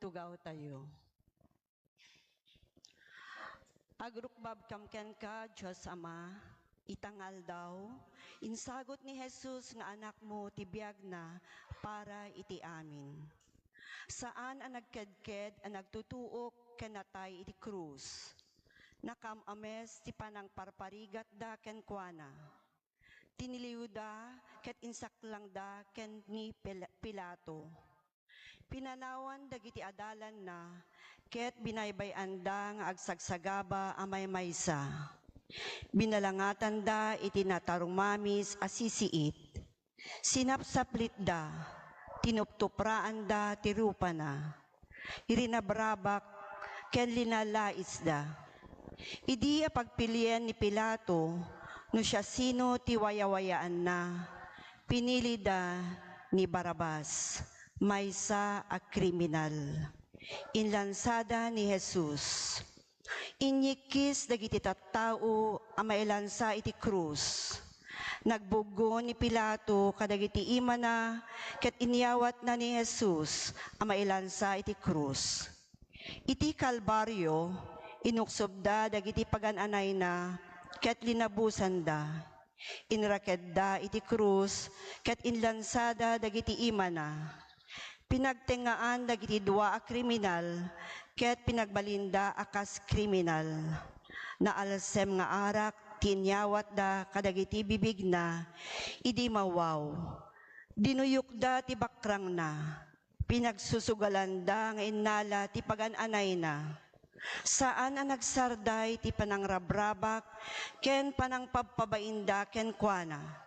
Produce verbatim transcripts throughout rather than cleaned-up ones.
Agtugaw tayo. Agrukbabkam kenka, Dios Ama, ita nga aldaw, insagut ni Jesus nga Anakmo ti biagna para iti amin. Saan a nagkedked a nagtutuok ken natay iti krus. Nakam-ames ti panangparparigatda kenkuana. Tiniliwda ket insaklangda ken ni Pil-, Pilato. Pinanawan dagiti adalanna ket binaybay-anda nga agsagsagaba a maymaysa. Binalangatanda iti natarumamis a sisiit. Sinapsaplitda, tinuptupraanda ti rupana. Rinabrabak ken linalaisda. Idi apagpilien ni Pilato no siasino ti wayawayaanna, pinilida ni Barrabas, maysa a kriminal. Inlansada ni Jesus. Inyikkis dagiti tattao a mailansa iti krus. Nagbuggo ni Pilato kadagiti imana ket inyawatna ni Jesus a mailansa iti krus. Iti Kalbario, inuksobda dagiti pagan-anayna ket linabusanda. Inrakedda iti krus ket inlansada dagiti imana. Pinagtengngaan dagiti dua a kriminal ket pinagbalinda a kas kriminal. Naalsem nga arak ti inyawatda kadagiti bibigna idi mawaw. Dinuyokda ti bakrangna. Pinagsusugalanda nga innala ti pagan-anayna. Saan a nagsarday ti panangrabrabak ken panangpabpabainda kenkuana.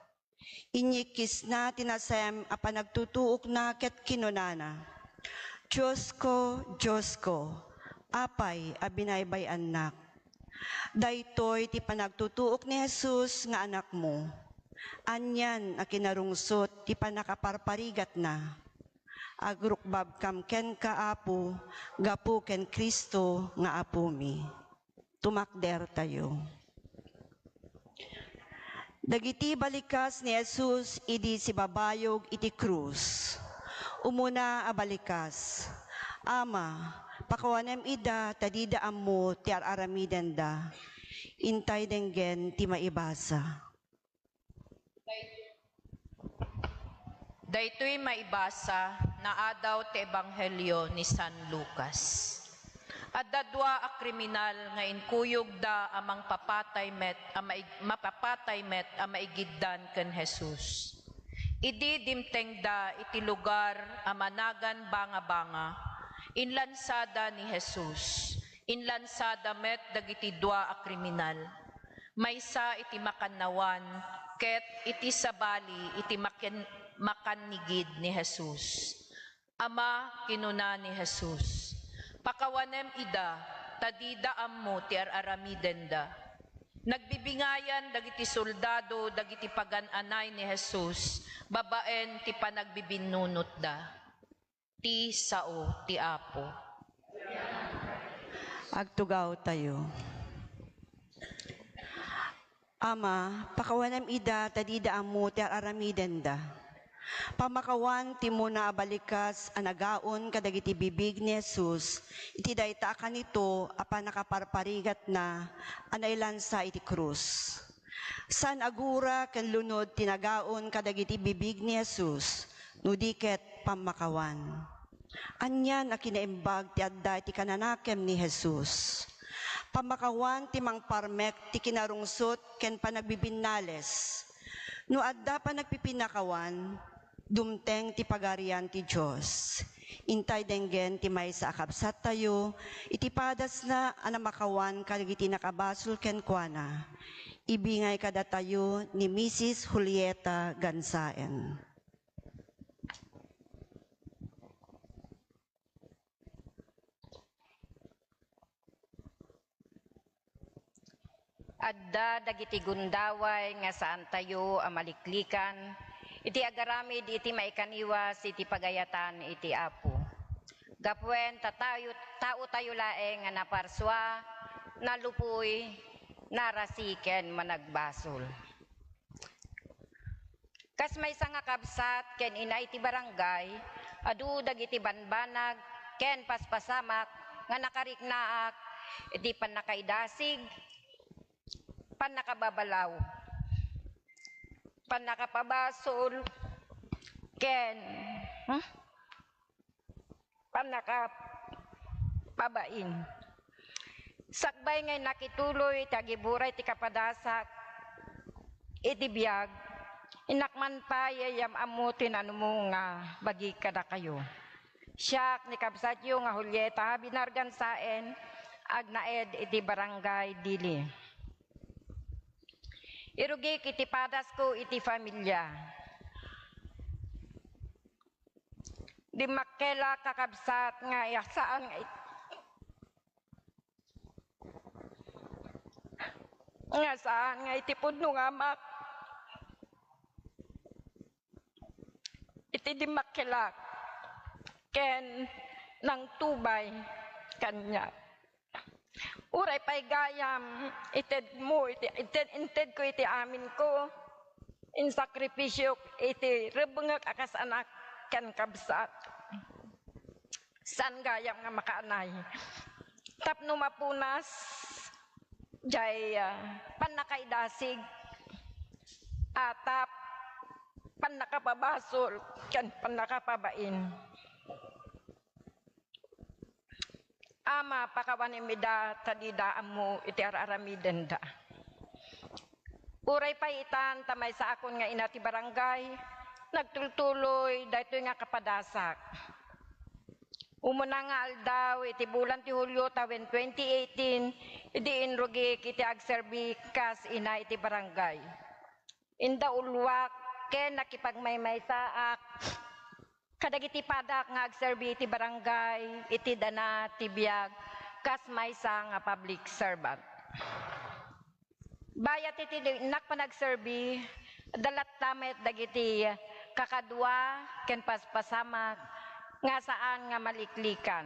Inyikkisna ti nasem a panagtutuokna ket kinunana, "Diosko, Diosko, apay a binaybay-annak?" Daytoy ti panagtutuok ni Jesus nga Anakmo. Anian a kinarungsot ti pannakaparparigatna. Agrukbabkam kenka, Apo, gapu ken Cristo nga Apomi. Tumakdertayo. Dagiti balikas ni Jesus idi sibabayog iti krus. Umuna a balikas, "Ama, pakawanem ida ta dida ammo ti ar-aramidenda." Intay denggen ti maibasa. Daytoy maibasa naadaw ti Ebanghelio ni San Lucas. Adda dua a kriminal nga inkuyogda a mangpapatay met a maig-, mapapatay met a maigiddan ken Jesus. Idi dimtengda iti lugar a managan Banga-banga, inlansada ni Jesus. Inlansada met dagiti dua a kriminal. Maysa iti makannawan, ket iti sabali iti makin-, makannigid ni Jesus. "Ama," kinuna ni Jesus, "pakawanem ida, ta dida ammo ti ar-aramidenda." Nagbibingayan dagiti soldado dagiti pagan-anay ni Jesus babaen ti panagbibinnunotda. Ti sao ti Apo. Agtugaw tayo. Ama, pakawanem ida ta dida ammo ti ar-aramidenda. Pammakawan ti umuna a balikas a nagaon kadagiti bibig ni Jesus iti dayta a kanito a pannakaparparigatna a nailansa iti krus. Saan a gura ken lunod ti nagaon kadagiti bibig ni Jesus, no di ket pammakawan. Anian a kinaimbag ti adda iti kananakem ni Jesus. Pammakawan ti mangparmek ti kinarungsot ken panagbibinnales. No adda panagpipinakawan, dumteng ti Pagarian ti Dios. Intay denggen ti maysa a kabsattayo iti padasna a nammakawan kadagiti nakabasol kenkuana. Ibingay kadatayo ni Misis Julieta Gansaen. Adda dagiti gundaway nga saantayo a maliklikan iti agaramid iti maikaniwas iti pagayatan iti Apo. Gapuen ta tayo, taotayo laeng nga naparsua, nalupoy, narasi ken managbasol. Kas maysa nga kabsat ken inay ti barangay, adu dagiti banbanag ken paspasamak nga nakariknaak iti pannakaidasig, pannakababalaw, pannakapabasol, ken, hmm? Pannakapabain. Sakbay nga nakituloy ti agiburay ti kapadasak iti biag, innak man pay yam-ammo ti nanumo nga bagi kadakayo. Siak ni kabsatyo nga Julieta Habinar Gansaen, agnaed iti Barangay Dili. Irugik iti padasko iti familia. Dimmakkelak, kakabsat, nga saan nga it-, nga saan nga iti pudno nga amak iti dimmakkelak ken nangtubay kaniak. Uray pay gayam, itedmo iti, ited-, intedko iti aminko, insakripisio iti rebbengek a kas anak ken kabsat. Saan gayam nga makaanay tapno mapunas jay, ah, pannakaidasig, atap, pannakapabasol, ken pannakapabain. Ama, pakawanem ida ta dida ammo iti ar-aramidenda. Uray pay itan ta maysaakon nga ina ti barangay, nagtultuloy daytoy nga kapadasak. Umuna nga aldaw iti bulan ti Hulio tawen twenty eighteen, idi inrugik iti agserbi kas ina iti barangay. Indauluak ken nakipagmaymaysaak kadagiti padak nga agserbi iti barangay iti dana ti biag kas maysa nga public servant. Bayat iti innak panagserbi, adda latta met dagiti kakadua ken paspasamak nga saan nga maliklikan.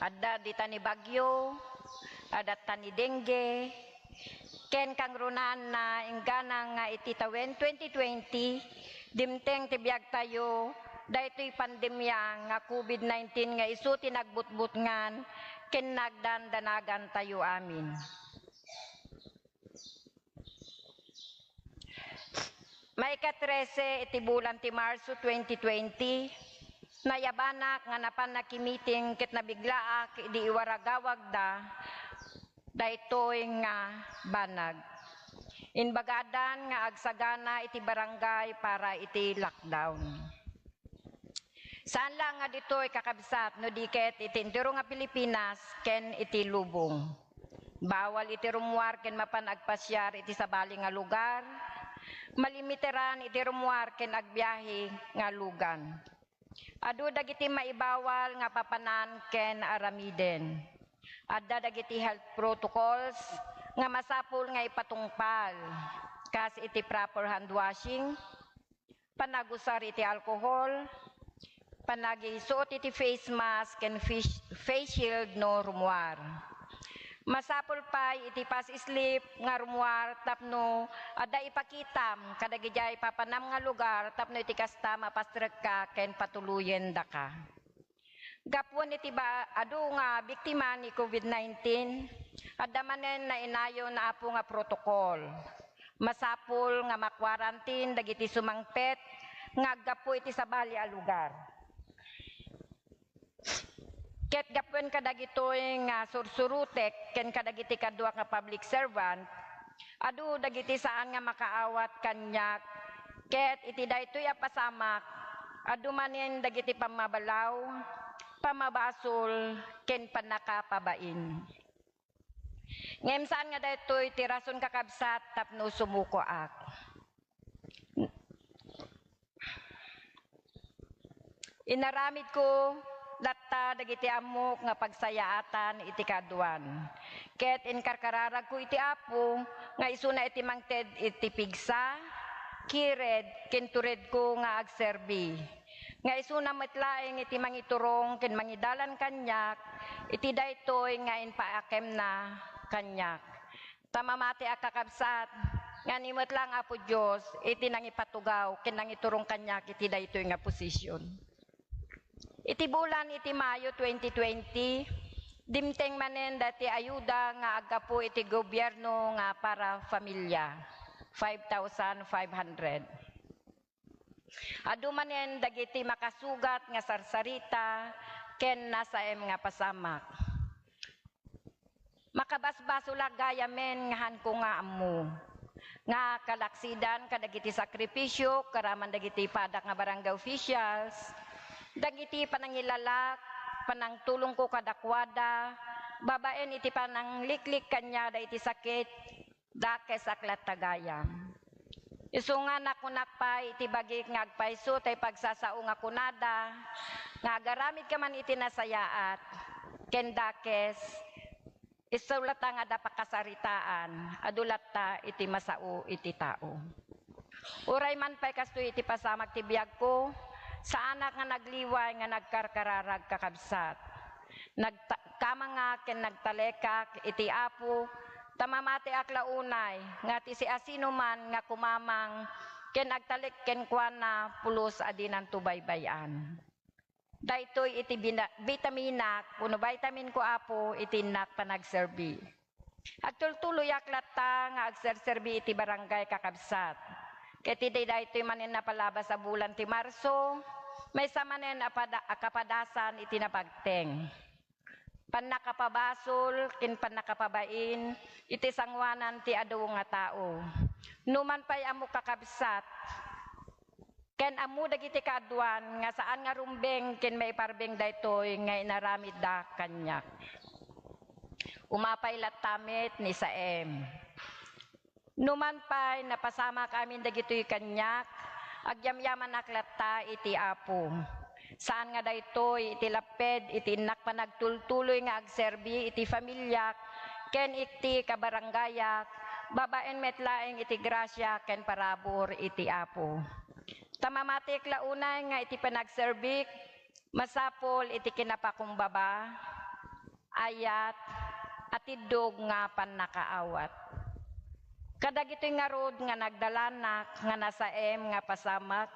Adda dita ni bagyo, adda ta ni dengue, ken kangrunaanna inggana nga iti tawen twenty twenty, dimteng ti biagtayo, daytoy pandemia nga covid nineteen nga isu ti nagbutbutngan ken nagdandanagantayo amin. Maika-trese iti bulan ti Marso twenty twenty, nayabanak nga napan nakimiting ket nabiglaak idi iwaragawagda daytoy nga banag. Imbagadan nga agsagana iti barangay para iti lockdown. Saan laeng nga ditoy, kakabsat, no di ket iti entero nga Pilipinas ken iti lubong. Bawal iti rummuar ken mapan agpasiar iti sabali nga lugar. Malimiteran iti rummuar ken agbiahe nga lugan. Adu dagiti maibawal nga papanan ken aramiden. Adda dagiti health protocols nga masapul nga ipatungpal, kas iti proper hand washing, panagusar iti alcohol, panagisuot iti face mask ken face, face shield no rummuar. Masapul pay iti pass slip nga rummuar tapno adda ipakitam kadagijay papanam nga lugar tapno iti kasta mapastrekka ken patuluyendaka. Gapuan iti ba-, adu nga biktima ni covid nineteen, adda manen nainayon a apo nga protokol. Masapul nga ma-quarantine dagiti sumangpet nga aggapu iti sabali a lugar. Ket gapuan kadagitoy nga sursurutek ken kadagiti kadua nga public servant, adu dagiti saan nga makaawat kaniak, ket iti daytoy a pasamak, adu manen dagiti pammabalaw, pammabasol, ken pannakapabain. Ngem saan nga daytoy ti rason, kakabsat, tapno sumukoak. Inaramidko latta dagiti ammok nga pagsayaatan iti kaaduan. Ket inkarkararagko iti Apo nga isuna iti mangted iti pigsa, kired, ken turedko nga agserbi. Nga isuna met laeng iti mangiturong ken mangidalan kaniak iti daytoy nga impaakemna kaniak. Ta mamatiak, kakabsat, Ngani met lang, Apo Dios, iti nangipatugaw ken nangiturong kaniak iti daytoy nga posisyon. Iti bulan iti Mayo twenty twenty, dimteng manen dati ayuda nga aggapu iti gobierno nga para familia, five thousand five hundred. Adu manen dagiti makasugat nga sarsarita ken nasaem nga pasamak. Makabasbasolak gayamen nga hanko nga ammo nga kalaksidan kadagiti sakripisio karaman dagiti padak nga barangay officials, dagiti panangilalak, panangtulongko kadakuada, babaen iti panangliklik kaniada iti sakit, dakesak latta gayam. Isu nga nakunak pay iti bagik nga agpayso tay pagsasao nga kunada nga agaramidka man iti nasayaat ken dakes, isu latta nga adda pakasaritaan, adu latta iti masao iti tao. Uray man pay kastoy iti pasamak ti biagko, saanak nga nagliway nga nagkarkararag, kakabsat. Nagta-, kamangak ken nagtalekak iti Apo, ta mamatiak la unay nga ti siasinoman nga kumamang ken agtalek kenkuana pulos a dinanto baybay-an. Daytoy iti bina-, bitaminak wenno vitamin ko, Apo, iti innak panagserbi. Agtultuloyak latta nga agserserbi iti barangay, kakabsat. Ket iti daytoy manen a palabas a bulan ti Marso, maysa manen a pada-, a kapadasan iti napagteng, pannakapabasol ken pannakapabain iti sangoanan ti adu nga tao. Numan pay ammo, kakabsat, ken ammo dagiti kaaduan nga saan nga rumbeng ken maiparbeng daytoy nga inaramidda kaniak. Umapay latta met ni Saem. Numan pay napasamak amin dagitoy kaniak, agyamyamanak latta iti Apo. Saan nga daytoy iti lapped iti innak panagtultuloy nga agserbi iti familiak ken iti kabarangayak, babaen met laeng iti grasia ken parabur iti Apo. Ta mamatik la unay nga iti panagserbik, masapul iti kinapakumbaba, ayat, atiddog nga pannakaawat. Kadagitoy ngarud nga nagdalanak nga nasaem nga pasamak,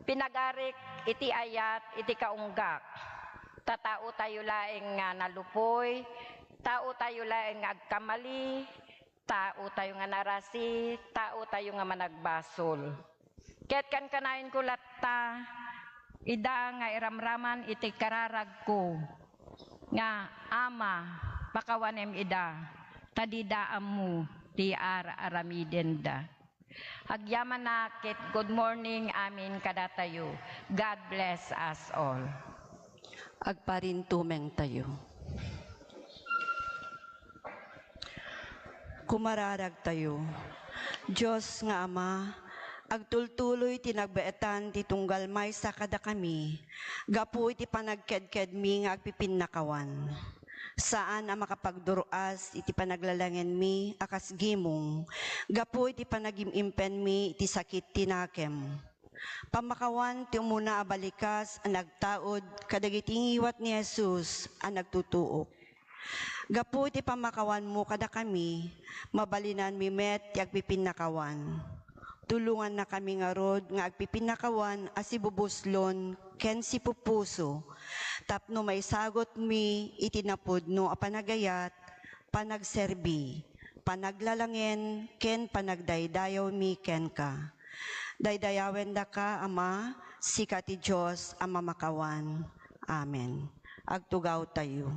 pinagarik iti ayat iti kaunggak. Ta taotayo laeng nga nalupoy, taotayo laeng nga agkamali, taotayo nga narasi, taotayo nga managbasol. Ket kankanayon ko latta, ida nga iramraman iti kararagko nga, Ama, pakawanem ida, ta dida ammo ti ar-aramidenda. Agyamanak ket good morning amin kadatayo. God bless us all. Agparintumengtayo. Kumararagtayo. Dios nga Ama, agtultuloy ti nagbaetan ti tunggal maysa kadakami gapu iti panagkedkedmi nga agpipinnakawan. Saan a makapagdur-as iti panaglalangenmi a kas gimong gapu iti panagim-impenmi iti sakit ti nakem. Pammakawan ti umuna a balikas a nagtaud kadagiti ngiwat ni Jesus a nagtutuok. Gapu iti pammakawanmo kadakami, mabalinanmi met ti agpipinnakawan. Tulongannakami ngarud nga agpipinnakawan a sibubuslon ken sipupuso tapno maisagutmi iti napudno a panagayat, panagserbi, panaglalangen, ken panagdaydayawmi kenka. Daydayawendaka, Ama, sika ti Dios a mamakawan. Amen. Agtugawtayo.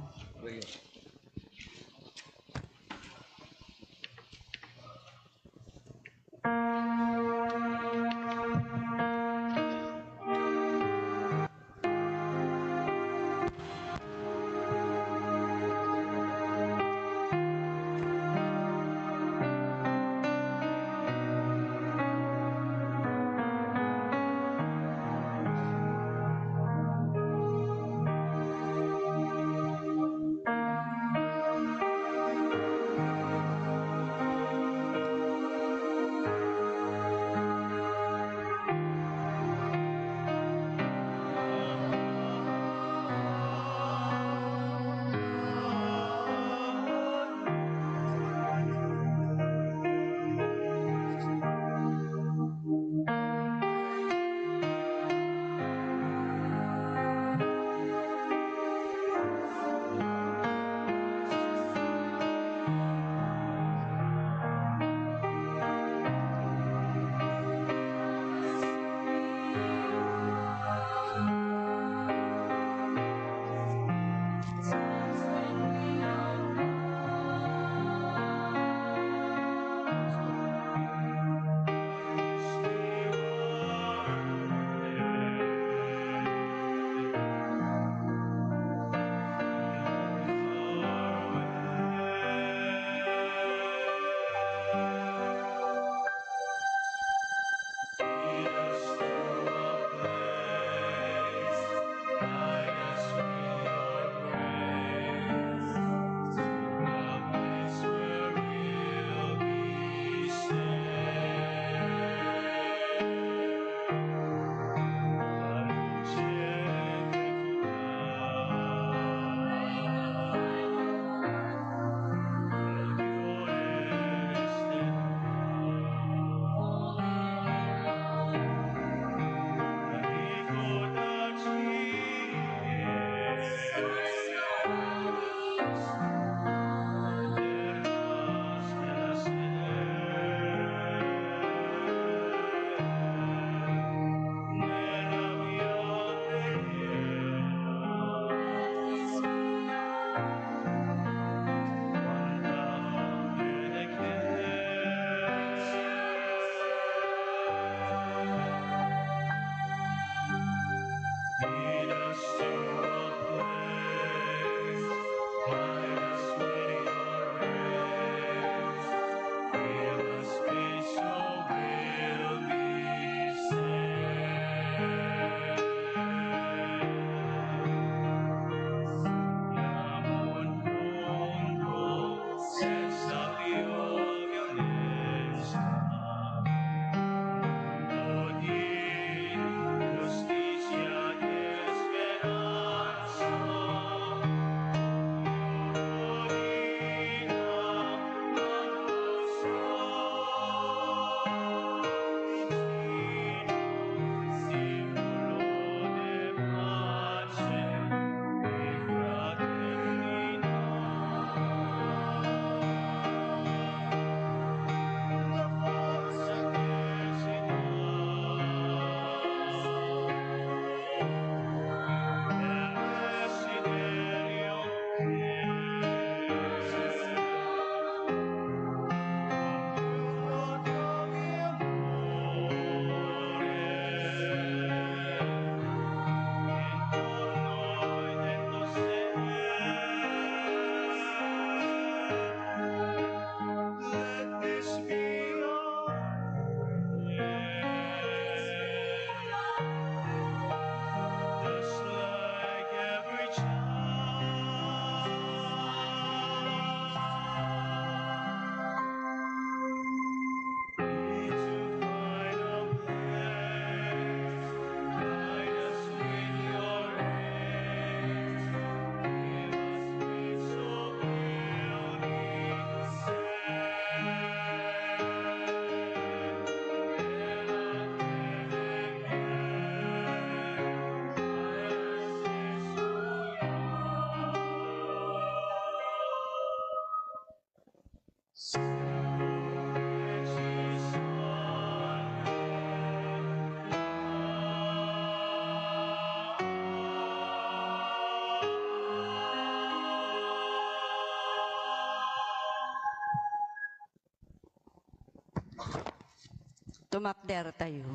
Tumakdertayo.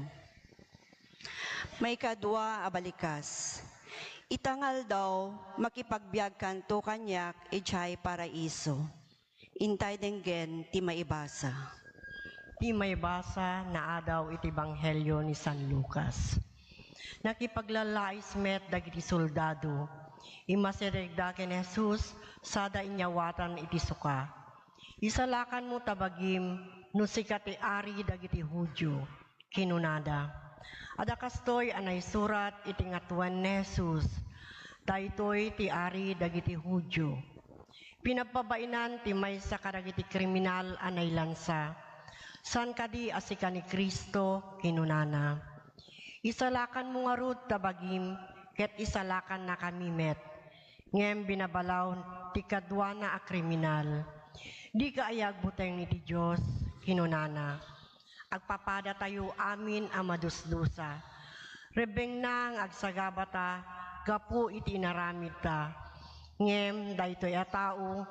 Maikadua a balikas. Ita nga aldaw, makipagbiagkanto kaniak idiay paraiso. Intay denggen ti maibasa. Ti maibasa naadaw iti Ebanghelio ni San Lucas. Nakipaglallais met dagiti soldado. Immasirigda ken Jesus sada inyawatan iti suka. "Isalakanmo ta bagim no sika ti ari dagiti Judio," kinunada. Adda kastoy a naisurat iti ngatuen ni Jesus, "Daytoy ti ari dagiti Judio." Pinabpabainan ti maysa kadagiti kriminal a nailansa. "Saan kadi a sika ni Cristo?" kinunana. "Isalakanmo ngarud ta bagim, ket isalakannakami met." Ngem binabalaw ti kaduana a kriminal. "Dika aya agbuteng iti Dios," kinunana. "Agpapadatayo amin a madusdusa. Rebbengna nga agsagabata gapu iti inaramidta. Ngem daytoy a tao,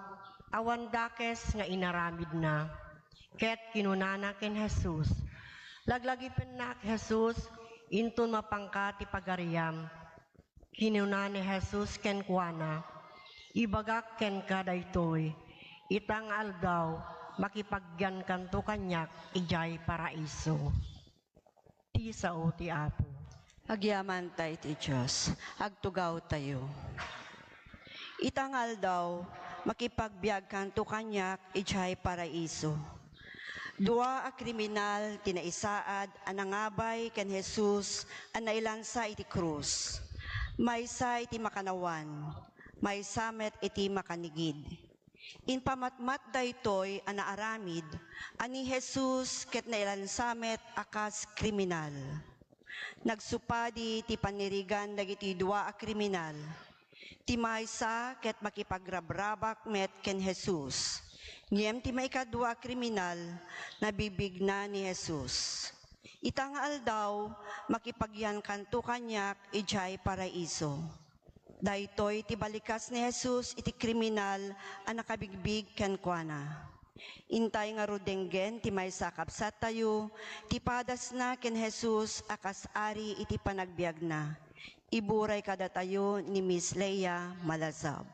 awan dakes nga inaramidna." Ket kinunana ken Jesus, "Laglagipennak, Jesus, inton mapanka ti pagariam." Kinuna ni Jesus kenkuana, "Ibagak kenka daytoy, ita nga aldaw, makipagyankanto kaniak idiay paraiso." Ti sao ti Apo. Agyamanta iti Dios. Agtugawtayo. Ita nga aldaw, makipagbiagkanto kaniak idiay paraiso. Dua a kriminal ti naisaad a nangabay ken Jesus a nailansa iti krus. Maysa iti makanawan, maysa met iti makanigid. Impamatmat daytoy a naaramid a ni Jesus ket nailansa met a kas kriminal. Nagsupadi ti panirigan dagiti dua a kriminal. Ti maysa ket makipagrabrabak met ken Jesus. Ngem ti maikadua a kriminal, nabigbigna ni Jesus. Ita nga aldaw, makipagyankanto kaniak idiay paraiso. Daytoy ti balikas ni Jesus iti kriminal a nakabigbig kenkuana. Intay ngarud denggen ti maysa a kabsattayo, ti padasna ken Jesus a kas ari iti panagbiagna. Iburay kadatayo ni Miss Leia Malazab.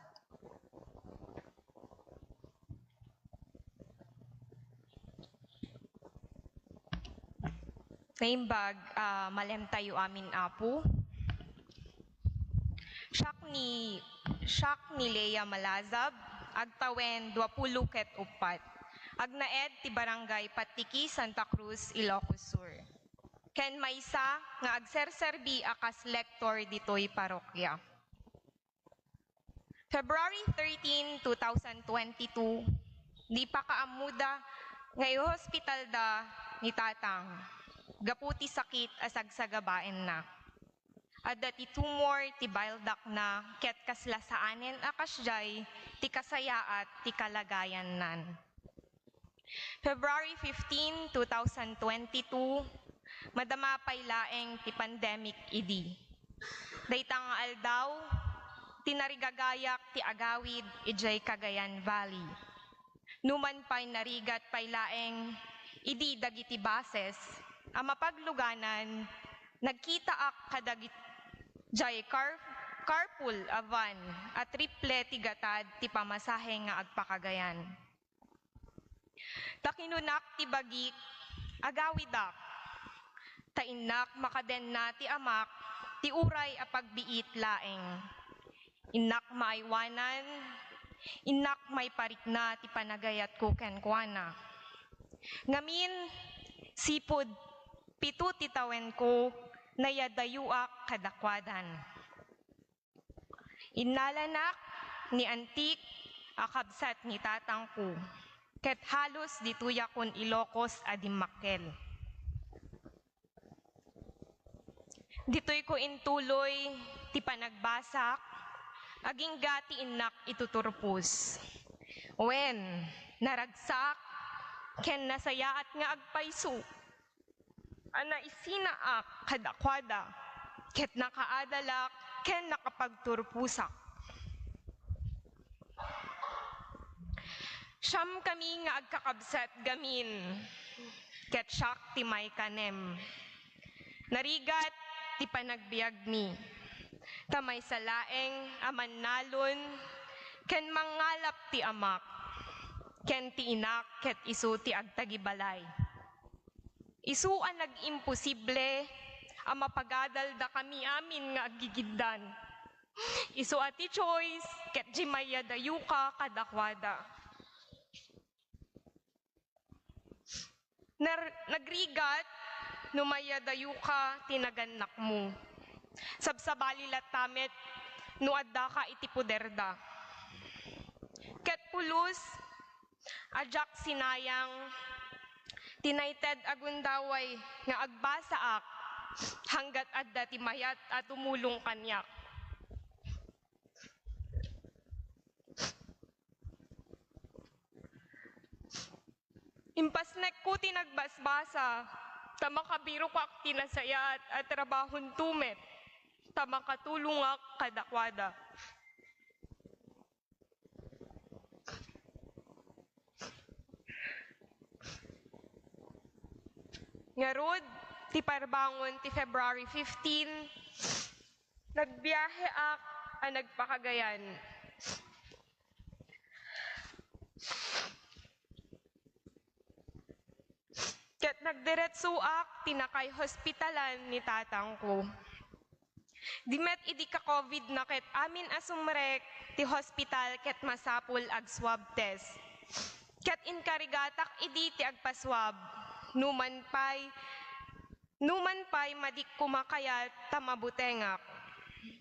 Naimbag, ah, malemtayo amin, Apo. Siak ni, siak ni Leia Malazab, agtawen duapulo ket uppat. Agnaed ti Barangay Patiki, Santa Cruz, Ilocos Sur. Ken maysa nga agserserbi a kas lektor ditoy parokya. February thirteen, two thousand twenty-two, di pakaammoda nga ihospitalda ni Tatang gapu ti sakit a sagsagabaenna. Adda ti tumor ti bile ductna ket kasla saanen a kasdiay ti kasayaat ti kalagayannan. February fifteen, two thousand twenty-two, madama pay laeng ti pandemic idi. Dayta nga aldaw, tinarigagayak ti agawid idiay Cagayan Valley. Numan pay narigat pay laeng idi dagiti buses a mapagluganan, nagkitaak kadagit-, jay car-, carpool a van a triple ti gatad ti pamasahe nga agpakagayan. Ta kinunak ti bagik, agawidak. Ta innak makadenna ti amak ti uray a pagbiit laeng. Innak maaywanan, innak maiparikna ti panagayatko kenkuana. Ngamin, sipud pito ti tawenko, nayadayoak kadakuadan. Innalanak ni antik a kabsat ni tatangko, ket halos ditoyakon Ilocos a dimmakkel. Ditoyko intuloy ti panagbasak, agingga ti innak ituturpos. Wen, naragsak ken nasayaat nga agpayso a naisinaak kadakuada, ket nakaadalak ken nakapagturposak. Siamkami nga agkakabsat gamin. ket siak ti maikanem. Narigat ti panagbiagmi, ta maysa laeng a mannalon ken mangngalap ti amak, ken ti inak ket isu ti agtagibalay. Isu a nagimposible a mapagadal dakami amin nga aggigiddan. Isu a ti choice ket di mayadayoka kadakuada. Nar-, nagrigat no mayadayoka ti nagannakmo. Sabsabali latta met no addaka iti poderda. Ket pulos a diak sinayang ti naited a gundaway nga agbasaak, hanggat adda ti mayat a tumulong kaniak. Impasnekko ti nagbasbasa, ta makabirokak ti nasayaat a trabahonto met, ta makatulongak kadakuada. Ngarud, ti parbangon ti February fifteen, nagbiaheak a nagpakagayan. Ket nagdiretsoak ti nakaihospitalan ni tatangko. Di met idi ka-COVID na ket amin a sumrek ti hospital ket masapul ag-swab test. Ket inkarigatak idi ti agpa-swab. Numan pay, numan pay madik koma kayat ta mabutengak.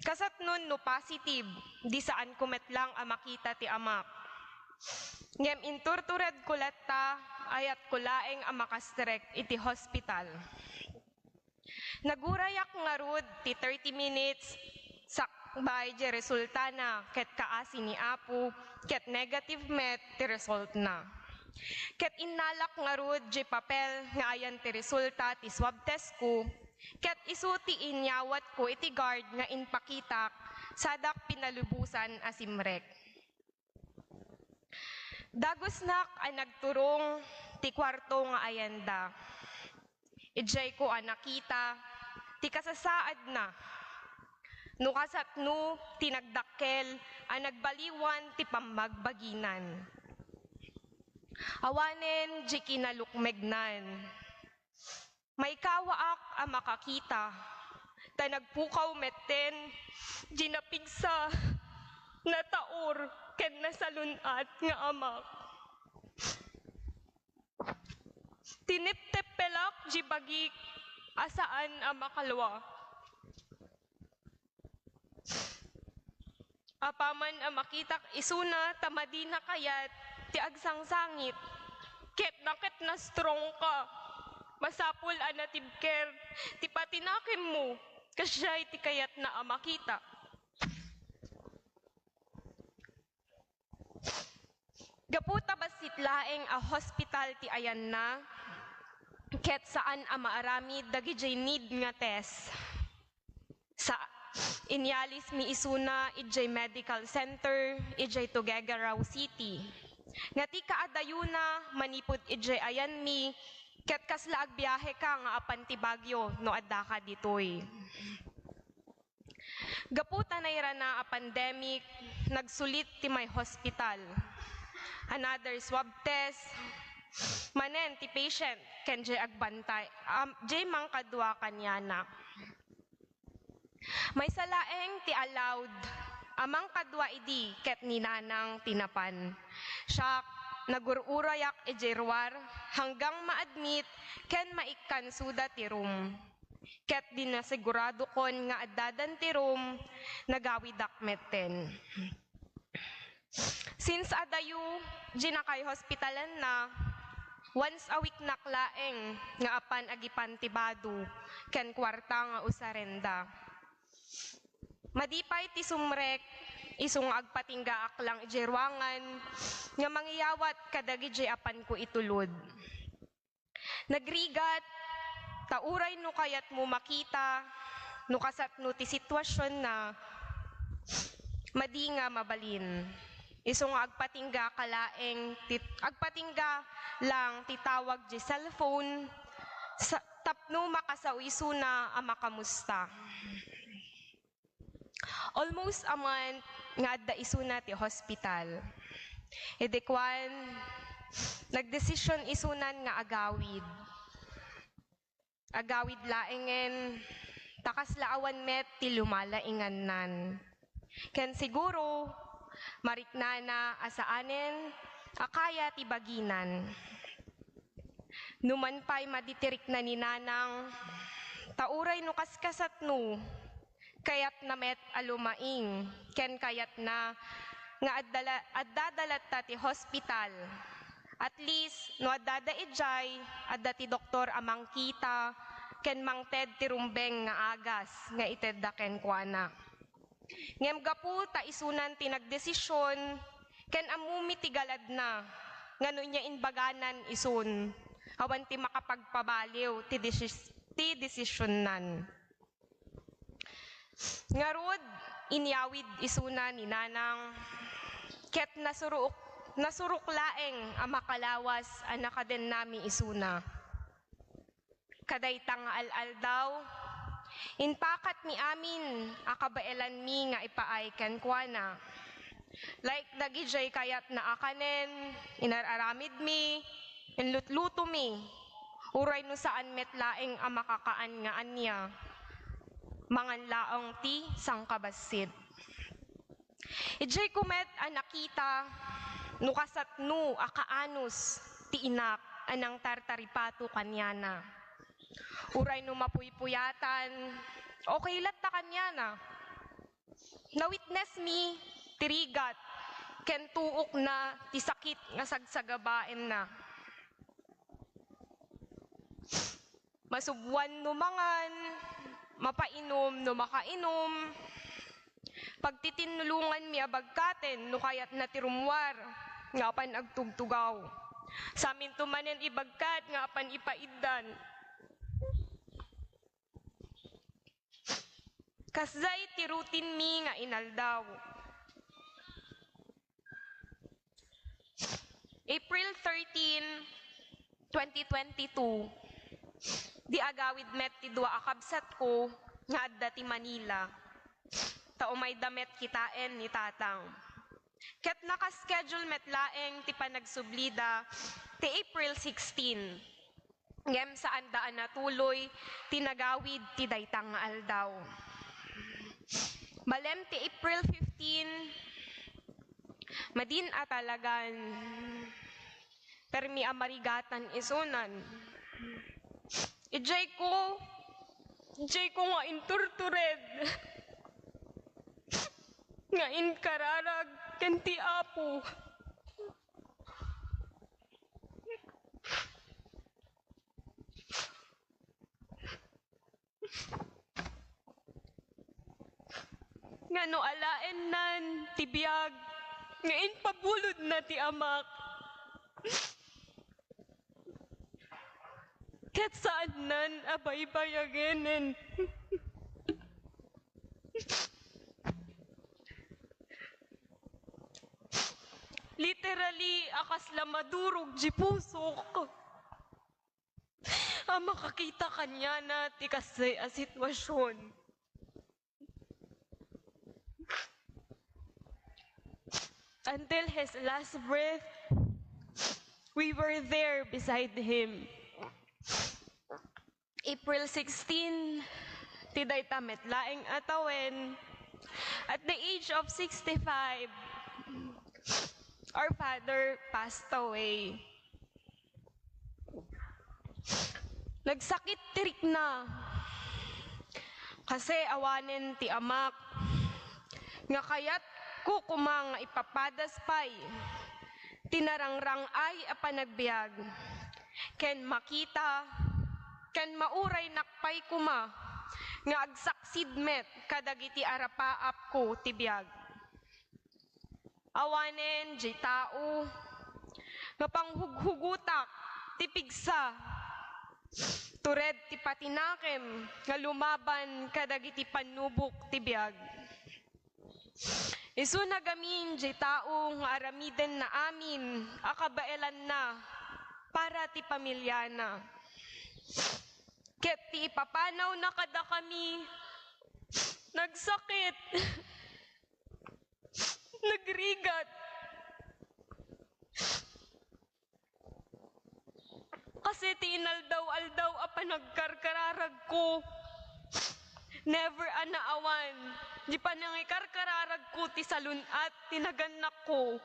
Kasatnon no positive, di saanko met lang a makita ti amak. Ngem inturturedko latta, ayatko laeng a makastrek iti hospital. Nagurayak ngarud ti thirty minutes sakbay di resultana ket kaasi ni Apo ket negative met ti resultna. Ket innalak ngarud di papel nga ayan ti resulta ti swab testko ket isu ti inyawatko iti guard nga impakitak sadak pinalubosan a simrek. Dagusnak a nagturong ti kuarto nga ayanda. Idiayko a nakita ti kasasaadna. No kasatno ti nagdakkel a nagbaliwan ti pammagbaginan. Awanen di kinalukmegnan. Maikawaak a makakita, ta nagpukaw metten di napigsa, nataur, ken nasalun-at nga amak. Tinipteppelak di bagik a saan a makalua. Apaman a makitak isuna ta madina kayat ti agsangsangit, ket naket na-strong ka. Masapul a natibker ti patinakemmo, kasdiay ti kayatna a makita. Gapu ta bassit laeng a hospital ti ayanna, ket saan a maaramid dagidiay need nga test. Sa, inyalismi isuna idiay medical center, idiay Tuguegarao City. Nga ti kaadayona manipud idiay ayanmi, ket kasla agbiaheka nga apan ti Baguio no addaka ditoy. Gapu ta nairana a pandemic, nagsulit ti may hospital. Another swab test, manen ti patient ken diay agbantay, am, diay mangkadua kaniana. Maysa laeng ti allowed a mangkadua idi ket ni nanang ti napan. Siak, nagur-urayak idiay ruar hanggang ma-admit ken maikkansoda ti room. Ket di nasiguradokon nga addadan ti room, nagawidak metten. Since adayo di nakaihospitalanna, once a week-nak laeng nga apan agipan ti bado ken kuarta nga usarenda. Madi pay ti sumrek, isu nga agpatinggaak lang idiay ruangan nga mangiyawat kadagidiay apanko itulod. Nagrigat, ta uray no kayatmo makita no kasatno ti situasion na, madi nga mabalin. Isu nga agpatingga ka laeng ti, agpatingga lang ti tawag diay cellphone sa, tapno makasao isuna a makamusta. Almost a month nga adda isuna ti hospital. Idi kuan, nagdesisyon isunan nga agawid. Agawid laengen, ta kasla awan met ti lumalaingannan. Ken siguro, mariknana a saanen a kaya ti baginan. Numan pay madi ti rikna ni Nanang, ta uray no kaskasatno, kayatna met a lumaing, ken kayatna nga addala-, addada latta ti hospital. At least, no addada idiay, adda ti doktor a mangkita, ken mangted ti rumbeng nga agas nga itedda kenkuana. Ngem gapu ta isunan ti nagdesisyon, ken ammomi ti galadna, nga no nia imbaganan isun, awan ti makapagpabaliw ti desis-, ti desisyonnan. Ngarud, inyawid isuna ni Nanang, ket nasurok, nasurok laeng a makalawas a nakadennami isuna. Kadayta nga al-aldaw, impakatmi amin a kabaelanmi nga ipaay kenkuana. Like dagidiay kayatna a kanen, inar-aramidmi, inlutlutomi, uray no saan met laeng a makakaan nga ania, mangan laeng ti sangkabassit. Idiay ko met a nakita no kasatno a kaanus ti inak a nangtartaripato kaniana. Uray no mapuypuyatan, okay latta kaniana. Na-witness mi ti rigat ken tuokna ti sakit nga sagsagabaenna. Masubwan no mangan, mapainom no makainom. Pagtitinnulonganmi a bagkaten no kayatna ti rummuar nga apan agtugtugaw. Saminto manen ibagkat nga apan ipaiddan. Kasdiay ti routine mi nga inaldaw. April thirteen, twenty twenty-two, di agawid met ti dua a kabsatko nga adda ti Manila. Ta umayda met kitaen ni Tatang. Ket naka-schedule met laeng ti panagsublida ti April sixteen. Ngem saanda a natuloy ti nagawid ti dayta nga aldaw. Malem ti April fifteen, madin a talagan permi a marigatan isunan. Idiay ko, idiay ko nga inturtured, nga inkararag ken ti Apo. Nga no alaennan ti biag nga impabulodna ti amak, ket saannan a baybayagenen. Literally, a kasla madurog ti pusok a makakita kaniana ti kasdiay a sitwasion. Until his last breath, we were there beside him. April sixteen, ti dayta met laeng a tawen, at the age of sixty-five, our father passed away. Nagsakit ti rikna. Kasi awanen ti amak nga kayatko koma nga ipapadas pay ti narangrang-ay a panagbiag, ken makita, ken mauraynak pay koma nga agsaksid met kadagiti arapaapko ti biag. Awanen diay tao nga panghughugotak ti pigsa, tured ti patinakem nga lumaban kadagiti pannubok ti biag. Isuna gamin diay tao nga aramidenna amin a kabaelanna para ti pamiliana. Ket ti ipapanawna kadakami, nagsakit, nagrigat. Kasi ti inaldaw-aldaw a panagkarkararagko, never a naawan, di panangikarkararagko ti salun-at ti nagannakko.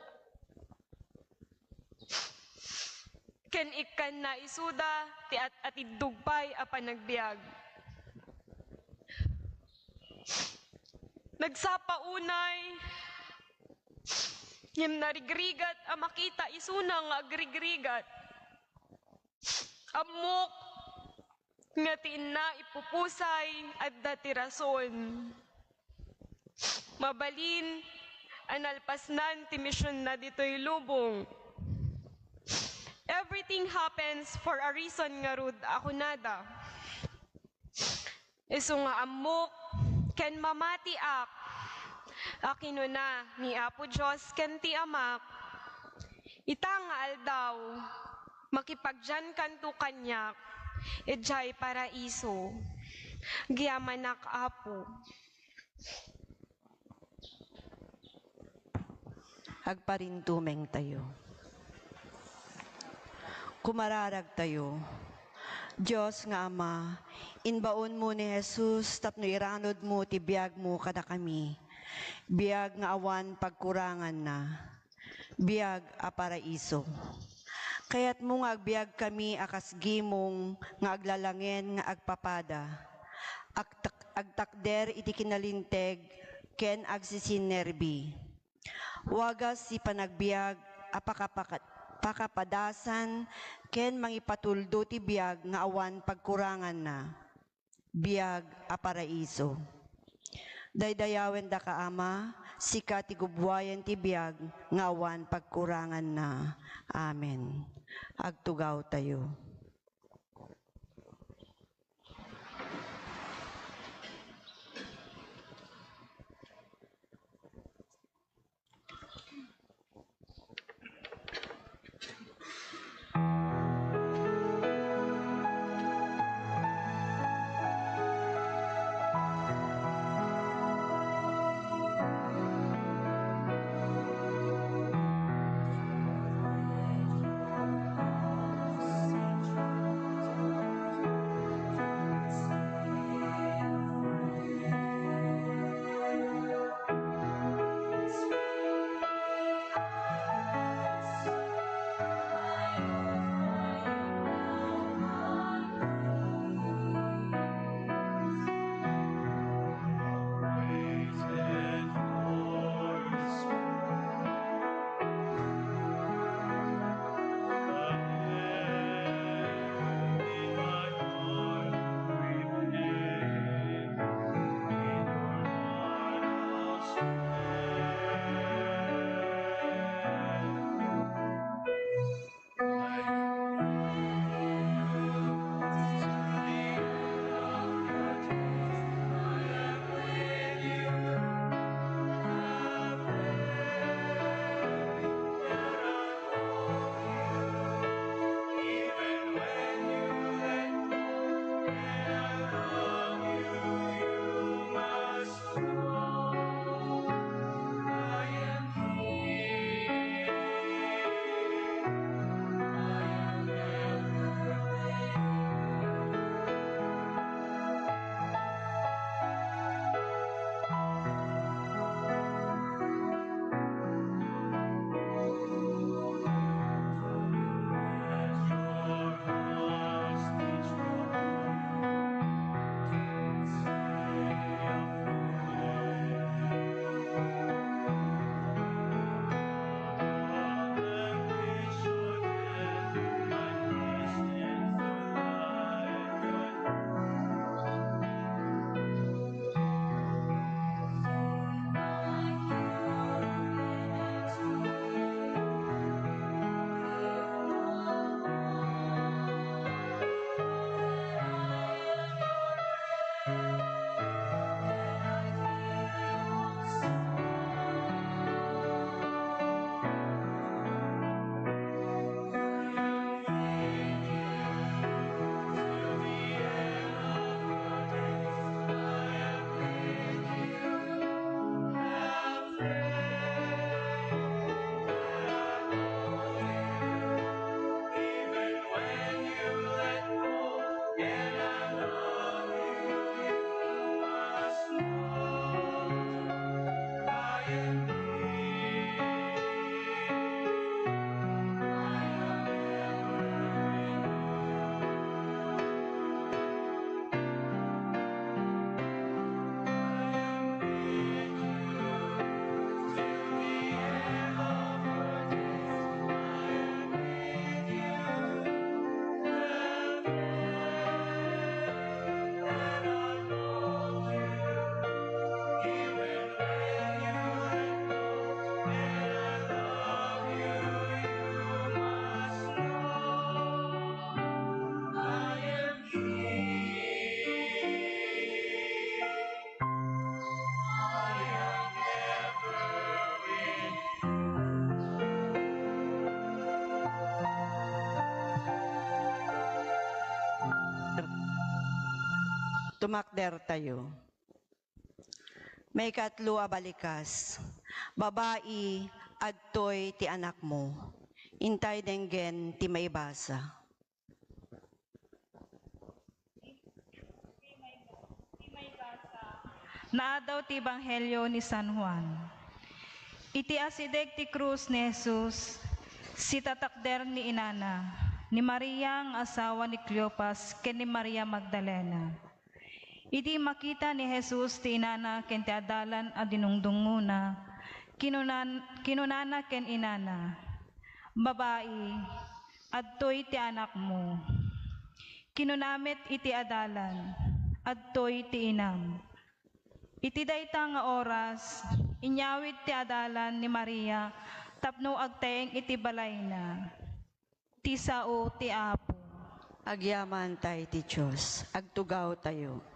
Ken ikkanna isuda ti at-atiddog pay a panagbiag. Nagsapa unay, ngem narigrigat a makita isuna nga agrigrigat. Ammok nga ti inna ipupusay adda ti rason. Mabalin a nalpasnan ti misionna ditoy lubong. Everything happens for a reason ngarud a kunada. Isu nga ammok ken mamatiak a kinuna ni Apo Dios ken ti Amak, ita nga aldaw, makipagdiankanto kaniak idiay paraiso. Agyamanak, Apo. Agparintumeng tayo. Kumararag tayo. Dios nga Ama, inbaonmo ni Jesus tapno iranudmo ti biagmo kadakami. Biag nga awan pagkuranganna. Biag a paraiso. Kayatmo nga agbiagkami a kas gimong nga aglalangen nga agpapada. Agtak-, agtakder iti kinalinteg ken agsisinerbi. Wagas ti panagbiag a pakapaka-, pakapadasan ken mangipatuldo ti biag nga awan pagkuranganna. Biag a paraiso. Daydayawendaka, Ama, sika ti gubbuayen ti biag nga awan pagkuranganna. Amen. Agtugaw tayo. Tumakder tayo. Maikatlo a balikas, babai, adtoy ti anakmo. Intay denggen ti maibasa. Naadaw ti Ebanghelio ni San Juan. Iti asideg ti krus ni Jesus, sitatakder ni inana, ni Maria nga asawa ni Cleopas ken ni Maria Magdalena. Idi makita ni Jesus ti inana ken ti adalan a dinungdungngona, kinunan-, kinunana ken inana, "Babai, adtoy ti anakmo." Kinuna met iti adalan, "Adtoy ti inam." Iti dayta nga oras, inyawid ti adalan ni Maria tapno agtaeng iti balayna. Ti sao ti Apo. Agyamantay ti Dios. Agtugawtayo.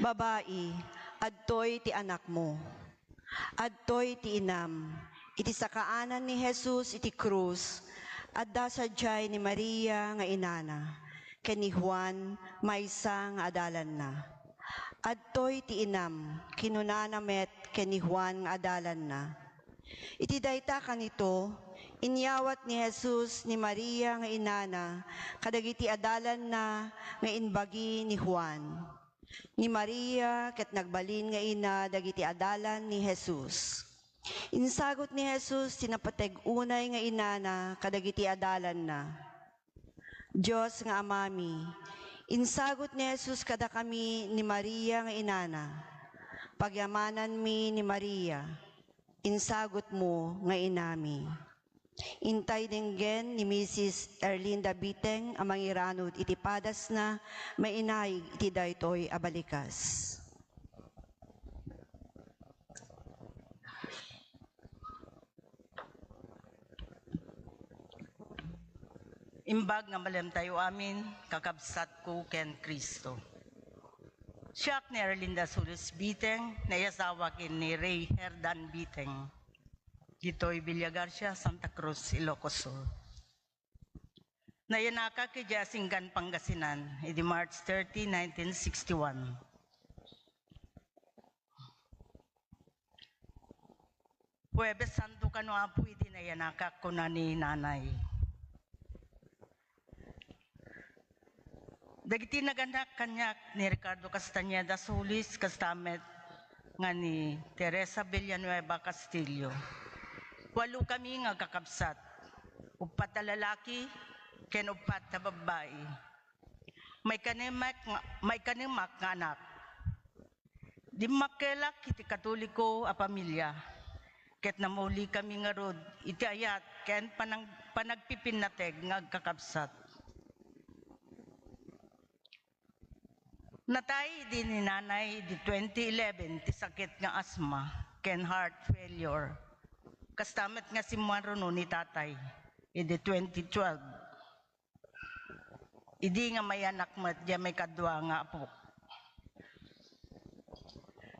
Babai, adtoy ti anakmo. Adtoy ti inam. Iti sakaanan ni Jesus iti krus, adda sadiay ni Maria nga inana, ken ni Juan, maysa nga adalanna. Adtoy ti inam, kinunana met ken ni Juan nga adalanna. Iti dayta kanito, inyawat ni Jesus ni Maria nga inana kadagiti adalanna nga imbagi ni Juan. Ni Maria ket nagbalin nga ina dagiti adalan ni Jesus. Insagut ni Jesus ti napateg unay nga inana kadagiti adalanna. Dios nga Amami, insagut ni Jesus kadakami ni Maria nga inana. Pagyamananmi ni Maria, insagutmo nga inami. Intay denggen ni Misis Erlinda Biteng a mangiranod iti padasna mainaig iti daytoy a balikas. Imbag nga malemtayo amin, kakabsatko ken Cristo. Siak ni Erlinda Solis Biteng, naiyasawa ken ni Rey Herdan Biteng. Ditoy Villa Garcia, Santa Cruz, Ilocos Sur. Nayanakak idiay Asingan, Pangasinan, idi March thirty, nineteen sixty-one. Huwebes Santo kano, Apo, idi nayanakak, kuna ni Nanay. Dagiti naganak kaniak ni Ricardo Castañeda Solis, kasta met nga ni Teresa Villanueva Castillo. Walokami nga agkakabsat, uppat a lalaki ken uppat a babbai. Maikanemak nga, maikanemak nga anak. Dimmakkelak iti Katoliko a pamilya, ket namulikami ngarud iti ayat ken panang-, panagpipinnateg nga agkakabsat. Natay idi ni Nanay idi twenty eleven ti sakit nga asma ken heart failure. Kasta met nga simmaruno ni Tatay idi twenty twelve. Idi nga mayanak met diay maikadua nga apok.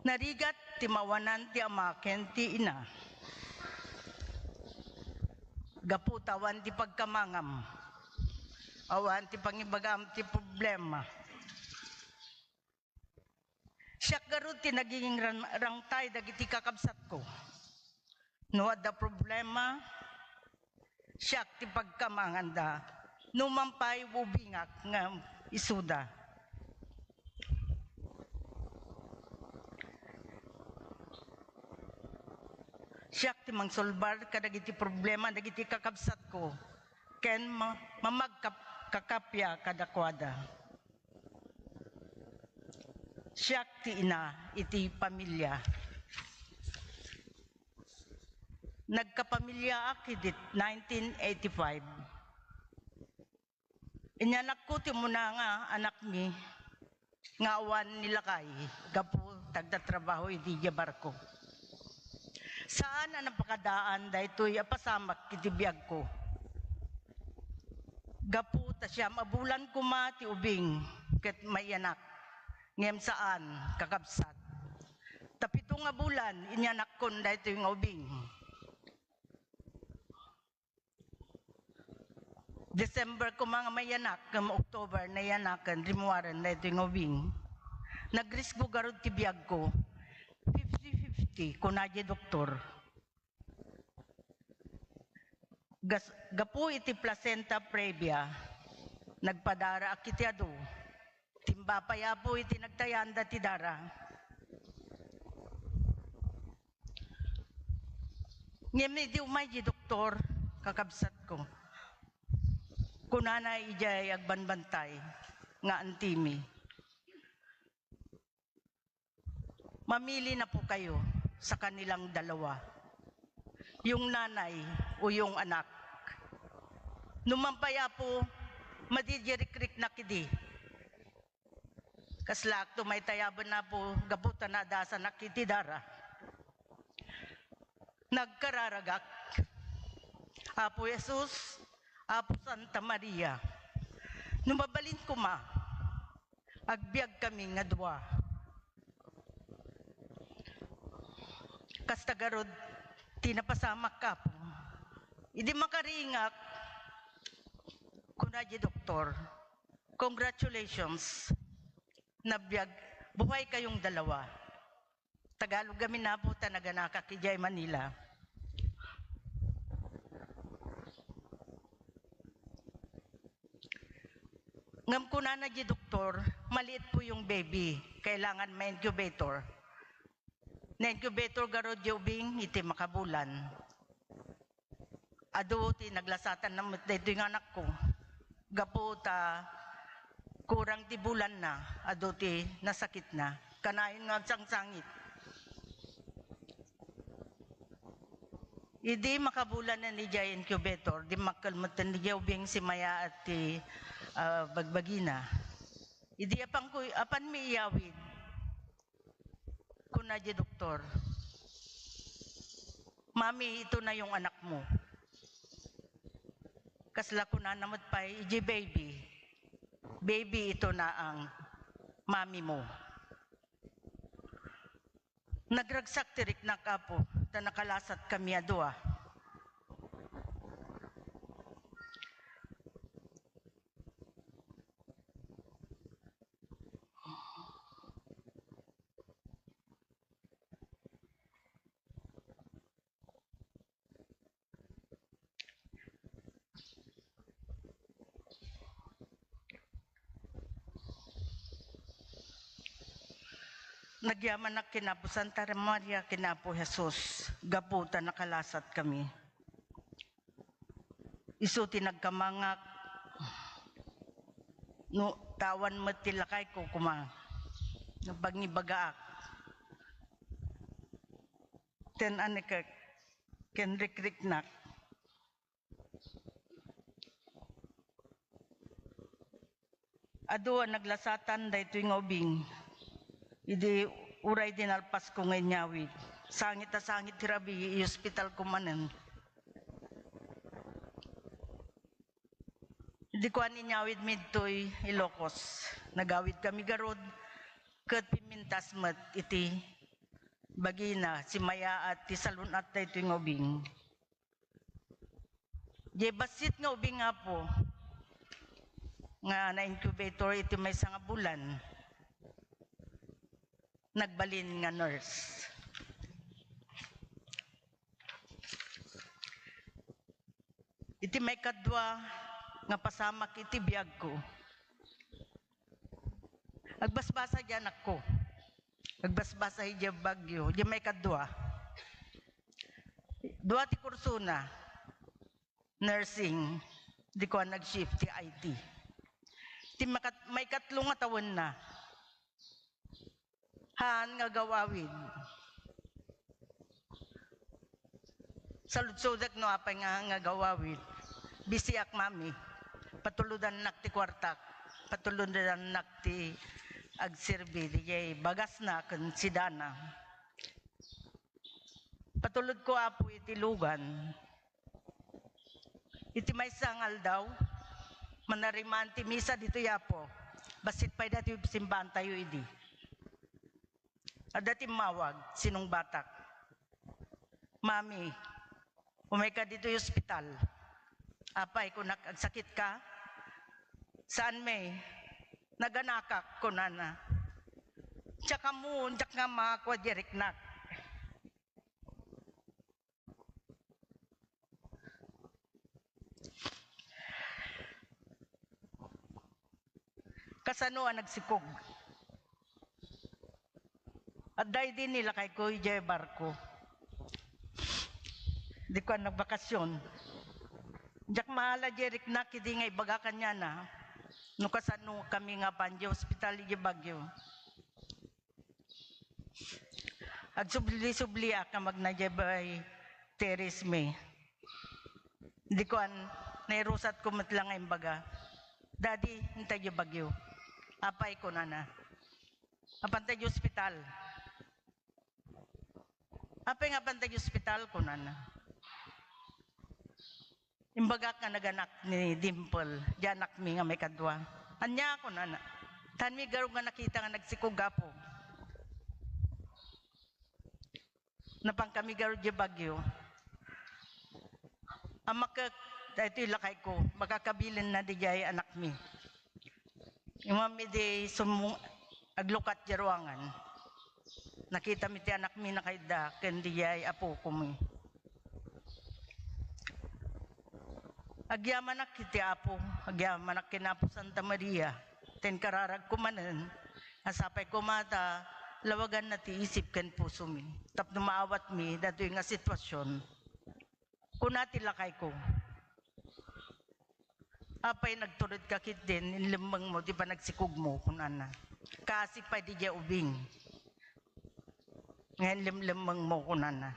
Narigat ti mawanan ti ama ken ti ina. Gapu ta awan ti pagkamangam, awan ti pangibagam ti problema. Siak garud ti naging ran-, rangtay dagiti kakabsatko. No adda problema, siak ti pagkamanganda. Numan pay ubingak nga isuda. Siak ti mangsolbar kadagiti problema dagiti kakabsatko ken ma-, mamagkap-, kakappia kadakuada. Siak ti ina iti pamilya. Nagkapamilyaak idi nineteen eighty-five. Inyanakko ti umuna nga anakmi nga awan ni lakay gapu ta agtatrabaho idi diay barko. Saan a napakadaan daytoy a pasamak iti biagko. Gapu ta siam a bulan koma ti ubing ket mayanak, ngem saan, kakabsat. Ta pito nga bulan, inyanakkon daytoy nga ubing. December koma nga mayanak, ngem October nayanaken, rimmuaren daytoy nga ubing. Nagrisgo garud ti biagko. Fifty fifty, kuna diay doktor. Gas-, gapu iti placenta previa, nagpadaraak iti adu. Timba pay, Apo, iti nagtayanda ti dara. Ngem idi umay diay doktor, kakabsatko, kunana idiay agbanbantay nga antimi, "Mamili na po kayo sa kanilang dalawa, yung nanay o yung anak." Numan pay, Apo, madi diay rikriknak idi. Kaslaak tumaytayaben, Apo, gapu ta naadasanak iti dara. Nagkararagak. Apo Jesus, Apo Santa Maria, no mabalin koma, agbiag kami nga dua. Kasta garud ti napasamak, Apo. Idi makaringak, kuna diay doktor, "Congratulations, nabiag, buhay kayong dalawa." Tagalog amin, Apo, ta naganakak idiay Manila. Ngem kunana diay doktor, "Maliit po yung baby, kailangan ma-incubator." Na-incubator garud diay ubing iti makabulan. Adu ti naglasatanna met daytoy nga anakko. Gapu ta kurang ti bulanna, adu ti nasakitna. Kanayon nga agsangsangit. Idi makabulanen idiay incubator, dimmakkel metten idiay ubing, simmayaat ti, ah, bagbagina. Idi apanko, apanmi iyawid, kuna diay doktor, "Mami, ito na yung anak mo." Kasla kunana met pay idiay baby, "Baby, ito na ang mami mo." Nagragsak ti riknak, Apo, ta nakalasat kami a dua. Nagyamanak ken Apo Santa Maria ken Apo Jesus, gapu ta nakalasat kami. Isu ti nagkamangak, no, ta awan met ti lakayko koma, no, pangibagaak. Ten anikek, ken rikriknak. Adu a naglasatan daytoy nga ubing. Idi uray dinalpasko nga inyawid, sangit a sangit ti rabii, iospitalko manen. Idi kuan, inyawidmi ditoy Ilocos. Nagawid kami garud, ket pimmintas met iti bagina, simmayaat ti salun-at daytoy nga ubing. Diay bassit nga ubing, Apo, nga na-incubator iti maysa nga bulan, nagbalin nga nurse. Iti maikadua nga pasamak iti biagko, agbasbasa diay anakko. Agbasbasa idiay Baguio, diay maikadua. Dua ti kursona, nursing, idi kuan, nag-shift ti I T. Ti makat-, maikatlo nga tawenna, haan nga agaw-awid. Saludsodek no apay nga, nga agaw-awid. Bisiak, Mami. Patulodannak ti kuartak. Patulodannak ti agserbi diay bagasna ken sidana. Patulodko, Apo, iti lugan. Iti maysa nga aldaw, manarimaan ti misa ditoy, Apo. Bassit pay daytoy simbaantayo idi. Adda timmawag, sinungbatak. "Mami, umayka ditoy ospital. "Apay," kunak, "agsakit ka?" "Saan, May, naganakak," kunana. "Diak ammo, diak nga makua diay riknak." Kasano a nagsikog? Adda idi ni lakayko idiay barko. Idi kuan, nagbakasyon. Diak maala diay riknak idi nga ibaga kaniana no kasano kami nga apan idiay ospital idiay Baguio. Agsubli-subliak nga magna idiay balay ti Resme. Idi kuan, nairusatko met la nga imbaga, "Daddy, inta idiay Baguio." "Apay?" kunana. "Apanta idiay ospital." "Apay nga apanta idiay ospital?" kunana. "Imbagak nga naganak ni Dimple, diay anakmi nga maikadua." "Ania?" kunana. "Tanmi garud nga nakita nga nagsikog, Apo. Napankami garud idiay Baguio. Ammakek, daytoy lakayko, makakabilinna diay anakmi." Immuam idi sumung-, aglukat idiay ruangan, nakitami ti anakmi nakaidda ken diay apokomi. Agyamanak iti Apo, agyamanak ken Apo Santa Maria, ta inkararagko manen a sapay koma ta lawaganna ti isip ken pusomi, tapno maawatmi datoy nga sitwasion. Kuna ti lakayko, "Apay, nagturedka ketdin, inlemmengmo ti panagsikogmo?" kunana. "Kaasi pay diay ubing nga inlemlemmengmo," kunana.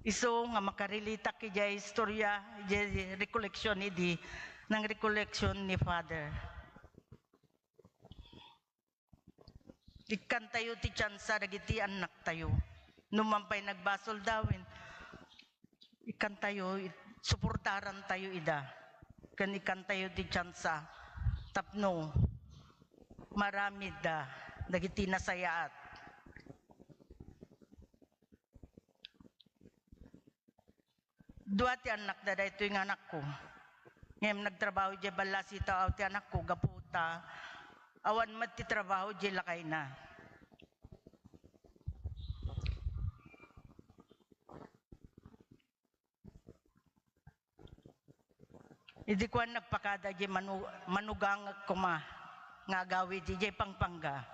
Isu nga makarelateak idiay istorya, idiay recollection idi, nang recollection ni Father. Ikkantayo ti tsansa dagiti annaktayo. No man pay nagbasol dawen, ikkantayo, it-, suportarantayo ida. Ken ikkantayo ti tsansa tapno maaramidda dagiti nasayaat. Dua ti annakda daytoy nga anakko. Ngem nagtrabaho idiay ballasi tao ti anakko gapu ta awan met ti trabaho idiay lakayna. Idi kuan, nagpakada idiay manu-, manugangek koma nga agawid idiay Pampanga.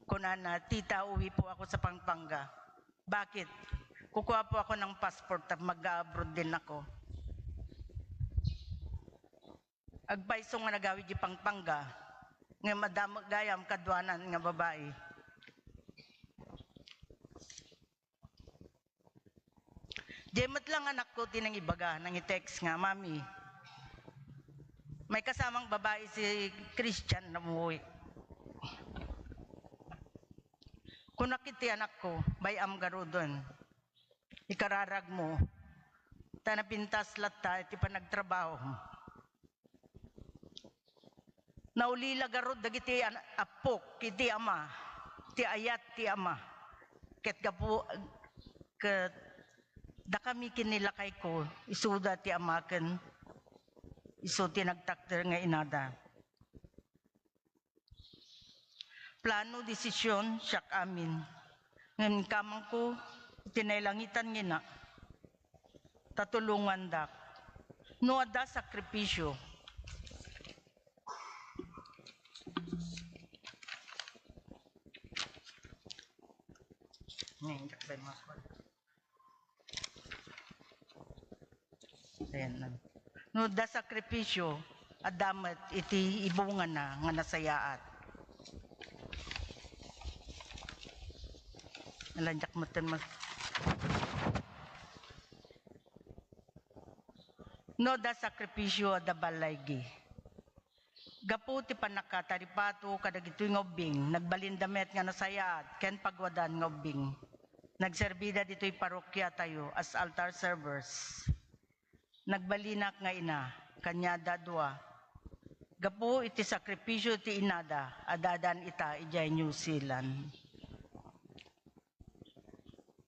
Kunana, "Tita, uwi po ako sa Pampanga." "Bakit?" "Kukuha po ako ng passport at mag-abroad din ako." Agpayso nga nagawid idiay Pampanga, ngem adda met gayam kaduanan nga babai. Diay met lang anakko ti nangibaga, nangi-text nga, "Mami, may kasamang babae si Christian na umuwi." Kunak iti anakko, "Bay-am garuden. Ikararagmo. Ta napintas latta iti panagtrabaho." Naulila garud dagiti an-, appok iti ama, ti ayat ti ama. Ket gapu-, ket dakami ken ni lakayko, isuda ti ama ken isu ti nagtakder nga inada. Plano, desisyon, siak amin. Ngem inkamangko iti nailangitan nga ina, ta tulongandak. No adda sakripisyo, Ngayon, dakbay mo ako. Ayan lang. No adda sakripisyo, adda met iti ibungana nga nasayaat. Alanjak met ten mas. No adda sakripisyo, adda ballaygi. Gapu ti pannakataripato kadagitoy nga ubbing, nagbalinda met nga nasayaat ken paguadan nga ubbing. Nagserbida ditoy parokiatayo as altar servers. Nagbalinak nga ina, kaniada a dua. gapu iti sakripisio ti inada, addan ita idiay New Zealand.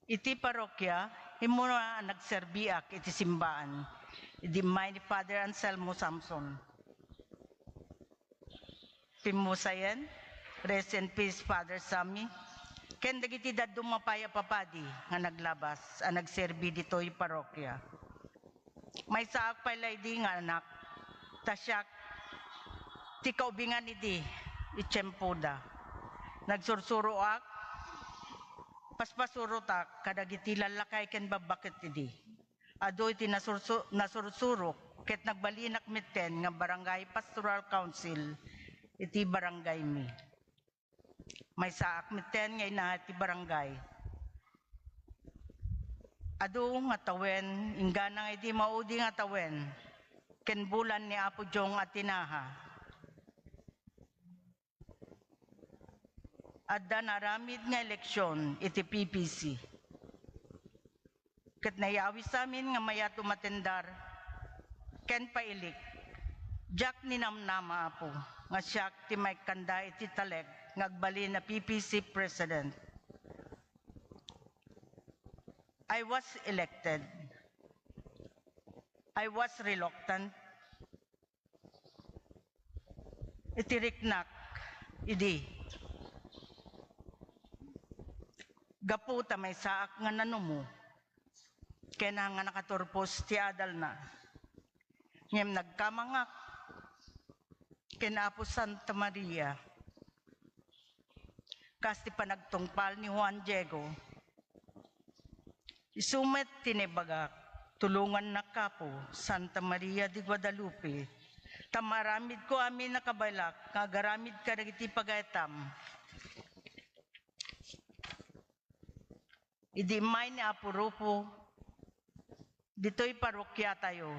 Iti parokya, immuna a nagserbiak iti simbaan idi immay ni Father Anselmo Samson. Pimmusayen, rest in peace, Father Sammy, ken dagiti dadduma pay a papadi nga naglabas a nagserbi ditoy parokya. Maysaak pay la idi nga anak, ta siak ti kaubingan idi iti tiempoda. Nagsursuroak, paspasurotak kadagiti lallakay ken babbaket idi. Adu iti nasursu-, nasursurok ket nagbalinak metten nga Barangay Pastoral Council iti barangaymi. Maysaak metten nga ina ti barangay. Adu nga tawen, inggana nga idi maudi nga tawen, ken bulan ni Apo Jong a tinaha. Adda naaramid nga eleksion iti P P C. Ket nayawis amin nga mayat umatendar ken pailik. Diak ninamnama, Apo, nga siak ti maikkanda iti talek nga agbalin a P P C president. I was elected. I was reluctant. Iti riknak idi, gapu ta maysaak nga nanumo ken nga nakaturpos ti adalna. Ngem nagkamangak ken Apo Santa Maria, kas ti panagtungpal ni Juan Diego. Isu met ti naibagak, tulongannak, Apo, Santa Maria de Guadalupe, ta maaramidko amin a kabaelak nga agaramid kadagiti pagaytam. Idi immay ni Apo Rufo ditoy parokiatayo,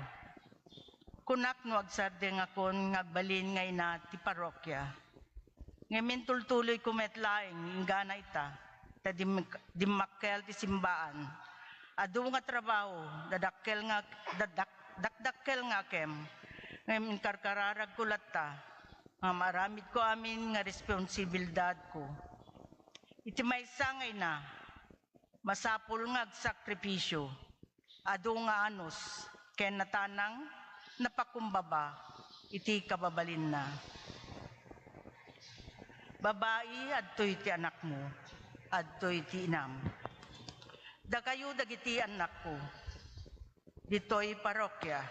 kunak no agsardengakon nga agbalin nga ina ti parokia. Ngem intultuloyko met laeng inggana ita, ta dim-, dimmakkel ti simbaan. Adu nga trabaho, dadakkel nga, dadak-, dakdakkel nga akem, ngem inkarkararagko latta nga maaramidko amin nga responsibilidadko. Iti maysa nga ina, masapul nga agsakripisio. Adu nga anus ken natanang napakumbaba iti kababalinna. Babai, adtoy ti anakmo, adtoy ti inam. Dakayo dagiti annakko, ditoy parokia,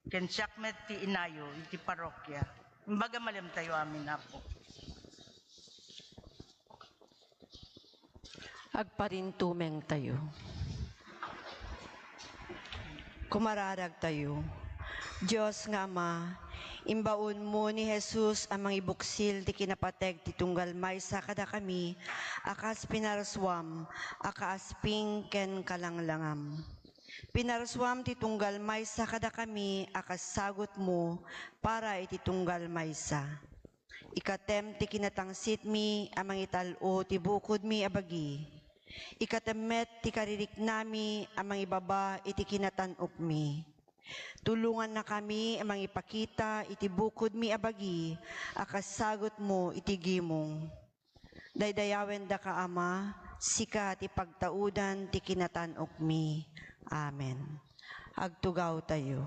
ken siak met ti inayo iti parokia. Imbaga malemtayo amin, Apo. Agparintumengtayo. Kumararagtayo. Dios nga Ama, imbaonmo ni Jesus a mangibuksil ti kinapateg ti tunggal maysa kadakami a kas pinarsuam a kaasping ken kalanglangam. Pinarsuam ti tunggal maysa kadakami a kas sagutmo para iti tunggal maysa. Ikatem ti kinatangsitmi a mangital-o ti bukodmi a bagi. Ikatem met ti kaririknami a mangibaba iti kinatan-okmi. Tulongannakami a mangipakita iti bukodmi a bagi a kas sagutmo iti gimong. Daydayawendaka, Ama, sika ti pagtaudan ti kinatan-okmi. Amen. Agtugawtayo.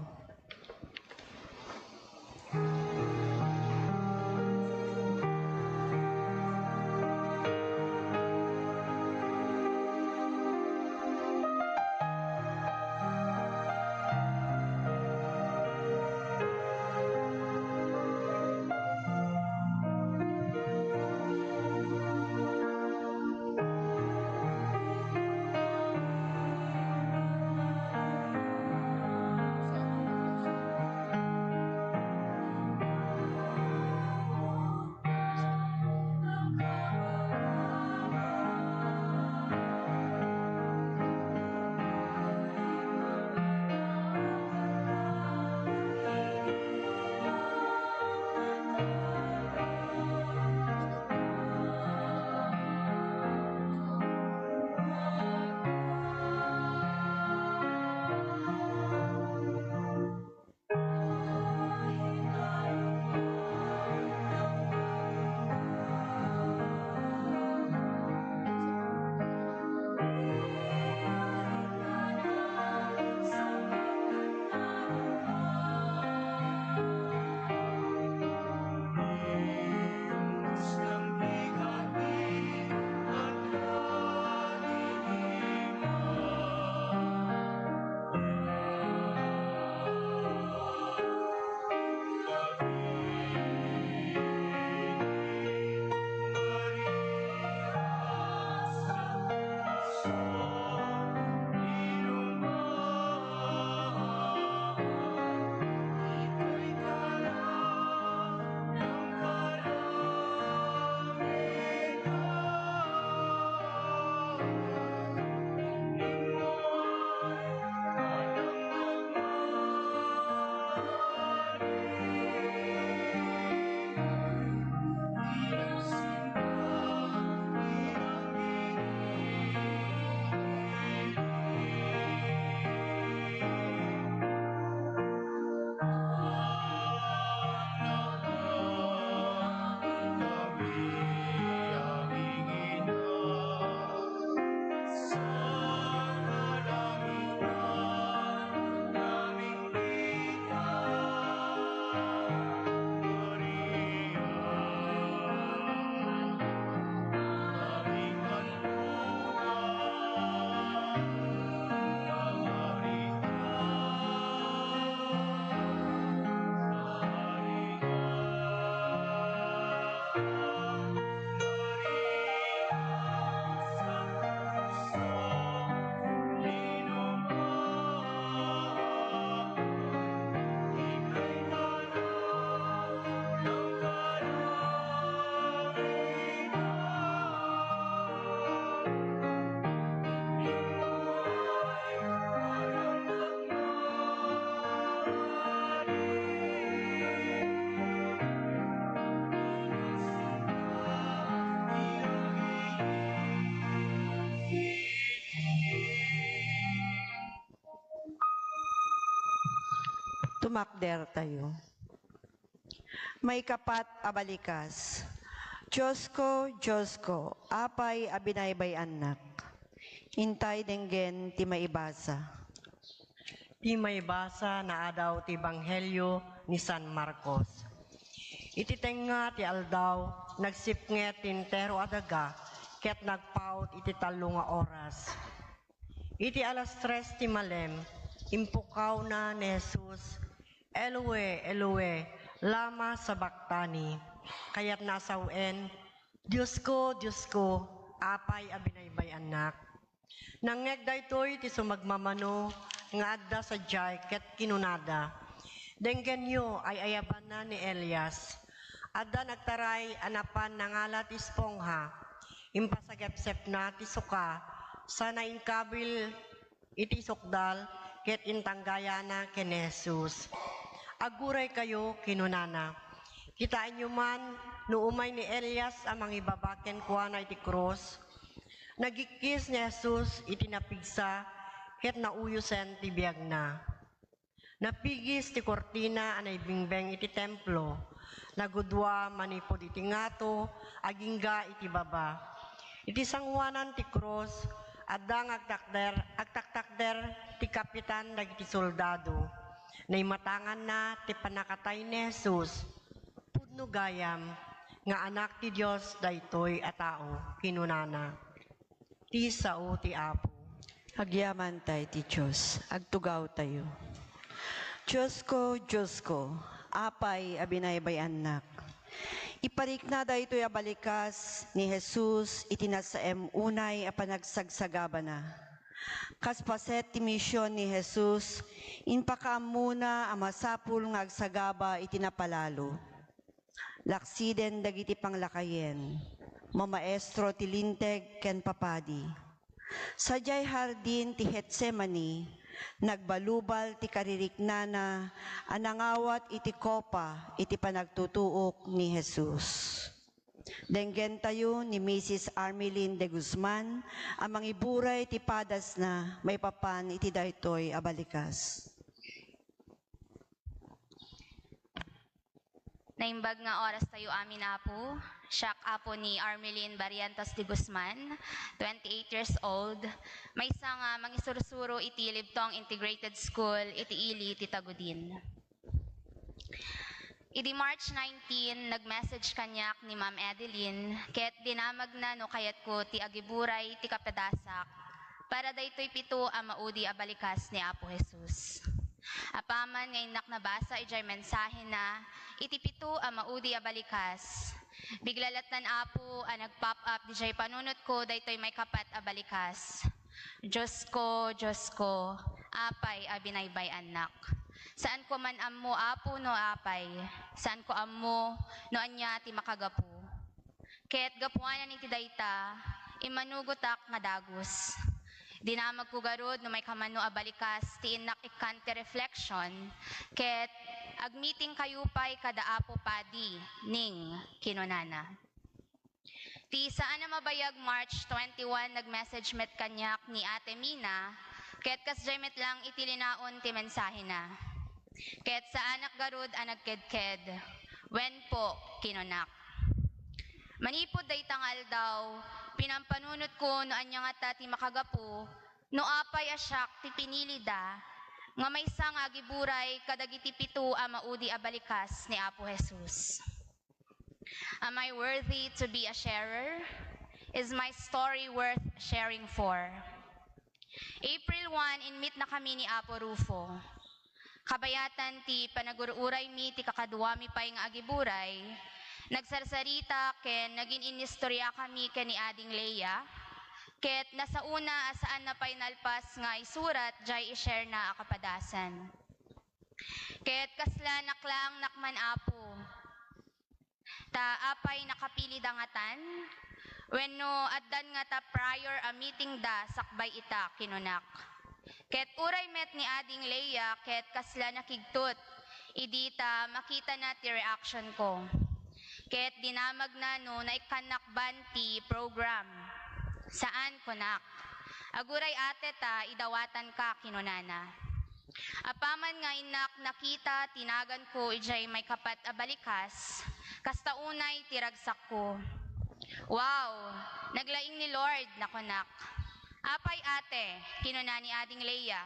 Sumakder tayo. Maikapat a balikas. Diosko, Diosko, apay a binaybay-annak? Intay denggen ti maibasa. Ti maibasa naadaw ti Ebanghelio ni San Marcos. Iti tengnga ti aldaw, nagsipnget ti entero a daga ket nagpaut iti tallo nga oras. Iti alas tres ti malem, impukawna ni Jesus, "Eloe, Eloe, lama sabachthani?" Kayatna a sawen, "Diosko, Diosko, apay a binaybay-annak?" Nangngeg daytoy ti sumagmamano nga adda sadiay ket kinunada, "Denggenyo, ay-ayabanna ni Elias. Adda nagtaray a napan nangala ti espongha, impasagepsepna ti suka, sana inkabil iti sukdal ket intanggayana ken ni Jesus." "Agguraykayo," kinunana. "Kitaenyo man no umay ni Elias a mangibaba kenkuana iti krus?" Nagikkis ni Jesus iti napigsa ket nauyosen ti biagna. Napigis ti kurtina a naibingbeng iti templo. Nagudua manipud iti ngato agingga iti baba. Iti sanguanan ti krus, adda nga agtakder, agtaktakder ti kapitan dagiti soldado. Naimatanganna ti pannakatay ni Jesus. "Pudno gayam nga Anak ti Dios daytoy a tao," kinunana. Ti sao ti Apo. Agyamantay ti Dios. Agtugawtayo. Diosko, Diosko, apay a binaybay-annak? Iparikna daytoy a balikas ni Jesus iti nasaem unay a panagsagsagabana. Kas paset ti mision ni Jesus, impakaammona a masapul nga agsagaba iti napalalo. Laksiden dagiti panglakayen, mamaestro ti Linteg ken papadi. Sadiay hardin ti Getsemani, nagbalubal ti kaririknana a nangawat iti kopa iti panagtutuok ni Jesus. Denggentayo ni Misis Armelin de Guzman a mangiburay ti padasna maipapan iti daytoy a balikas. Naimbag nga oras tayo amin, Apo. Siak, Apo, ni Armelin Barrientos de Guzman, twenty-eight years old. Maysa nga mangisursuro iti Libtong Integrated School iti ili ti Tagudin. Idi March nineteen, nag-message kaniak ni Ma'am Adeline ket dinamagna no kayatko ti agiburay ti kapadasak para daytoy pito a maudi a balikas ni Apo Jesus. Apaman nga innak nabasa idiay mensahena iti pito a maudi a balikas, bigla lattan, Apo, a nag-pop up idiay panunotko daytoy maikapat a balikas. Diosko, Diosko, apay a binaybay-annak? Saanko man ammo, Apo, no apay. Saanko ammo no ania ti makagapu. Ket gapuanan iti dayta, immanugotak nga dagus. Dinamagko garud no maikamano a balikas ti innak ikkan ti reflection, ket, "Agmitingkayo pay kada Apo Padi, Ning," kinunana. Ti saan a mabayag, March twenty-one, nag-message met kaniak ni Ate Mina, ket kasdiay met lang iti linaon ti mensahena. Ket saanak garud a nagkedked. "Wen po," kinunak. Manipud dayta nga aldaw, pinampanunotko no ania ngata ti makagapu, no apay a siak ti pinilida nga maysa nga agiburay kadagiti pito a maudi a balikas ni Apo Jesus. Am I worthy to be a sharer? Is my story worth sharing for? April one, inmitnakami ni Apo Rufo. Kabayatan ti panagur-uraymi ti kakaduami pay nga agiburay, nagsarsarita ken nagin-inistoriakami ken ni Ading Lea, ket nasaona a saanna pay nalpas nga isurat diay i-share na a kapadasan. Ket kasla naklaangnak man, Apo. Ta apay, nakapilida ngatan? Wenno addan ngata prior a meeting da sakbay ita, kinunak. Ket uray met ni Ading Lea ket kasla nakigtot idi ta makitana ti reaction ko. Ket dinamagna no naikkannak ban ti program. Saan, kunak. Aguray, ate, ta idawatanka, kinunana. Apaman nga innak nakita ti naganko idiay maikapat a balikas, kasta unay ti ragsakko. "Wow! Naglaing ni Lord," nakunak. "Apay, ate?" kinuna ni Ading Leia.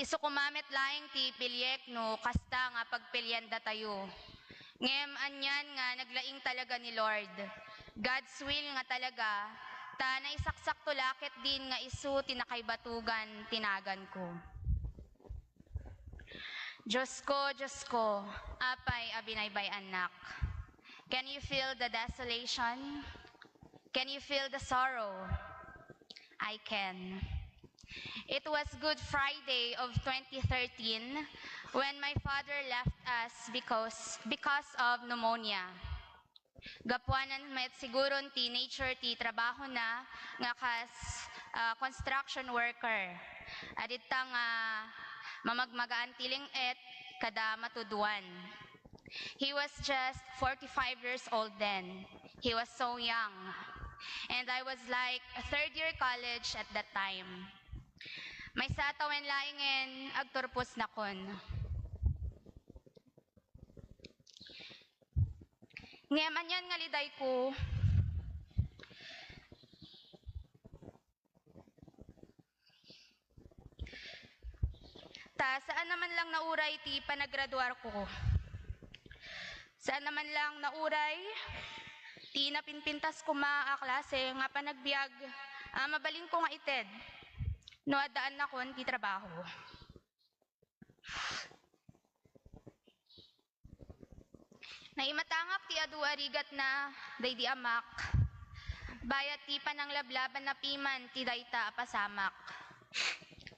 "Isu koma met laeng ti piliek no kasta nga pagpiliandatayo. Ngem anian nga naglaing talaga ni Lord. God's will nga talaga, ta naisaksakto la ketdin nga isu ti nakaibatugan ti naganko." Diyos ko, Diyos ko, apay a binaybay-annak? Can you feel the desolation? Can you feel the sorrow? I can. It was Good Friday of twenty thirteen when my father left us because, because of pneumonia. Gapuanan met siguron ti nature ti trabahona nga kas, ah, construction worker. Adita nga mamagmagaan ti ling-et kada matuduan. He was just forty-five years old then. He was so young. And I was, like, third year college at that time. Maysa a tawen laengen, agturposnakon. Ngem anian nga lidayko, ta saan na man lang nauray ti panagraduarko. Saan na man lang nauray ti napinpintas koma a klase nga panagbiag a mabalinko nga ited no addaannakon ti trabaho. Naimatangak ti adu a rigatna daydi amak, bayat ti pananglablabanna piman ti dayta a pasamak.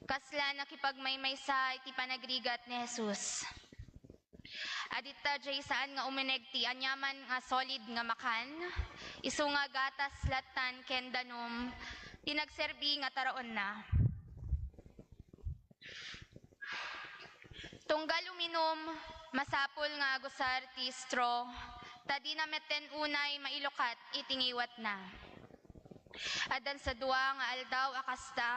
Kasla nakipagmaymaysa iti panagrigat ni Jesus. Adita jay saan nga umuneg ti aniaman nga solid nga makan, isu nga gatas lattan ken danum ti nagserbi nga taraonna. Tunggal uminum, masapul nga agusar ti straw, ta dina metten unay mailukat iti ngiwatna. Addan sa dua nga aldaw a kasta,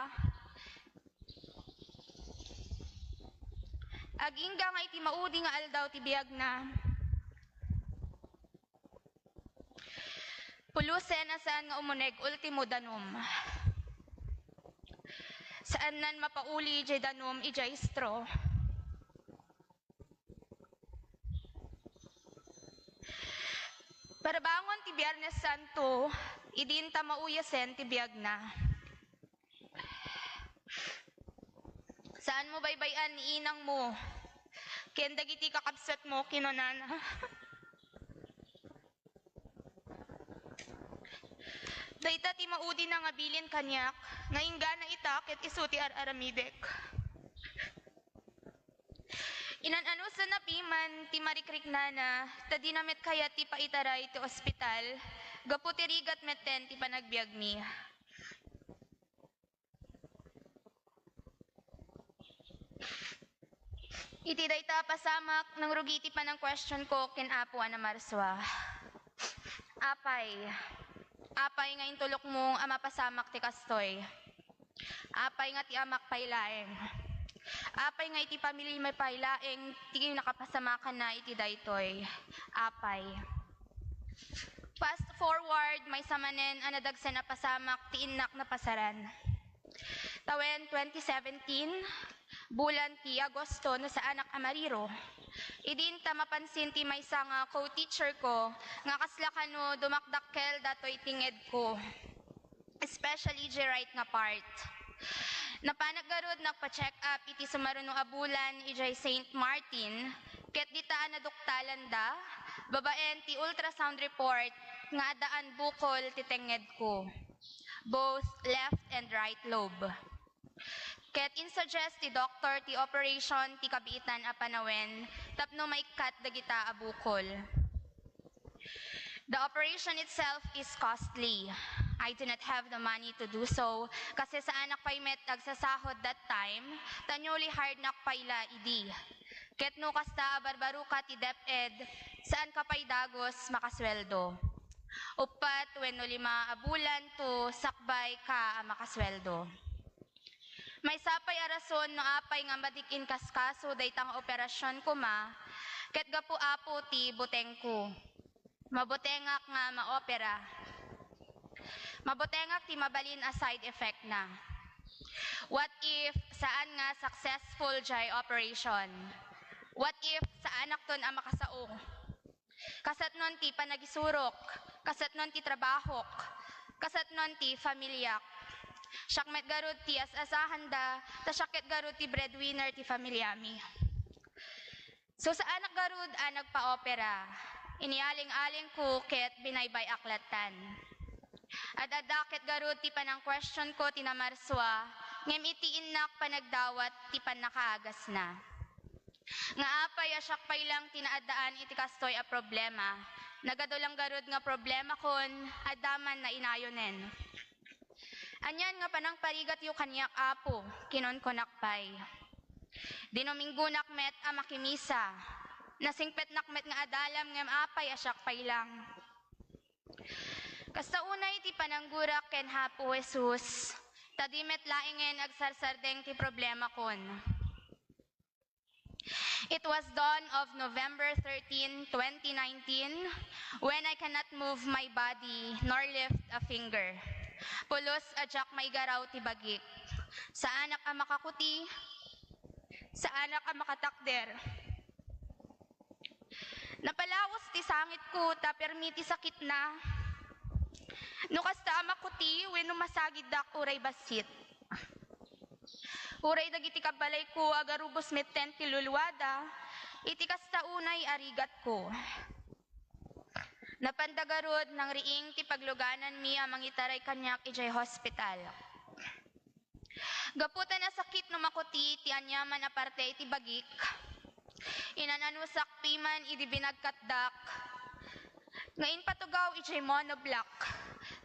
agingga nga iti maudi nga aldaw ti biagna, pulusen a saan nga umuneg ultimo danum. Saannan mapauli jay danum idiay straw. Parabangon ti Biernes Santo, idinta mauyasen ti biagna. Saanmo baybay-an ni inangmo ken dagiti kakabsatmo, kinunana. Dayta ti maudina nga bilin kaniak, nga inggana ita ket isu ti ar-aramidek. Inan-anusanna piman ti marikriknana, ta dina met kayat ti paitaray ti ospital, gapu ti rigat metten ti panagbiagmi. Iti dayta a pasamak, nangrugi ti panang-question ko ken Apo a namarsua. Apay, apay nga intulokmo a mapasamak ti kastoy? Apay nga ti amak pay laeng? Apay nga iti pamiliami pay laeng ti nakapasamakanna iti daytoy? Apay. Fast forward, maysa manen a nadagsen a pasamak ti innak napasaran. Tawen twenty seventeen, bulan ti Agosto no saanak a mariro, idinta mapansin ti maysa nga co-teacher ko nga kasla kano dumakdakkel datoy ti ngedko, especially di right nga part. Napanak garud nagpa-check up iti sumaruno a bulan idiay Saint Martin, ket dita a naduktalanda, babaen ti ultrasound report, nga addaan bukol ti tengngedko, both left and right lobe. Ket insuggest ti doktor ti operation ti kabiitan a panawen tapno maikkat dagita a bukol. The operation itself is costly. I do not have the money to do so, kasi saanak pay met agsasahod that time, ta newly hired nak pay la idi. Ket no kasta a barbaroka ti DepEd, saanka pay dagus makasueldo. Uppat wenno lima a bulan to sakbay ka a makasueldo. Maysa pay a rason no apay nga madi ti inkaskaso dayta nga operasion koma, ket gapu, Apo, ti butengko. Mabutengak nga maopera. Mabutengak ti mabalin a side effect na. What if saan nga successful jay operation? What if saanakton a makasao? Kasatnon ti panagisurok, kasatnon ti trabahok, kasatnon ti familiak. Siak met garud ti as-asahanda, ta siak ket garud ti breadwinner ti familiami. So, saanak garud a nagpa-opera. Inialing-alingko ket binaybay-ak lattan. Ad-adda ket garud ti panang-questionko ti namarsua, ngem iti innak panagdawat ti pannakaagasna. Nga apay a siak pay lang ti naaddaan iti kastoy a problema. Nagadu lang garud nga problemakon, adda man nainayonen. Anian nga panangparigatyo kaniak, Apo, kinunkunak pay. Dinuminggonak met a makimisa. Nasingpetnak met nga adalam ngem apay a siak pay lang. Kasta unay ti pananggurak ken Apo Jesus, ta di met laengen agsarsardeng ti problemakon. It was dawn of November thirteen, twenty nineteen, when I cannot move my body nor lift a finger. Pulos a diak maigaraw ti bagik. Saanak a makakuti, saanak a makatakder. Napalaus ti sangitko ta permi ti sakitna. No kasta a makuti wenno masagiddak uray bassit. Uray dagiti kabbalayko agarubos metten ti luluada, iti kasta unay a rigatko. Napanda garud nangriing ti paglugananmi a mangitaray kaniak idiay hospital. Gapu ta nasakit no makuti ti aniaman a parte iti bagik, inan-anusak piman idi binagkatdak nga impatugaw idiay monoblock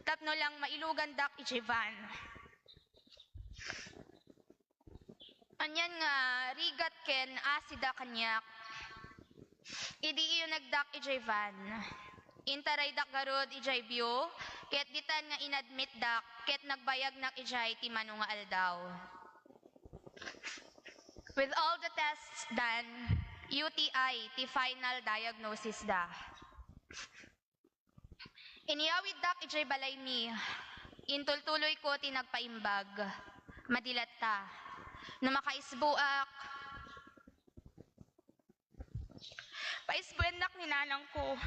tapno lang mailugandak idiay van. Anian nga rigat ken asida kaniak. Idi iyunegdak idiay van, intaraydak garud idiay view, ket ditan nga inadmitdak ket nagbayagnak idiay ti mano nga aldaw. With all the tests done, U T I ti final diagnosis da. Inyawiddak idiay balaymi. Intultuloyko ti nagpaimbag. Madi latta. No makaisbuak, paisbuennak ni nanangko.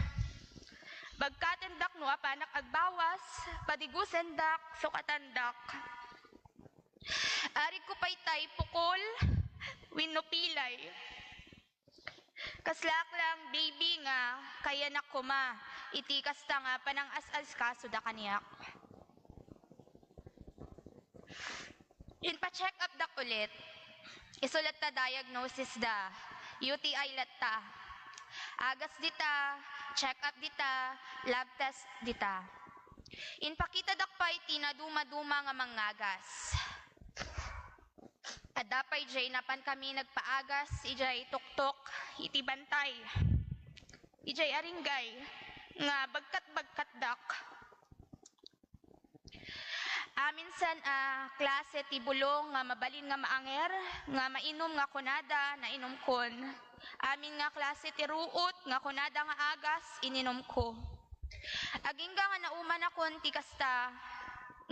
Bagkatendak no apanak agbawas, padigusendak, sukatandak. Arigko pay tay pukol wenno pilay. Kaslaak lang baby nga kayanak koma iti kasta nga panangas-askasoda kaniak. Inpa-check-updak ulit. Isu latta diagnosis da, U T I latta. Agas dita, check-up dita, lab test dita. Inpakitadak pay ti naduma-duma nga mangagas. Adda pay jay napan kami nagpaagas idiay tuktok iti bantay, idiay aringgay nga bagkat-bagkatdak. Aminsan a klase ti bulong nga mabalin nga maanger nga mainum nga kunada, nainumkon. Amin nga klase ti ruot nga kunada nga agas, ininumko. Agingga nga naumanakon ti kasta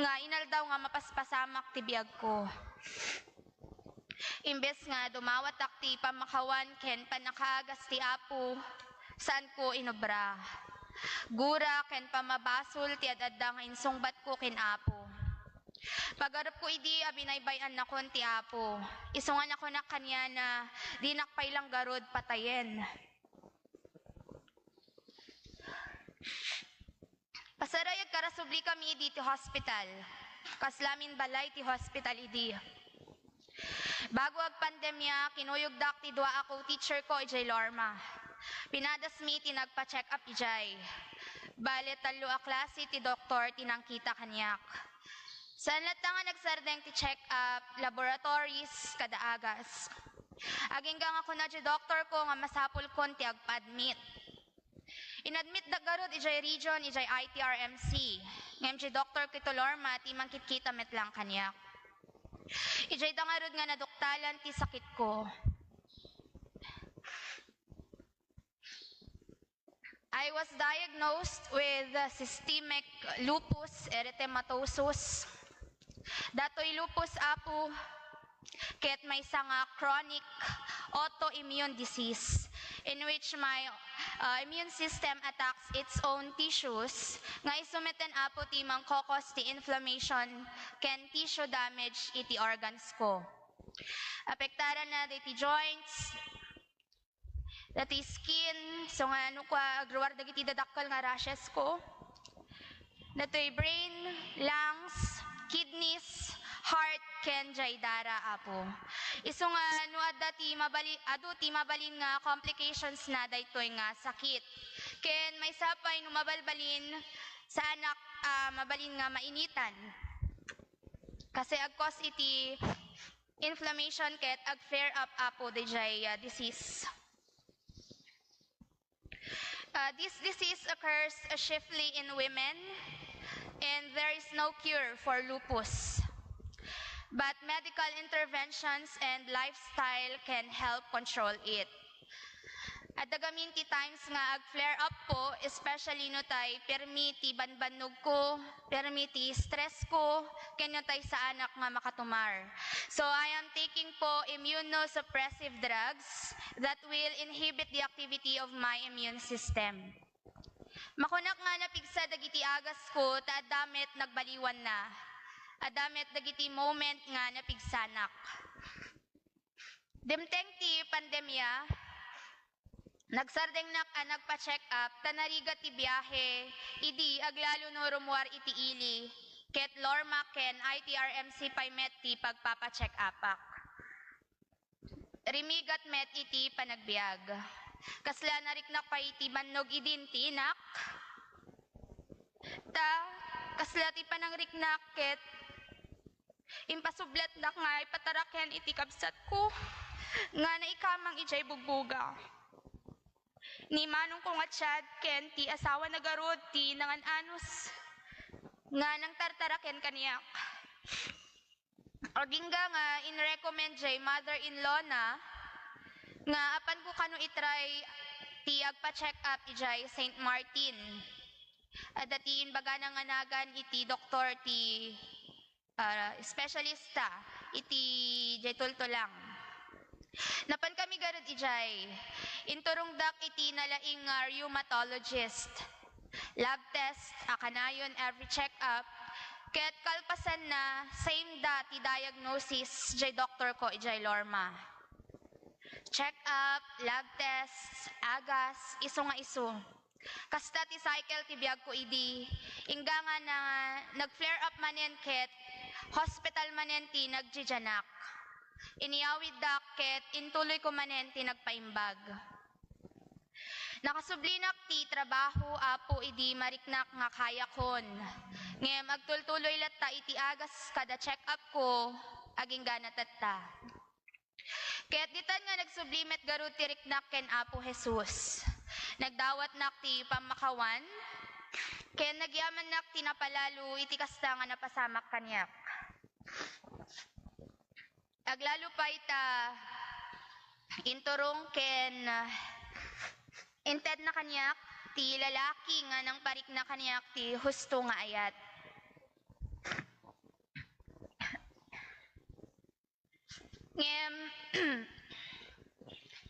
nga inaldaw nga mapaspasamak ti biagko. Imbes nga dumawatak ti pammakawan ken pannakaagas ti Apo, saanko inobra. Gura ken pammabasol ti ad-adda nga insungbatko ken Apo. Pagarupko idi a binaybay-annakon ti Apo. Isu nga nakunak kaniana, dinak pay lang garud patayen. Pasaray agkarasubli kami idi ti hospital. Kaslamin balay ti hospital idi. Bago agpandemya, kinuyogdak ti dua a co-teacher ko idiay Lorma. Pinadasmi ti nagpa-check-up idiay. Bale, tallo a klase ti doktor ti nangkita kaniak. Saan latta nga nagsardeng ti check-up, laboratories, kada agas. Agingga nga kuna ti doktor ko nga masapulkon ti agpa-admit. Inadmitdak garud idiay region, idiay I T R M C. Ngem ti doktor ko iti Lorma ti mangkitkita met lang kaniak. Idiay da ngarud nga naduktalan ti sakitko. I was diagnosed with systemic lupus erythematosus. Datoy lupus, Apo, ket maysa nga chronic autoimmune disease in which my, uh, immune system attacks its own tissues, nga isu metten, Apo, ti mangkokos ti inflammation ken tissue damage iti organs ko. Apektaranna dagiti joints, dagiti skin, so nga no kua, agruar dagiti dadakkel nga rashes ko. Datoy brain, lungs, kidneys, heart, ken jay dara, Apo. Isu nga no adda ti mabali-, adu ti mabalin nga complications na daytoy nga sakit. Ken maysa pay no mabalbalin, saanak, ah, mabalin nga mainitan. Kasi agkos iti inflammation ket ag-flare up, Apo, dayjay, ah, disease. Uh, this disease occurs, uh, chiefly in women, and there is no cure for lupus. But medical interventions and lifestyle can help control it. Adda gamin ti times nga ag-flare up po, especially no tay permi ti banbannog ko, permi ti stress ko, ken no tay saanak nga makatumar. So, I am taking po immunosuppressive drugs that will inhibit the activity of my immune system. Makunak nga napigsa dagiti agas ko ta adda met nagbaliwanna. Adda met dagiti moment nga napigsanak. Dimteng ti pandemya, nagsardengnak a nagpa-check up ta narigat ti biahe idi aglalo no rummuar iti ili, ket Lorma ken I T R M C pay met ti pagpapa-check upak. Rimigat met iti panagbiag. Kasla nariknak pay iti bannog idin ti inak. Ta, kasla ti panangriknak ket impasublatnak nga ipataraken iti kabsatko nga naikamang idiay bugboga. Ni manongko nga Chad ken ti asawana garud ti nangan-anos nga nangtartaraken kaniak. Agingga nga in-recommend jay mother-in-law na nga apanko kano itry ti agpa-check up idiay Saint Martin. Adda ti imbagana nga nagan iti doktor ti, ah, espesyalista iti jay tultulang. Napan kami garud idiay. Inturongdak iti nalaing nga rheumatologist. Lab test a kanayon every check-up, ket kalpasanna, same da ti diagnosis jay doktor ko idiay Lorma. Check-up, lab tests, agas, isu nga isu. Kasta ti cycle ti biagko idi, ingga nga na, nag-flare up manen ket hospital manen ti nagdidianak. Inyawiddak ket intuloyko manen ti nagpaimbag. Nakasublinak ti trabaho, Apo, idi mariknak nga kayakon. Ngem agtultuloy latta iti agas kada check-up ko, agingga na tatta. Ket ditan nga nagsubli met garud ti riknak ken Apo Jesus. Nagdawatnak ti pammakawan, ken nagyamannak ti napalalo iti kasta nga napasamak kaniak. Aglalo pay ta inturong ken, ah, intedna kaniak ti lalaki nga nangparikna kaniak ti husto nga ayat. Ngem,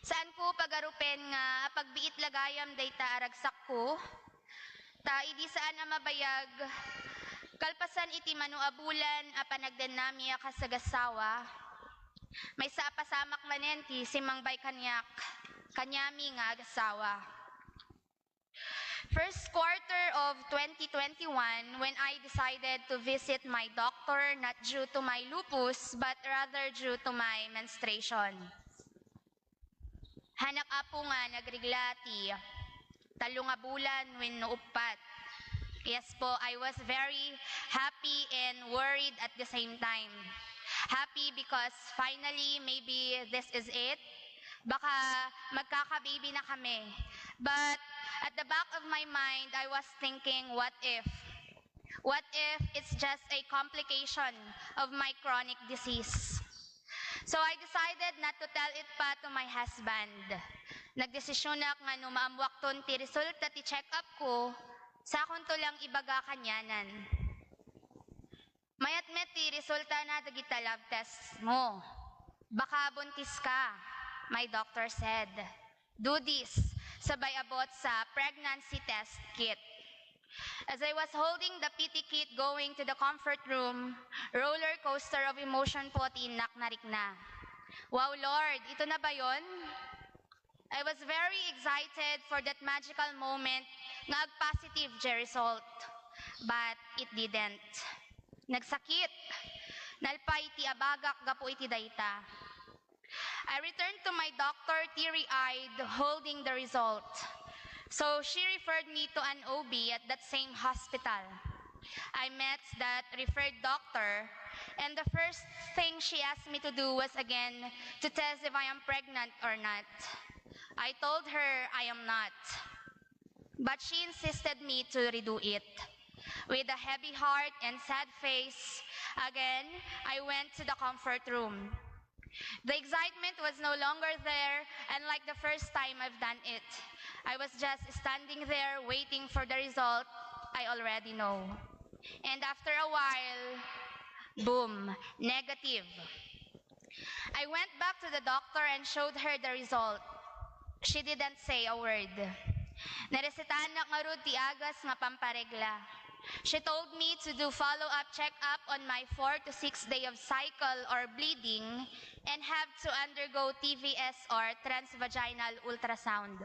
saanko pagarupen nga apagbiit la gayam dayta a ragsakko, ta idi saan a mabayag, kalpasan iti mano a bulan a panagdennami a kas agassawa, maysa a pasamak manen ti simmangbay kaniak, kaniami nga agassawa. First quarter of twenty twenty-one, when I decided to visit my doctor, not due to my lupus, but rather due to my menstruation. Hanak, Apo, nga nagregla ti tallo nga bulan wenno uppat. Yes po, I was very happy and worried at the same time. Happy because finally, maybe this is it. Baka magkaka-baby na kami. But at the back of my mind, I was thinking, "What if?" What if it's just a complication of my chronic disease? So I decided not to tell it pa to my husband. Nagdesisyonak nga no maammuakton ti resulta ti check-up ko, sakonto lang ibaga kanianan. Mayat met ti resulta na dagita lab test mo. Baka buntis ka, my doctor said. Do this, sabay abot sa pregnancy test kit. As I was holding the P T kit going to the comfort room, roller coaster of emotion po ti innak narikna. Wow, Lord, ito na ba yon? I was very excited for that magical moment nga ag-positive jay result. But it didn't. Nagsakit. Nalpay ti abagak gapu iti dayta. I returned to my doctor teary-eyed, holding the result. So she referred me to an O B at that same hospital. I met that referred doctor, and the first thing she asked me to do was again to test if I am pregnant or not. I told her I am not, but she insisted me to redo it. With a heavy heart and sad face, again, I went to the comfort room. The excitement was no longer there, and like the first time I've done it, I was just standing there waiting for the result I already know. And after a while, boom, negative. I went back to the doctor and showed her the result. She didn't say a word. Naresetanak ngarud ti agas nga pamparegla. She told me to do follow-up check-up on my four to six day of cycle or bleeding and have to undergo T V S or transvaginal ultrasound.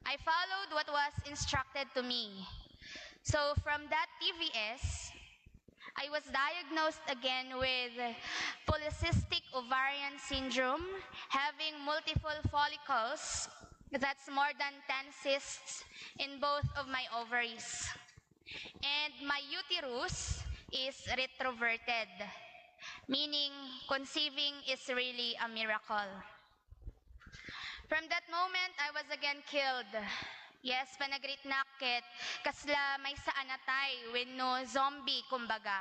I followed what was instructed to me. So from that T V S, I was diagnosed again with polycystic ovarian syndrome, having multiple follicles, that's more than ten cysts in both of my ovaries. And my uterus is retroverted, meaning conceiving is really a miracle. From that moment, I was again killed. Yes, panagriknak ket kasla maysa a natay wenno zombie, kumbaga.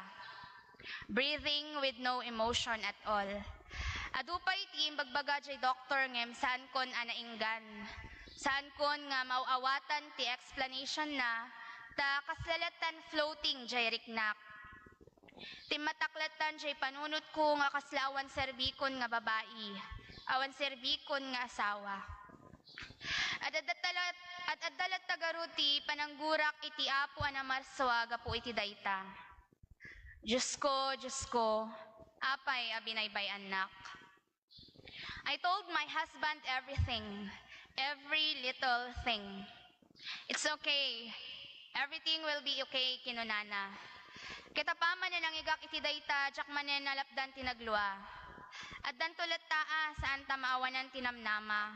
Breathing with no emotion at all. Adu pay ti imbagbaga jay doktor ngem saankon a nainggan. Saankon nga maaw-awatan ti explanation na, ta kasla lattan floating jay riknak. Timmatak lattan jay panunotko nga kasla awan serbikon nga babai, awan serbikon nga asawa. Ad-adda ta lat-, ad-adda latta garud ti pananggurak iti Apo a namarsua gapu iti dayta. Diosko, Diosko, apay a binaybay-annak? I told my husband everything, every little thing. "It's okay. Everything will be okay," kinunana. Ket apaman a nangigak iti dayta, diak manen nalapdan ti naglua. Addanto latta a saan ta maawanan ti namnama.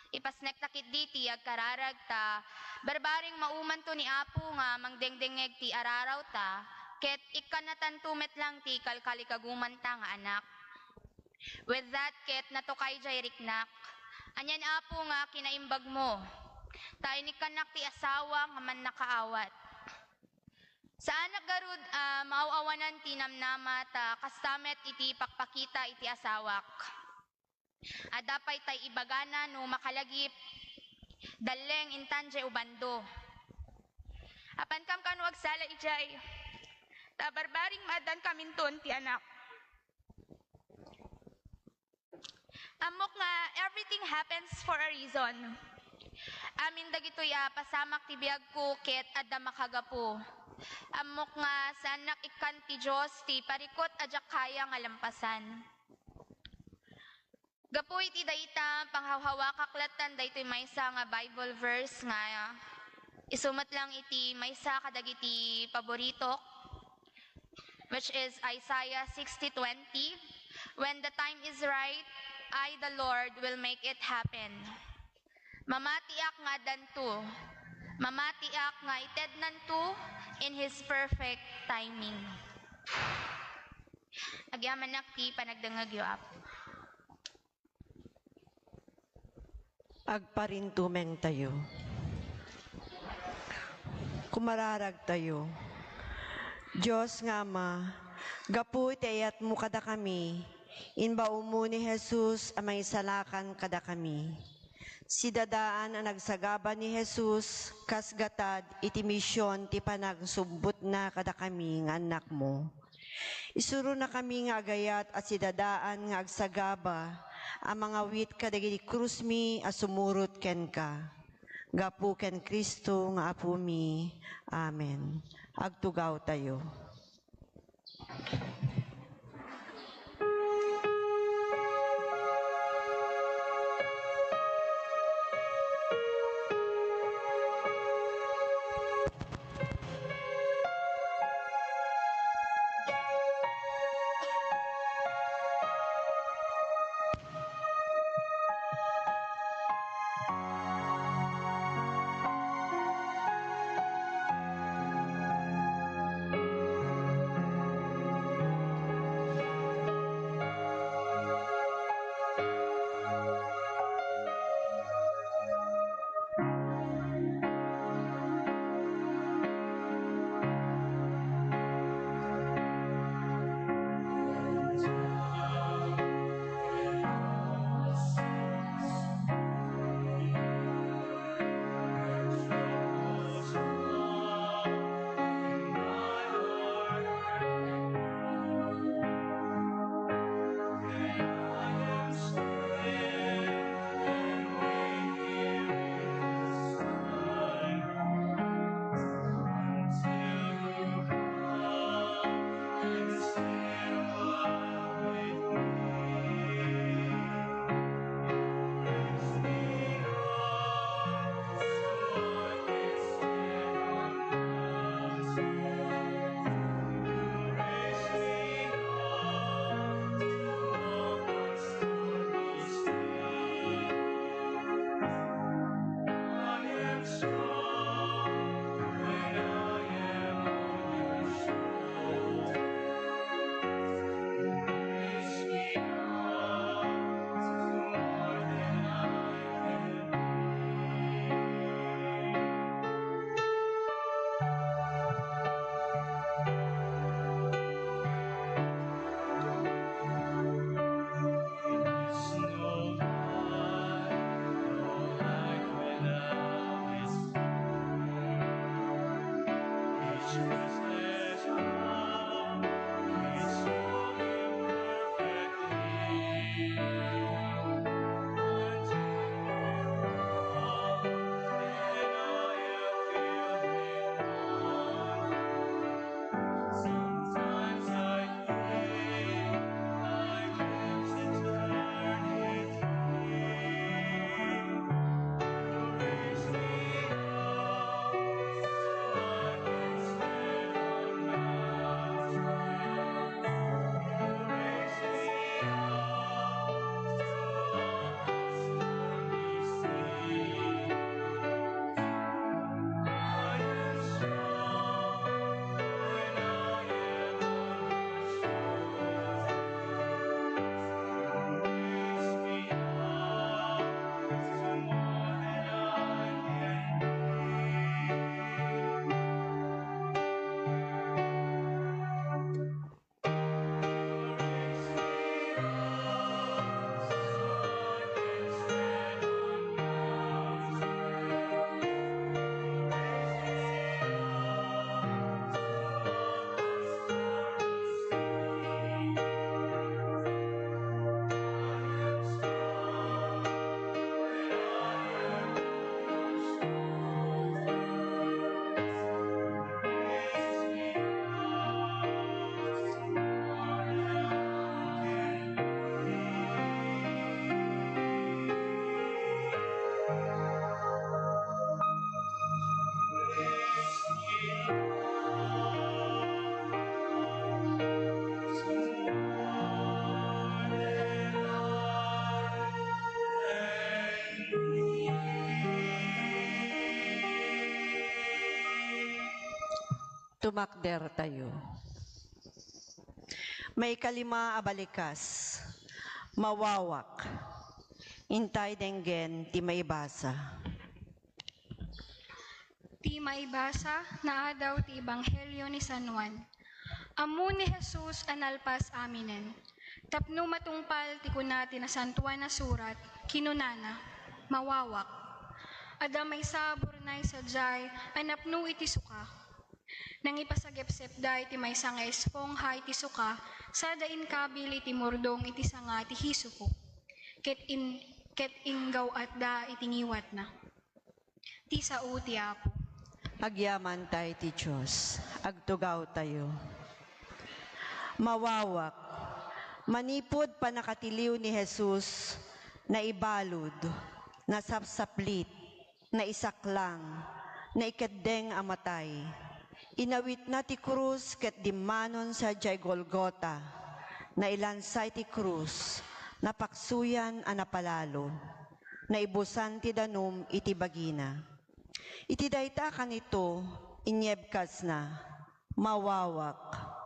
Ipasnekta ketdi ti agkararag ta barbareng maumanto ni Apo nga mangdengdengngeg ti ararawta, ket ikkannatanto met lang ti kalkalikagumanta nga anak. With that, ket natukay jay riknak. Anian, Apo, nga kinaimbagmo? Ta inikkannak ti asawa nga mannakaawat. Saanak garud a maaw-awanan ti namnama ta kasta met iti pakpakita iti asawak. Adda pay tay ibagana no makalagip, dalleng intan jay ubando. Apankam kano agsala idiay, ta barbareng maaddankam inton ti anak. Ammok nga everything happens for a reason. Amin dagitoy a pasamak ti biagko ket adda makagapu. Ammok nga saannak ikkan ti Dios ti parikut a diak kaya nga lampasan. Gapu iti dayta, panghawhawakak lattan daytoy maysa nga Bible verse nga isu met lang iti maysa kadagiti paboritok, which is Isaiah sixty twenty, "When the time is right, I, the Lord, will make it happen." Mamatiak nga addanto. Mamatiak nga itednanto in His perfect timing. Agyamanak ti panagdengngegyo, Apo. Agparintumeng tayo. Kumararag tayo. Dios nga Ama, gapu iti ayatmo kadakami, imbaonmo ni Jesus a mangisalakan kadakami. Sidadaan a nagsagaba ni Jesus kas gatad iti mision ti panangsubbotna kadakami nga annakmo. Isuronakami nga agayat a sidadaan nga agsagaba a mangawit kadagiti krusmi a sumurot kenka. Gapu ken Cristo nga Apomi. Amen. Agtugawtayo. Tumakder tayo. Maikalima a balikas, mawawak. Intay denggen ti maibasa. Ti maibasa, naadaw ti Ebanghelio ni San Juan. Ammo ni Jesus a nalpas aminen. Tapno matungpal ti kuna ti Nasantoan a Surat, kinunana, "Mawawak." Adda maysa a burnay sadiay a napno iti suka. Nangipasagepsepda iti maysa nga espongha iti suka, sada inkabil iti murdong iti sanga ti hisopo, ket in-, ket inggaw-atda iti ngiwatna. Ti sao ti Apo. Agyamanta iti Dios. Agtugawtayo. Mawawak. Manipud pannakatiliw ni Jesus, naibalud, nasapsaplit, naisaklang, naikeddeng a matay. Inawitna ti krus ket dimmanon sadiay Golgota. Nailansa iti krus, napaksuyan a napalalo. Naibusan ti danum iti bagina. Iti dayta a kanito, inyebkasna, "Mawawak."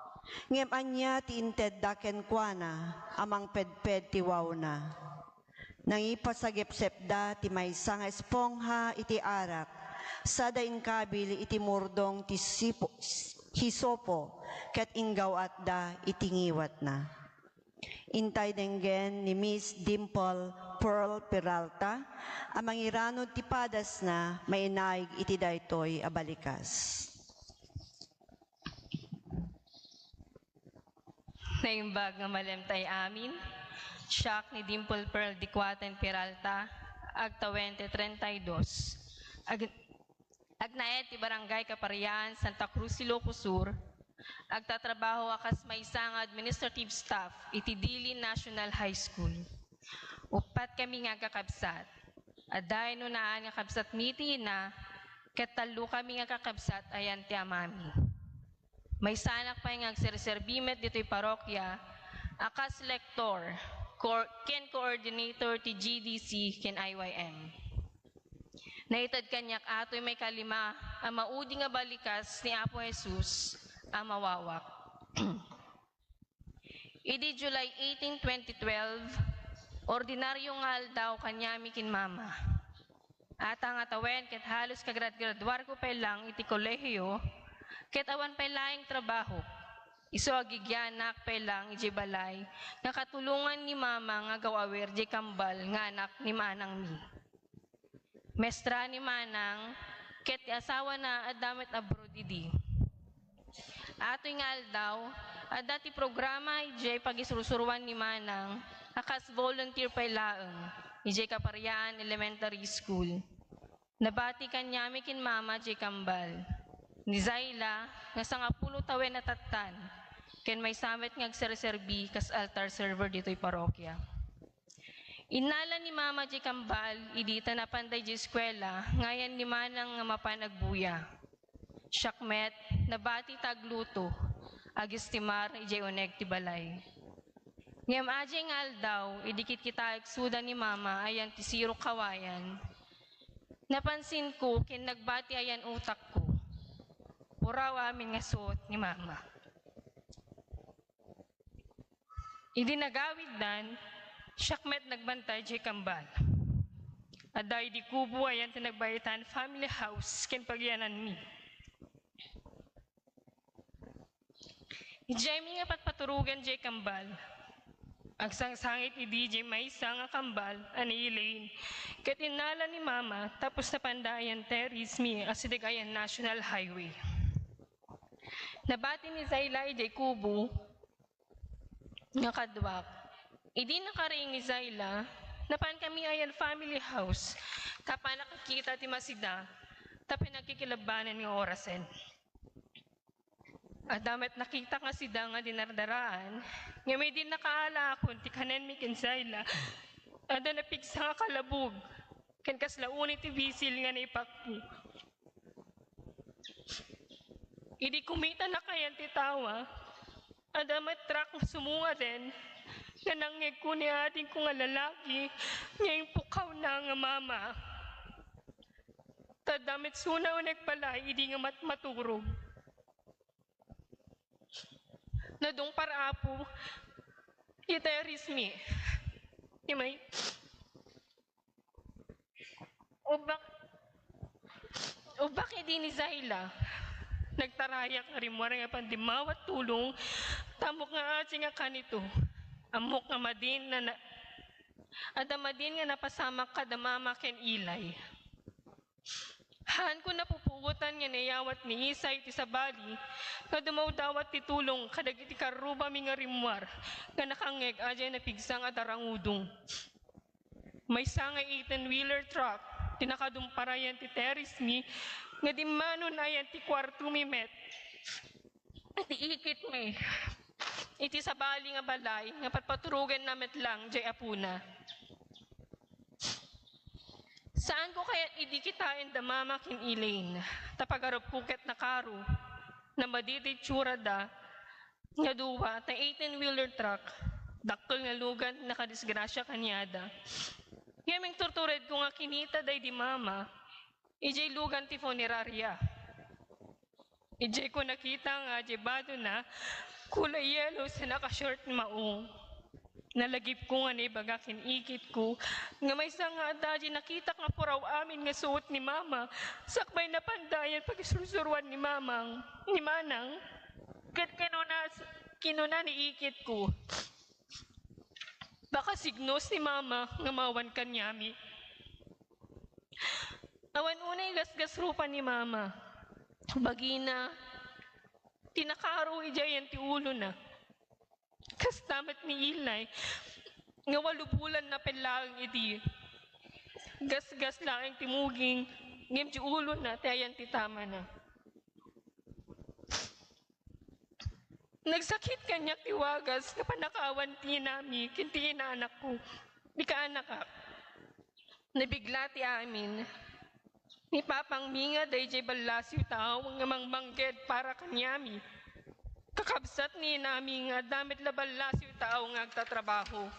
Ngem ania ti intedda kenkuana a mangpedped ti wawna? Nangipasagepsepda ti maysa nga espongha iti arak, sada inkabil iti murdong ti sipo-, hisopo, ket inggaw-atda iti ngiwatna. Intay denggen ni Miss Dimple Pearl Peralta a mangiranod ti padasna mainaig iti daytoy a balikas. Naimbag nga malemtay amin, siak ni Dimple Pearl Dicuaten Peralta, agtawen ti treinta y dos. Ag-, Agnaed ti Barangay Kaparian, Santa Cruz, Ilocos Sur, agtatrabaho a kas maysa nga administrative staff iti Dili National High School. Uppat kami nga agkakabsat. Adda inunaan nga kabsatmi ti ina, ket tallo kami nga agkakabsat a yan ti amami. Maysanak pay nga agserserbi met ditoy parokya a kas lektor, cor-, ken coordinator ti G D C ken I Y M. Naited kaniak atoy maikalima a maudi nga balikas ni Apo Jesus a mawawak. Idi July eighteen, twenty twelve, ordinaryo nga aldaw kaniami ken Mama. Ata nga tawen ket halos kagradgraduarko pay lang iti kolehiyo, ket awan pay laeng trabaho. Isu a gigianak pay lang idiay balay nga katulongan ni Mama nga agaw-awer diay kambal nga anak ni manangmi. Mestra ni Manang, ket ti asawana adda met abroad idi. Atoy nga aldaw, adda ti programa idiay pagisursuruan ni Manang a kas volunteer pay laeng idiay Kaparian Elementary School. Nabati kaniami ken Mama diay kambal ni Zayla nga sangapulo tawen a tattan, ken maysa met nga agserserbi kas altar server ditoy parokya. Innala ni Mama diay kambal idi ta napanda idiay eskuela nga ayan ni Manang nga mapan agbuya. Siak met, nabati ta agluto, agestimar idiay uneg ti balay. Ngem adiay nga aldaw, idi kitkitaek suda ni Mama ayan ti sirok kawayan, napansinko ken nagbati ayan utakko. Puraw amin nga suot ni Mama. Idi nagawiddan, siak met nagbantay diay kambal. Adda idi kubo ayan ti nagbaetan family house ken pagiyananmi. Idiaymi nga patpaturogan diay kambal, agsangsangit idi diay maysa nga kambal a ni Elaine, ket innala ni Mama tapos napanda ayan terrace mi a sideg ayan National Highway. Nabati ni Zayla idiay kubo nga kaduak. Idi nakariing ni Zayla, napan kami ayan family house, ta pannak agkita ti masida, ta panagkikilabanan nga orasen. Adda met nakitak nga sida nga dinardaraan, ngem idi nakaalaakon ti kanenmi ken Zayla, adda napigsa nga kalabog, ken kasla uni ti bisil nga naipakpo. Idi kumitanak ayan ti tawa, adda met truck nga sumungaden nga nangngegko ni adingko nga lalaki nga impukkawna nga mama. Ta adda met isuna uneg balay idi nga matmaturog. Nadungpar, Apo, ti terrace mi. Ti may-, Ubbak, ubbak idi ni Zayla, Nagtarayak nga rimmuar nga apan dimmawat tulong, ta ammok nga asin nga kanito. Ammok nga madin na, na adda madin nga napasamak kada mama ken Eli. Haanko napupuotan nga nayawat ni Isay iti sabali nga dumawdawat ti tulong kadagiti karrubami nga rimmuar nga nakangngeg a diay napigsa nga tarangudong. Maysa nga eighteen-wheeler truck ti nakadumparayan ti terrace mi nga dimmanon ayan ti kuarto mi met iti ikit mi iti sabali nga balay nga patpaturogenna met lang diay apona. Saanko kayat idi kitaen da mama ken Elaine, ta pagarupko ket nakaro, namadi ti itsurada nga dua ta eighteen-wheeler truck, dakkel nga lugan ti nakadisgrasia kaniada. Ngem inturturedko nga kinita daydi mama idiay lugan ti funeraria. Idiay ko nakita nga diay badona, kulay yellow sa naka-short maong. Nalagipko nga naibaga ken ikitko nga maysa nga adda diay nakitak nga puraw amin nga suot ni mama, sakbay na pandayan pagisursuruan ni mamang, ni manang. Ket kinuna, kinuna ni ikitko, "Baka signos ni mama nga mawan kaniami." Awan unay gasgasrupa ni mama. Bagina, ti nakaro idiayen ti ulona. Kasta met ni Eli, nga walo bulan na pay laeng idi. Gasgas laeng ti muging, ngem ti ulona ti ayan ti tamana. Nagsakit kaniak ti wagas nga pannakawan ti inami ken ti inaanakko, ti kaanakak. Nabigla ti amin. Ni papangmi nga daydiay ballasiw tao nga mangmangged para kaniami. Kakabsat ni inami nga adda met la ballasiw tao nga agtatrabaho.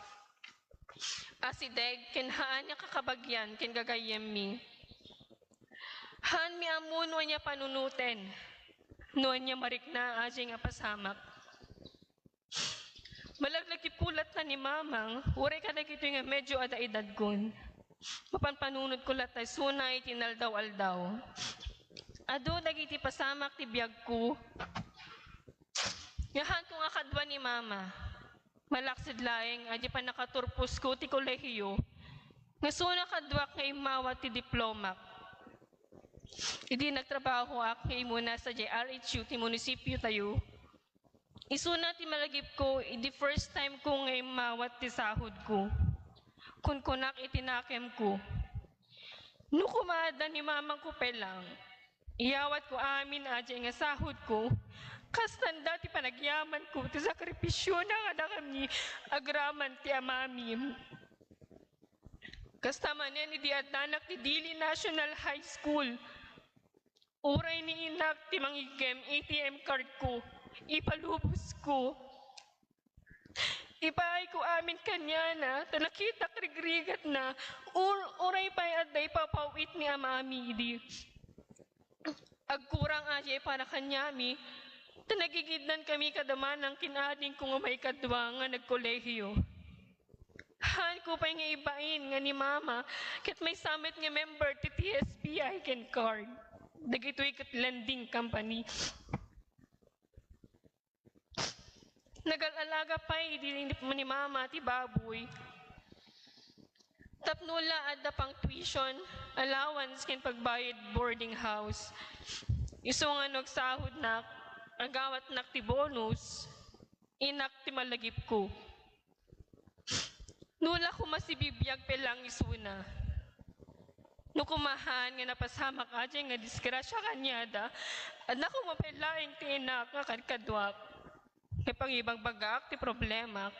Asideg ken haan nga kakabagyan ken gagayyemmi. Haanmi ammo no ania panunoten, no ania marikna a diay nga pasamak. Malaglagipko latta ni mamang, uray kadagitoy nga medyo adda edadkon. Mapanpanunotko latta isuna iti inaldaw-aldaw. Adu dagiti pasamak ti biagko nga haanko nga kadua ni mama. Malaksid laeng a diay pannakaturposko ti kolehiyo, nga isuna kaduak nga immawat ti diplomak. Idi nagtrabahoak nga imuna sadiay R H U ti munisipiotayo, isuna ti malagipko idi first time ko nga immawat ti sahodko. Kunkunak iti nakemko, "No koma adda ni mamangko pay lang, iyawatko amin a diay nga sahodko, kastanda ti panagyamanko ti sakripisiona kadakami agraman ti amami." Kasta manen idi addanak ti Dili National High School, uray ni inak ti mangiggem A T M cardko, ipalubosko. Ipaayko amin kaniana, ta nakitak rigrigatna, ur-, uray pay adda ipapaw-it ni amami idi. Agkurang a diay para kaniami, ta nagigidnan kami kada manang ken adingko nga maikadua nga nagkolehiyo. Haanko pay nga ibain nga ni mama ket maysa met nga member ti T S P I ken card. Dagitoy ket lending company. Nagal-alaga pay idi ni mama ti baboy. Tapno la adda pang tuition, allowance ken pagbayad boarding house. Isu nga no agsahodnak, agawatnak ti bonus, inak ti malagipko. No la koma sibibiag pay lang isuna. No koma haan nga napasamak a diay nga disgrasia kaniada, adda koma pay laeng ti inak nga kadkaduak. Nga pangibagbagaak ti problemak.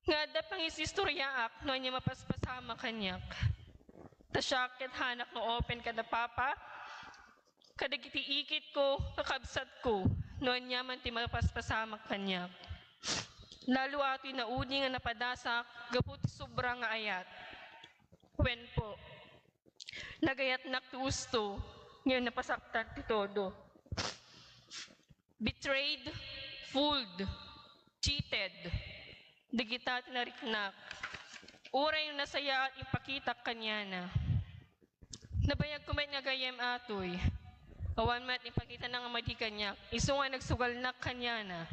Nga adda pangisistoriaak no ania mapaspasamak kaniak. Ta siak ket haanak nga open kada papa, kadagiti ikitko, kakabsatko, no ania man ti mapaspasamak kaniak. Lalo a toy naudi nga napadasak gapu ti sobra nga ayat. Wen po, nagayatnak ti usto, ngem napasaktan ti todo. Betrayed, fooled, cheated. Dagita ti nariknak. Uray no nasayaat impakitak kaniana. Nabayagko met nga gayyem atoy. Awan met ipakitana nga madi kaniak, isu nga nagsugalnak kaniana.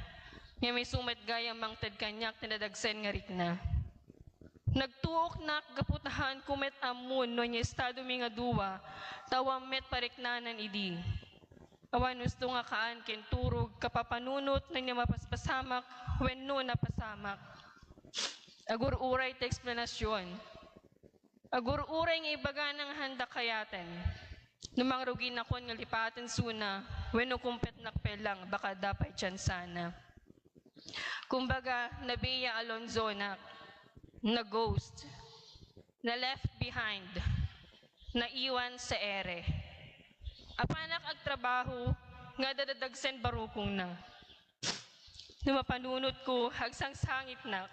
Ngem isu met gayam mangted kaniak ti nadagsen nga rikna. Nagtuoknak gapu ta haanko met ammo no ania estadomi nga dua, ta awan met pariknanan idi. Awan husto nga kaan ken turog, kapapanunot no ania mapaspasamak wenno napasamak. Agur-uray ti eksplanasion. Agur-uray nga ibagana nga haanda kayaten. No mangruginakon nga lipaten suna, wenno kumpetnak pay lang, baka adda pay tiyansana. Kumbaga, nabiya Alonzonak, na-ghost, na-left behind, naiwan sa ere. Apanak agtrabaho nga dadadagsen barukongna. No mapanunotko, agsangsangitnak.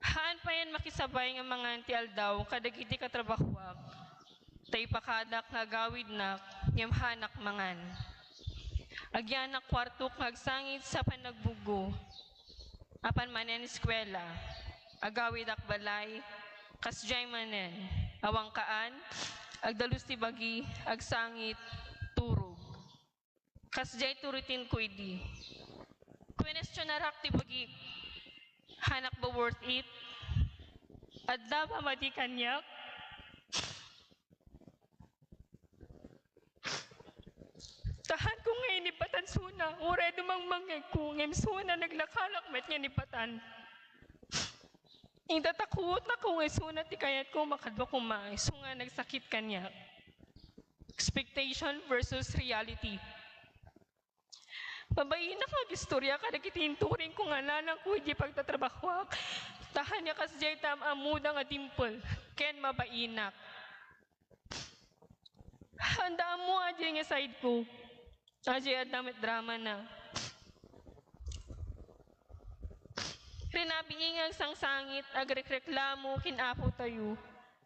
Haan payen makisabay nga mangan ti aldaw kadagiti katrabahoak. Ta ipakadak nga agawidnak, ngem haanak mangan. Agyanak kuartok nga agsangit sa panagbuggo. Apan manen eskuela, agawidak balay, kasdiay manen, awan kaan, agdalus ti bagi, agsangit, turog. Kasdiay ti rutinko idi. Kuenesionarak ti bagik, haanak ba worth it? Adda ba madi kaniak? Ta haanko nga inibatan suna, uray dumangmangngegko, ngem suna naglakalak met nga inibatan. Intatakutnako nga isuna ti kayatko makadua koma, isu nga nagsakit kaniak. Expectation versus reality. Mabainak nga agistoria kadagiti inturingko nga nanangko idiay pagtatrabahoak. Ta ania kasdiay ti am-ammoda nga dimple ken mabainak. Haanda ammo adiay nga sideko. Adiay adda met dramana. Rinabii nga agsangsangit, agrekreklamo ken apotayo.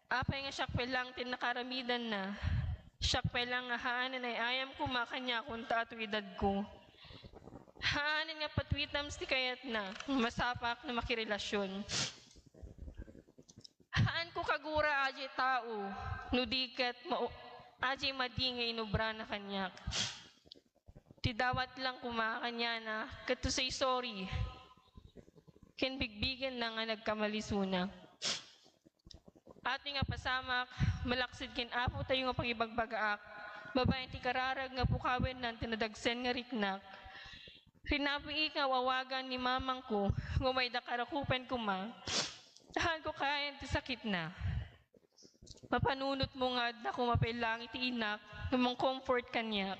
Apay nga siak pay lang ti nakaramidanna? Siak pay lang nga haanen ay-ayam koma kaniakon ta atoedadko. Haanen nga patwitams ti kayatna, masapak no makirelasion. Haanko kagura adiay tao, no di ket mao-, adiay madi nga inobrana kaniak. Ti dawat lang koma kaniana, ket to say sorry. Ken bigbigenna nga nagkamali isuna. Atoy nga pasamak, malaksid ken Apotayo nga pangibagbagaak, babaen ti kararag nga pukawennan ti nadagsen nga riknak. Rinabiik nga awagan ni mamangko, nga umayda karakupen koma. Haanko kayen ti sakitna. Mapanunotmo nga adda koma pay lang iti inak nga mangcomfort kaniak.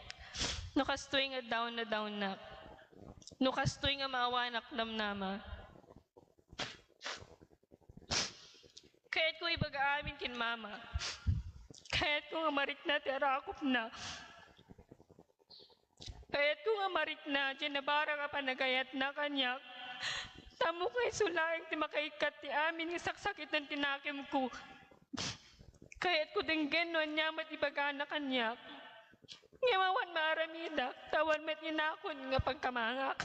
No kastoy nga down na down-nak. No kastoy nga maawanak namnama. Kayatko ibaga amin ken mama. Kayatko nga marikna ti arakupna. Kayatko nga marikna ti nabarang a panagayatna kaniak. Tapno nga isu laeng ti makaikkat ti amin nga saksakiten ti nakemko. Kayatko denggen no ania met ibagana kaniak. Ngem awan maaramidak, ta awan met inakon nga pagkamangak.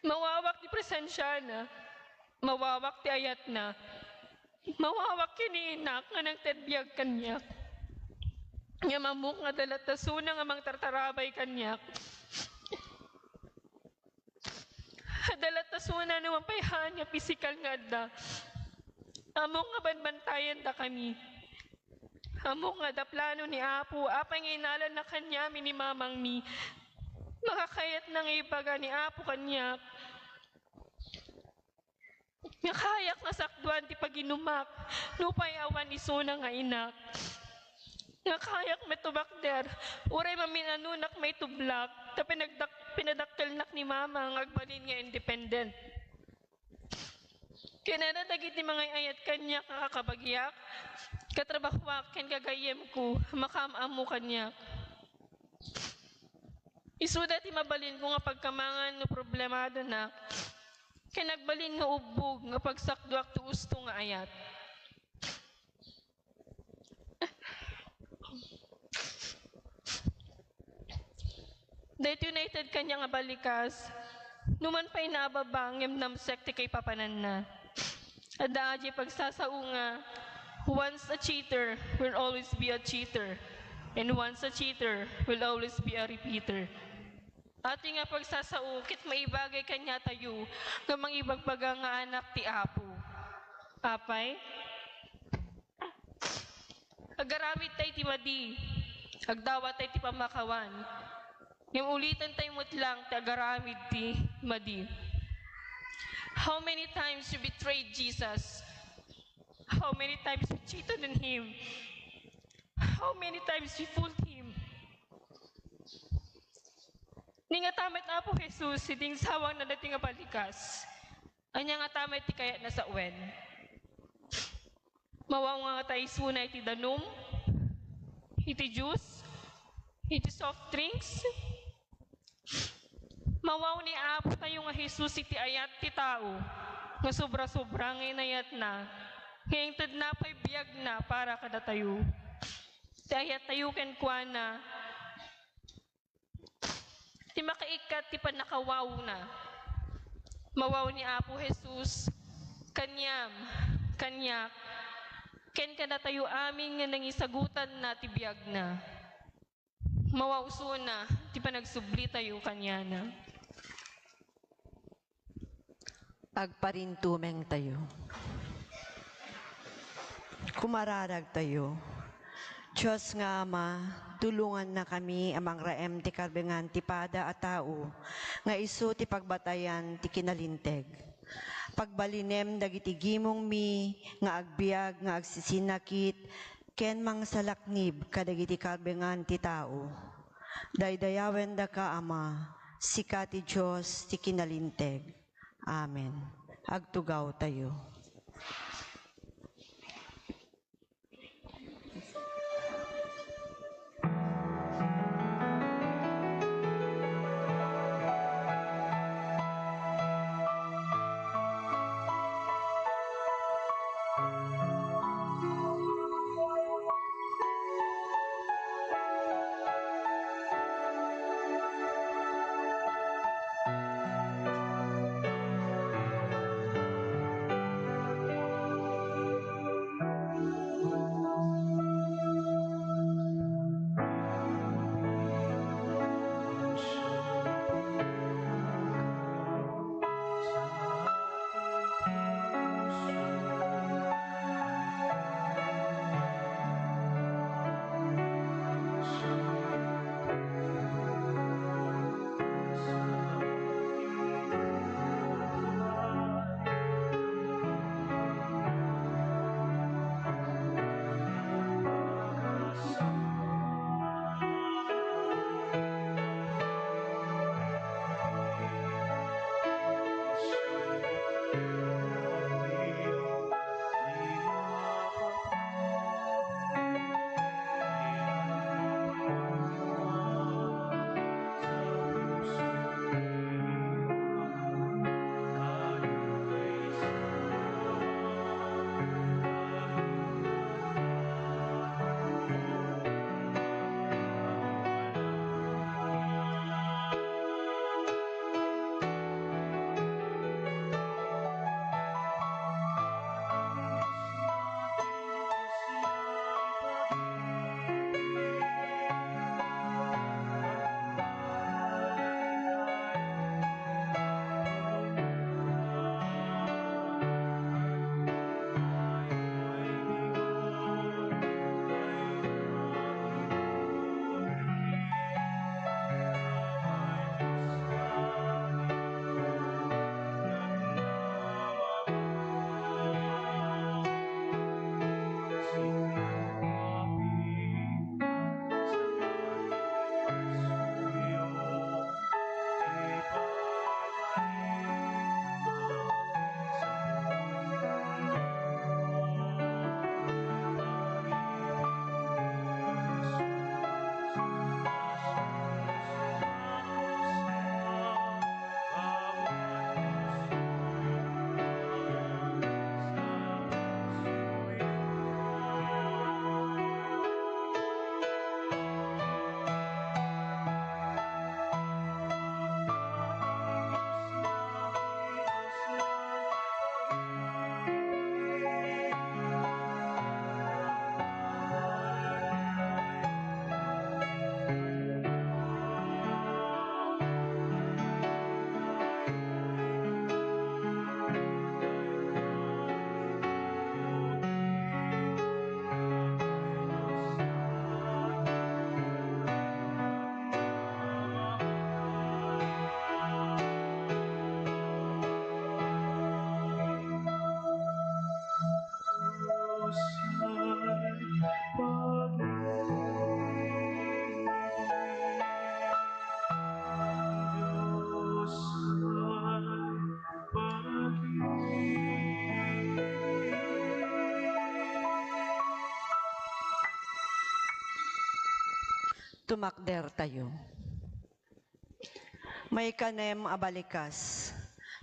Mawawak ti presensiana, mawawak ti ayatna, mawawak ken ni inak nga nangted biag kaniak. Ngem ammok nga adda latta isuna nga mangtartarabay kaniak. Adda latta isuna no man pay haan nga pisikal nga adda. Ammok nga banbantayendakami. Ammok nga adda plano ni Apo, apay nga inalanna kaniami ni mamangmi. Makakayatna nga ibaga ni Apo kaniak. Nga kayak nga sakduan ti paginumak, nupay awan isuna nga inak. Nga kayak met tumakder, uray mamin-anonak maitublak, ta pinagdak-, pinadakkelnak ni mama nga agbalin nga independent. Ken adda dagiti mangay-ayat kaniak nga kakabagiak, katrabahoak, ken gagayyemko, makaam-ammo kaniak. Isuda ti mabalinko nga pagkamangan no problemadonak, ken agbalin nga ubbog nga pagsakduak ti usto nga ayat. Daytoy naited kaniak nga balikas, numan pay naababa ngem namsek ti kaipapananna. Adda adiay pagsasao nga, "Once a cheater, will always be a cheater." And once a cheater will always be a repeater. Aton nga pagsasao ket maibagay kaniatayo nga mangibagbaga nga anak ti Apo. Apay, agaramid tayo ti madi, agdawat tayo ti pamakawan. Ngem ulitan tayo met lang ti agaramid ti madi. How many times you betrayed Jesus? How many times you cheated on Him? How many times you fooled Him? Ni nga tamet Apo Jesus, idin sawangna dati nga balikas. Ania nga tamet ti kayatna sawen? Mawaw nga ta isuna iti danum, iti juice, iti soft drinks. Mawaw ni Apo tayo nga Jesus iti ayat ti tao, nga sobra-sobra nga inayatna, nga intedna pay biagna para kadatayo. Ti ayattayo kenkuana, ti makaikkat ti pannakawawna. Mawaw ni Apo Jesus, kaniam, kaniak, ken kadatayo amin nga nangisagutanna ti biagna. Mawaw isuna ti panagsublitayo kaniana. Agparintumeng tayo. Kumararag tayo. Dios nga Ama, tulongannakami a mangraem ti karbengan ti pada a tao nga isu ti pagbatayan ti kinalinteg. Pagbalinem dagiti gimongmi nga agbiag nga agsisinakit ken mangsalaknib kadagiti karbengan ti tao. Daydayawendaka, Ama, sika ti Dios ti kinalinteg. Amen. Agtugaw tayo. Makder tayo. Maikanem a balikas,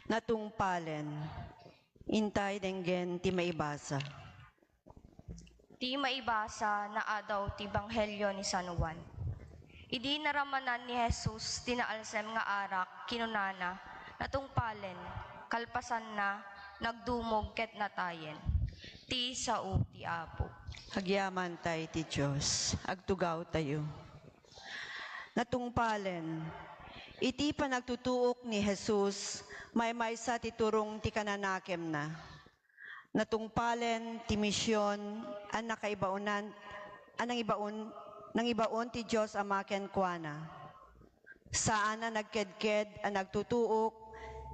natungpalen, intay denggen ti maibasa. Ti maibasa naadaw ti Ebanghelio ni San Juan. Idi naramanan ni Jesus ti naalsem nga arak, kinunana, "Natungpalen," kalpasanna, nagdumog ket natayen. Ti sao ti Apo. Agyamantay ti Dios. Agtugaw tayo. Natungpalen. Iti panagtutuok ni Jesus, maymaysa ti turong ti kananakemna. Natungpalen ti mision a nakaibaonan, a nangibaon, nangibaon ti Dios Ama kenkuana. Saan a nagkedked a nagtutuok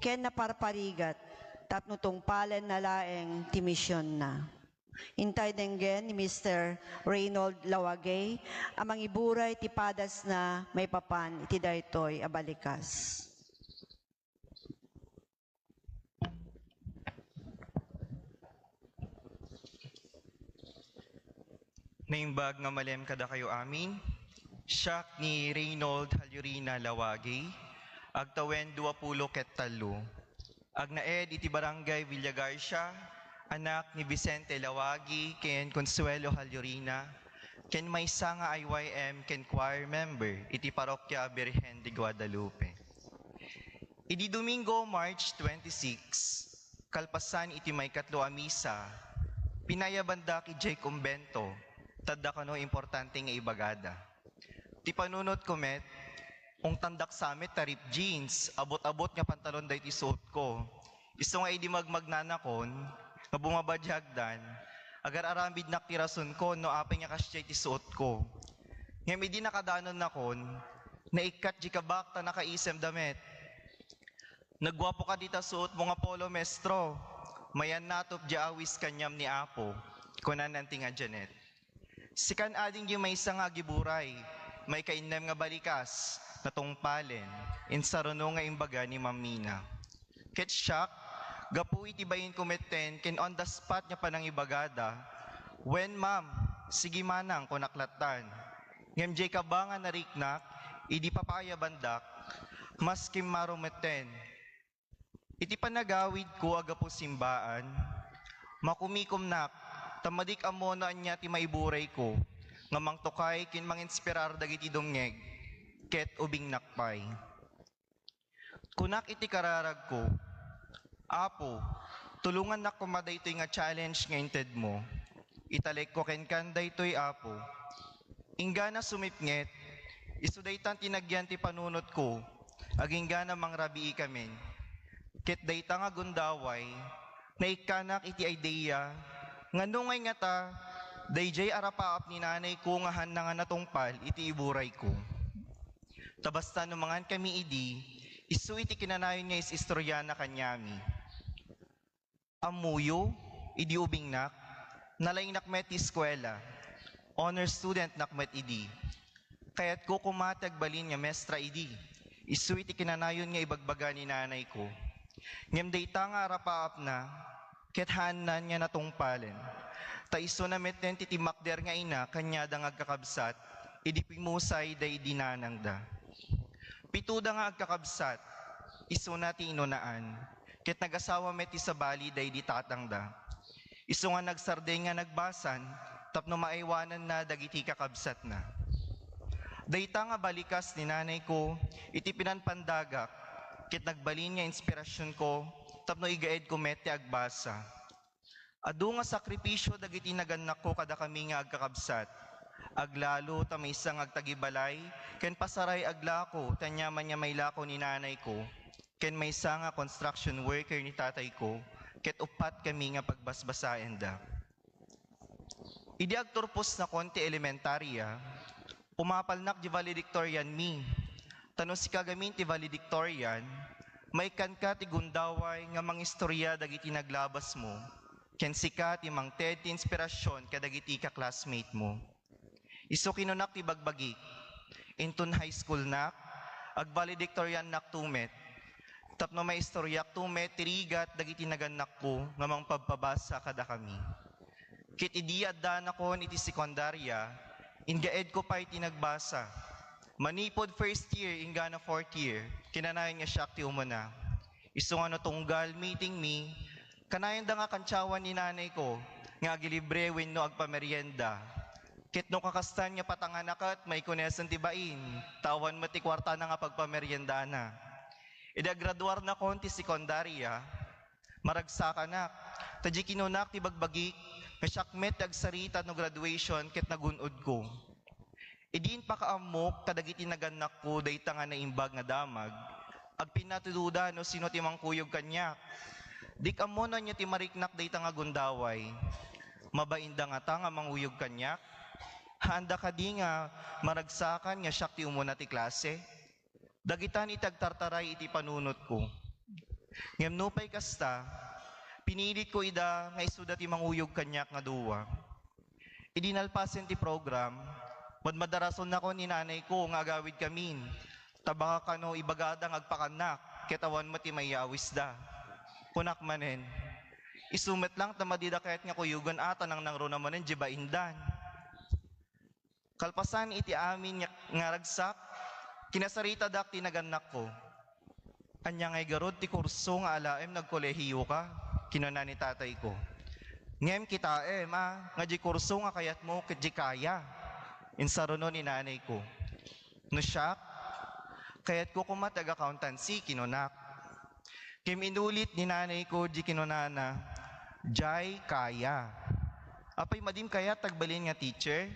ken naparparigat tapno tungpalenna laeng ti misionna. Intay denggen ni Mister Reynold Lawagay a mangiburay ti padasna maipapan iti daytoy a balikas. Naimbag nga malem kadakayo amin. Siak ni Reynold Halyurina Lawagi, agtawen duapulo ket tallo. Agnaed iti Barangay Villagarcia, anak ni Vicente Lawagi ken Consuelo Halyurina, ken maysa nga I Y M ken choir member iti Parokya Birhen de Guadalupe. Idi Domingo, March twenty-six, kalpasan iti maikatlo a misa, pinayabandak idiay kumbento, ta adda kano importante nga ibagada. Ti panunotko met, ungtandak sa met ta ripped jeans, abot-abot nga pantalon daytoy suotko. Isu nga idi magmagnanakon, nga bumaba idiay hagdan, agar-aramidnak ti rasonko no apay nga kasdiay ti suotko. Ngem idi nakadanonnakon, naikkat diay kabak ta nakaisemda met. "Nagguapoka dita suotmo nga polo, Mestro. Mayannatop diay awis kaniam ni Apo," kunana ti nga Janet. Sikan ading diay maysa nga agiburay, maikainnem nga balikas, natungpalen, insaruno nga imbaga ni Mammina. Ket siak, gapu iti bainko metten ken on the spot nga panangibagada, "Wen, ma'am, sige manang," kunak lattan. Ngem diay kaba nga nariknak, idi papayabandak, mas kimmaro metten. Iti panagawidko a gapu simbaan, makumikomnak, ta madik ammo no ania ti maiburayko, nga mangtukay ken manginspirar dagiti dumngeg, ket ubingnak pay. Kunak iti kararagko, "Apo, tulongannak koma daytoy nga challenge nga intedmo. Italekko kenkan daytoy, Apo." Inggana sumipnget, isu daytan ti nagyan ti panunotko, aginggana mangrabiikamin. Ket dayta nga gundaway, naikkanak iti idea nga no ngay ngata, daydiay arapaap ni nanayko nga haanna nga natungpal iti iburayko. Ta basta no mangankami idi, isu iti kinanayon nga is-istoryana kaniami. Ammoyo, idi ubingnak, nalaingnak met ti eskuela. Honor studentnak met idi. Kayatko koma ti agbalin nga mestra idi. Isu iti kinanayon nga ibagbaga ni nanayko. Ngem dayta nga arapaapna, ket haannan nga natungpalen. Ta isuna metten ti timmakder nga ina kaniada nga agkakabsat, idi pimmusay daydi nanangda. Pitoda nga agkakabsat, isuna ti inunaan, ket nagasawa met ti sabali daydi tatangda. Isu nga nagsardeng nga nagbasan tapno maaywananna dagiti kakabsatna. Dayta nga balikas ni nanayko iti pinanpandagak, ket nagbalin nga inspirasionko tapno igaedko met ti agbasa. Adu nga sakripisio dagiti nagannakko kadakami nga agkakabsat. Aglalo ta maysa nga agtagibalay ken pasaray aglako ti aniaman nga mailako ni nanayko, ken maysa nga construction worker ni tatayko, ket uppat kami nga pagbasbasaenda. Idi agturposnakon ti elementaria, umapalnak di valedictorianmi. Ta no sika gamin ti valedictorian, maikkanka ti gundaway nga mangistorya dagiti naglabasmo, ken sika ti mangted ti inspirasyon kadagiti ka-classmate mo. Isu kinunak ti bagbagik. Inton high school nak, agvaledictorian nak to met. Tapno maistoryak to met ti rigat dagiti nagannakko nga mangpabpabasa kadakami. Ket idi addanakon iti sekundaria, ingaedko pay ti nagbasa. Manipud first year inggana fourth year, kinanayon nga siak ti umuna. Isu nga no tunggal meeting mi, kanayonda nga kantiawan ni nanay ko nga agilibre wenno agpamerienda. Ket no kakastan nga patangana ket maikonesen ti bain, ta awan met ti kuartana nga pagpameriendana. Idi agraduarnakon ti sekundaria, maragsakanak, ta di kinunak ti bagbagik nga siak met ti agsarita no graduation ket nagun-odko. Idi impakaammok kadagiti nagannakko dayta nga naimbag nga damag, agpinnatudoda no sino ti mangkuyog kaniak. Dik ammo no ania ti mariknak dayta nga gundaway. Mabainda ngata nga manguyog kaniak? Haanda kadi nga maragsakan nga siak ti umuna ti klase? Dagitan iti agtartaray iti panunotko. Ngem nupay kasta, pinilitko ida nga isuda ti manguyog kaniak nga dua. Idi nalpasen ti program, madmadarasonnakon ni nanayko nga agawidkamin, ta baka kano ibagada nga agpakannak, ket awan met ti maiyawisda. Kunak manen, "Isu met lang ta madida kayat nga kuyogen a ta nangnangruna manen di baindan." Kalpasan iti amin nga, nga ragsak, kinasaritadak ti nagannakko. "Ania ngay garud ti kurso nga alaem no agkolehiyo ka?" kinuna ni tatayko. "Ngem kitaem a nga di kurso nga kayatmo ket di kaya," insaruno ni nanayko. No siak, "Kayatko koma ti ag-accountancy," kinunak. Ngem inulit ni nanayko di kinunana, "Jay, kaya." "Apay, madim kayat ti agbalin nga teacher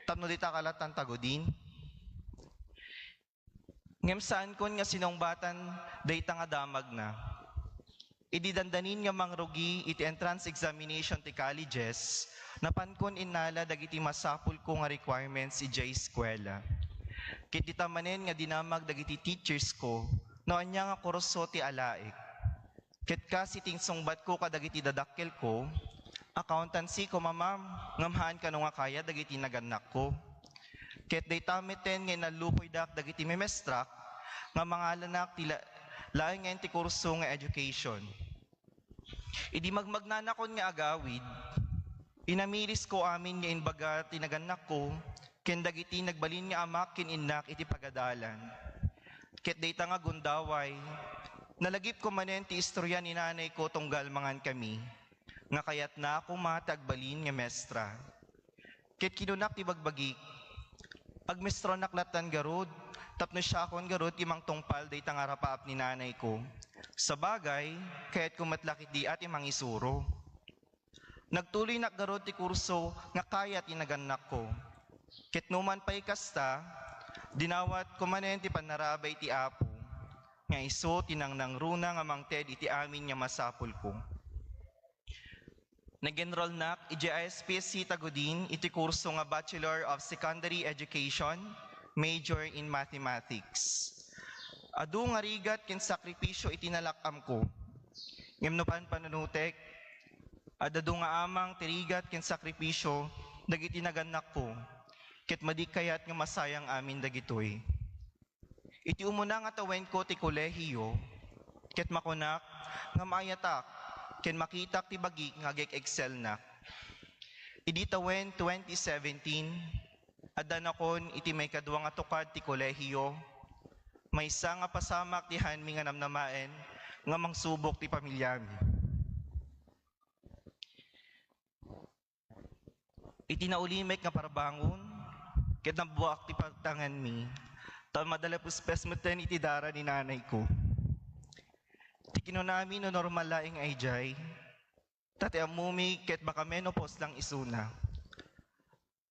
tapno dita kalatan tagudin?" Ngem saankon nga sinungbatan dayta nga damagna. Idi dandanin nga mangrugi iti entrance examination ti colleges, napankon innala dagiti masapulko nga requirements idiay eskuela. Ket dita manen nga dinamag dagiti teachers ko no ania nga kurso ti alaek. Ket kas iti insungbatko kadagiti dadakkelko, "Accountancy koma, ma'am, ngem haan kano nga kaya dagiti nagannakko." Ket dayta metten nga inallukoydak dagiti memestrak nga mangalanak ti la-, laeng nga iti kurso nga education. Idi magmagnanakon nga agawid, inamirisko amin nga imbaga ti nagannakko ken dagiti nagbalin nga amak ken innak iti pagadalan. Ket dayta nga gundaway, nalagipko manen ti istorya ni nanayko tunggal mangankami, nga kayatna koma ti agbalin nga mestra. Ket kinunak ti bagbagik, "Agmestranak lattan garud, tapno siakon garud ti mangtungpal dayta nga rapaap ni nanayko. Sabagay, kayatko met la ketdi a ti mangisuro." Nagtuloynak garud ti kurso nga kayat ti nagannakko. Ket numan pay kasta, dinawatko manen ti pannarabay ti Apo, nga isu ti nangnangruna nga mangted iti amin nga masapulko. Nag-enrollnak idiay I S P S C Tagudin iti kurso nga Bachelor of Secondary Education, major in Mathematics. Adu nga rigat ken sakripisio iti nalak-amko. Ngem no panpanunotek, ad-adu nga amang ti rigat ken sakripisio dagiti nagannakko, ket madi kayat nga masayang amin dagitoy. Iti umuna nga tawenko ti kolehiyo, ket makunak nga maayatak ken makitak ti bagik nga agek-excelnak. Idi tawen twenty seventeen, addanakon iti maikadua nga tukad ti kolehiyo, maysa nga pasamak ti haanmi nga namnamaen nga mangsubok ti pamiliami. Iti naulimek nga parbangon, ket nabbuak ti pagtanganmi, ta madalapespes metten iti dara ni nanayko. Ti kinunami no normal laeng a idiay, ta ti ammomi ket baka menopause lang isuna.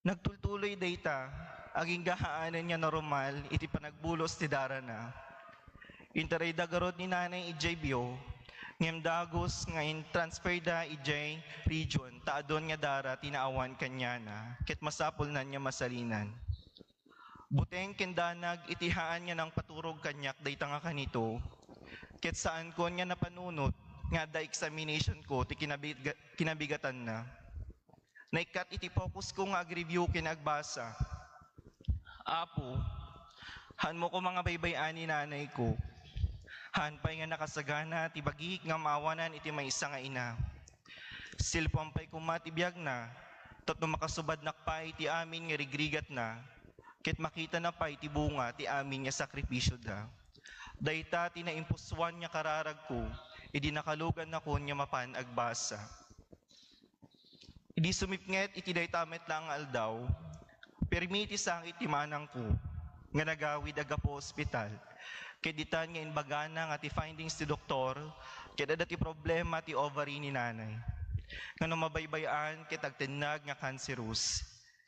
Nagtultuloy dayta, agingga haanen nga normal iti panagbulos ti darana. Intarayda garud ni nanay idiay Bio, ngem dagus nga intransferda idiay region ta adun nga dara ti naawan kaniana, ket masapulnan nga masalinan. Buteng ken danag iti haan nga nangpaturog kaniak dayta nga kanito, ket saankon nga napanunot nga adda examination ko ti kinabiga-, kinabigatanna. Naikkat iti focus ko nga agreview ken agbasa. Apo, haanmo koma nga baybay-an ni nanayko. Haan pay nga nakasagana ti bagik nga maawanan iti maysa nga ina. Silpuan pay koma ti biagna, tapno makasubadnak pay ti amin nga rigrigatna, ket makitana pay ti bunga ti amin nga sakripisioda. Dayta ti naimpusuan nga kararagko idi nakalugannakon nga mapan agbasa. Idi sumipnget iti dayta met la nga aldaw, pirmi ti sangit ti manangko nga nagawid a gapu ospital, ket ditan nga imbagana nga ti findings ti doktor ket adda ti problema ti ovary ni nanay, nga no mabaybay-an ket agtennag nga cancerous.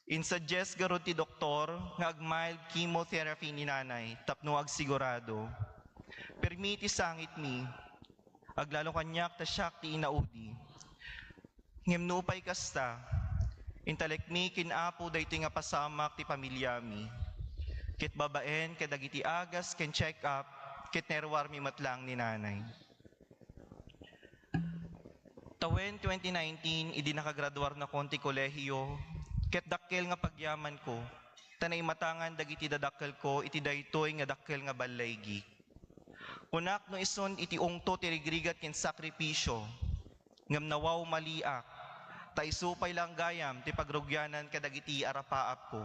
Insuggest garud ti doktor nga ag-mild chemotherapy ni nanay tapno agsigurado. Pirmi ti sangitmi. Aglalo kaniak ta siak ti inaudi. Ngem nupay kasta, intalekmi ken Apo daytoy nga pasamak ti pamilyami. Ket babaen kadagiti agas ken check-up, ket naruarmi met laeng ni nanay. Tawen twenty nineteen, idi nakagraduarnakon ti kolehiyo, ket dakkel nga pagyamanko, ta naimatangan dagiti dadakkelko iti daytoy nga dakkel nga ballaygi. Kunak no isun iti ungto ti rigrigat ken sakripisio, ngem nawawmaliak, ta isu pay laeng gayam ti pagrugianan kadagiti arapaapko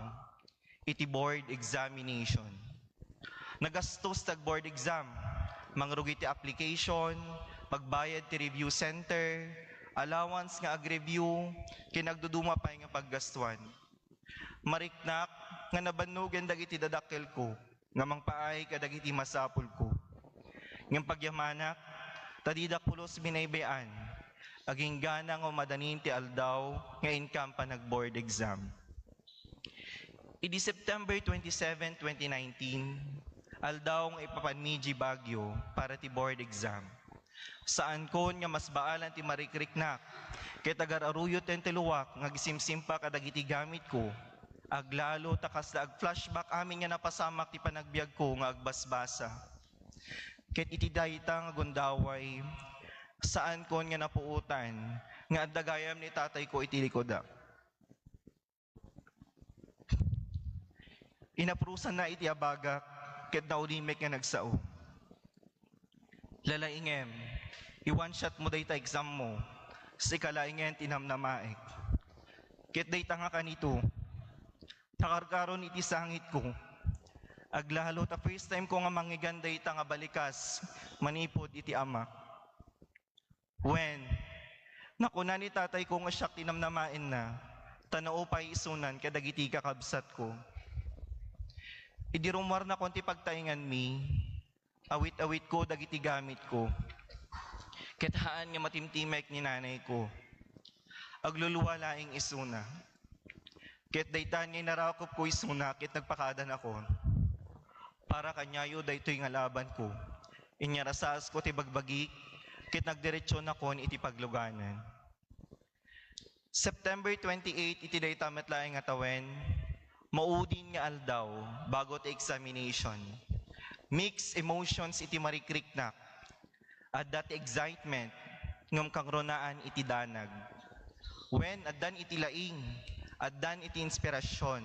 iti board examination. Nagastos ti ag-board exam, mangrugi ti application, pagbayad ti review center, allowance nga ag-review, ken agduduma pay nga paggastuan. Mariknak nga nabannogen dagiti dadakkelko nga mangpaay kadagiti masapulko. Ngem pagyamanak, ta didak pulos binaybay-an, aginggana nga umadanin ti aldaw nga inkam panag-board exam. Idi September twenty-seven, twenty nineteen, aldaw nga ipapanmi diay Baguio para ti board exam. Saankon nga masbaalan ti marikriknak, ket agar-aruyot ti luak nga agsimsimpa kadagiti gamitko. Aglalo ta kasla ag-flashback amin nga napasamak ti panagbiagko nga agbasbasa. Ket iti dayta nga gundaway, saankon nga napuotan nga adda gayam ni tatayko iti likuda. Inaprusanna iti abagak ket naulimek nga nagsao. Lalaingem, i-one shot mo dayta exam mo, sika laengen ti namnamaek. Ket dayta nga kanito, nakarkaron iti sangitko. Aglalo ta first time ko nga mangngegan dayta nga balikas manipud iti amak. Wen, nakuna ni tatayko nga siak ti namnamaenna, ta naupay isunan kadagiti kakabsatko. Idi rummuarnakon ti pagtaenganmi, awit-awitko dagiti gamitko. Ket haan nga matimtimek ni nanayko. Agluluwa laeng isuna. Ket daytan nga inarakupko isuna ket nagpakaadanakon. Para kaniayo daytoy nga labanko. Inyarasasko ti bagbagik, ket nagdiretsionakon iti pagluganan. September twenty-eight iti dayta met laeng nga tawen, maudin nga aldaw bago ti examination. Mixed emotions iti marikriknak. Adda ti excitement, ngem kangrunaan iti danag. Wen, addan iti laing, addan iti inspirasyon,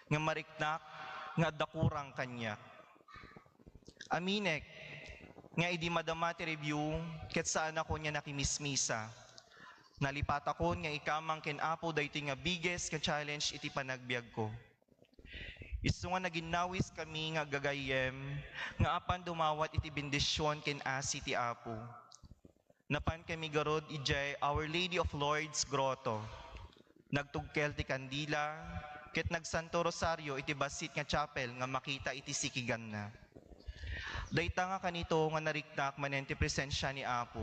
ngem mariknak nga adda kurang kaniak. Aminek nga idi madama ti review, ket saanakon nga nakimismisa. Nalipatakon nga ikamang ken Apo daytoy nga biggest nga challenge iti panagbiagko. Isu nga naginnawiskami nga aggagayyem nga apan dumawat iti bendision ken asi ti Apo. Napankami garud idiay Our Lady of Lourdes Grotto. Nagtugkel ti kandila, ket nagsanto rosario iti bassit nga chapel nga makita iti sikiganna. Dayta nga kanito nga nariknak manen ti presensia ni Apo.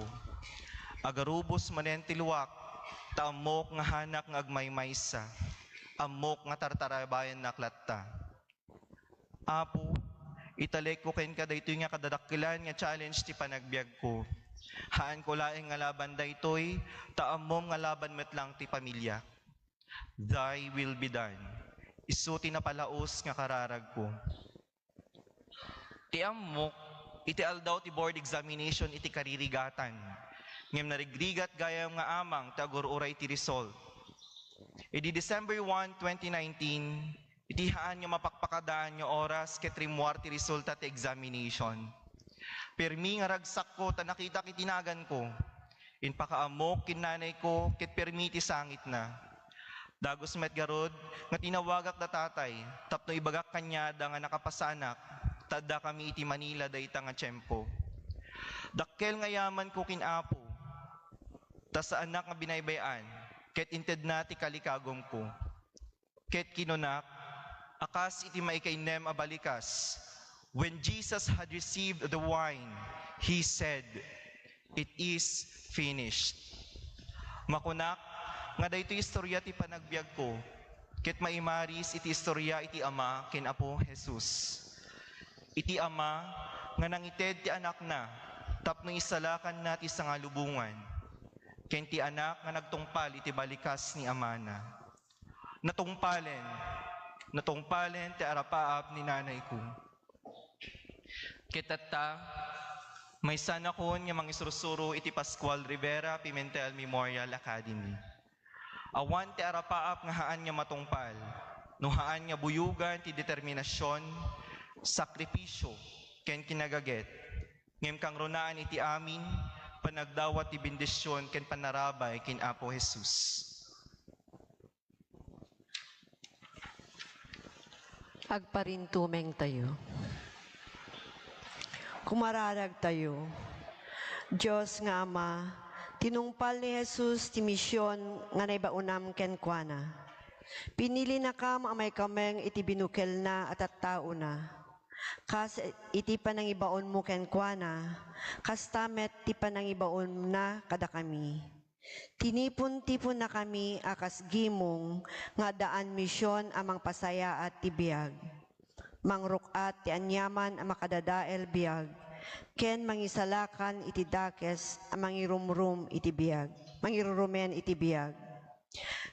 Agarubos manen ti luak, ta ammok nga haanak nga agmaymaysa. Ammok nga tartarabayannak latta. Apo, italekko kenka daytoy nga kadadakkelan nga challenge ti panagbiagko. Haanko laeng nga laban daytoy, ta ammom nga laban met lang ti pamilya. Thy will be done. Isu ti napalaos nga kararagko. Ti ammok, iti aldaw ti board examination iti karirigatan. Ngem narigrigat gayam nga amang ti agur-uray ti result. Idi December one, twenty nineteen, iti haan nga mapakpakadaan nga oras ket rimmuar ti resulta ti examination. Pirmi nga ragsakko ta nakitak iti naganko. Impakaammok ken nanayko ket pirmi ti sangitna. Dagus met garud nga tinawagak da tatay tapno ibagak kaniada nga nakapasanak, ta addakami iti Manila dayta nga tiempo. Dakkel nga yamanko ken Apo, ta saanak nga binaybay-an, ket intedna ti kalikagumko. Ket kinunak, a kas iti maikaynem a balikas, when Jesus had received the wine, he said, "It is finished." Makunak nga daytoy istorya ti panagbiagko, ket maimaris iti istorya iti Ama ken Apo Jesus. Iti Ama nga nangited ti Anakna tapno isalakanna ti sangalubongan, ken ti Anak nga nagtungpal iti balikas ni Amana. Natungpalen, natungpalen ti arapaap ni nanayko. Ket tatta, maysanakon nga mangisursuro iti Pascual Rivera Pimentel Memorial Academy. Awan ti arapaap nga haan nga matungpal, no haan nga buyogan ti determinasion, sakripisio, ken kinagaget, ngem kangrunaan iti amin, panagdawat ti bendision ken panarabay ken Apo Jesus. Agparintumengtayo. Kumararagtayo. Dios nga Ama, tinungpal ni Jesus ti mision nga naibaonam kenkuana. Pinilinakam a maikameng iti binukelna a tattaona. Kas iti panangibaonmo kenkuana, kasta met ti panangibaonna kadakami. Tinipon-tiponnakami a kas gimong nga addaan mision a mangpasayaat ti biag, mangruk-at ti aniaman a makadadael biag, ken mangisalakan iti dakes a mangirumrum iti biag, mangirurumen iti biag.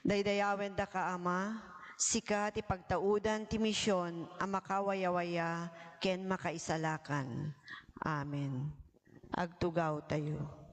Daydayawendaka, Ama, sika ti pagtaudan ti mision a makawayawaya ken makaisalakan. Amen. Agtugawtayo.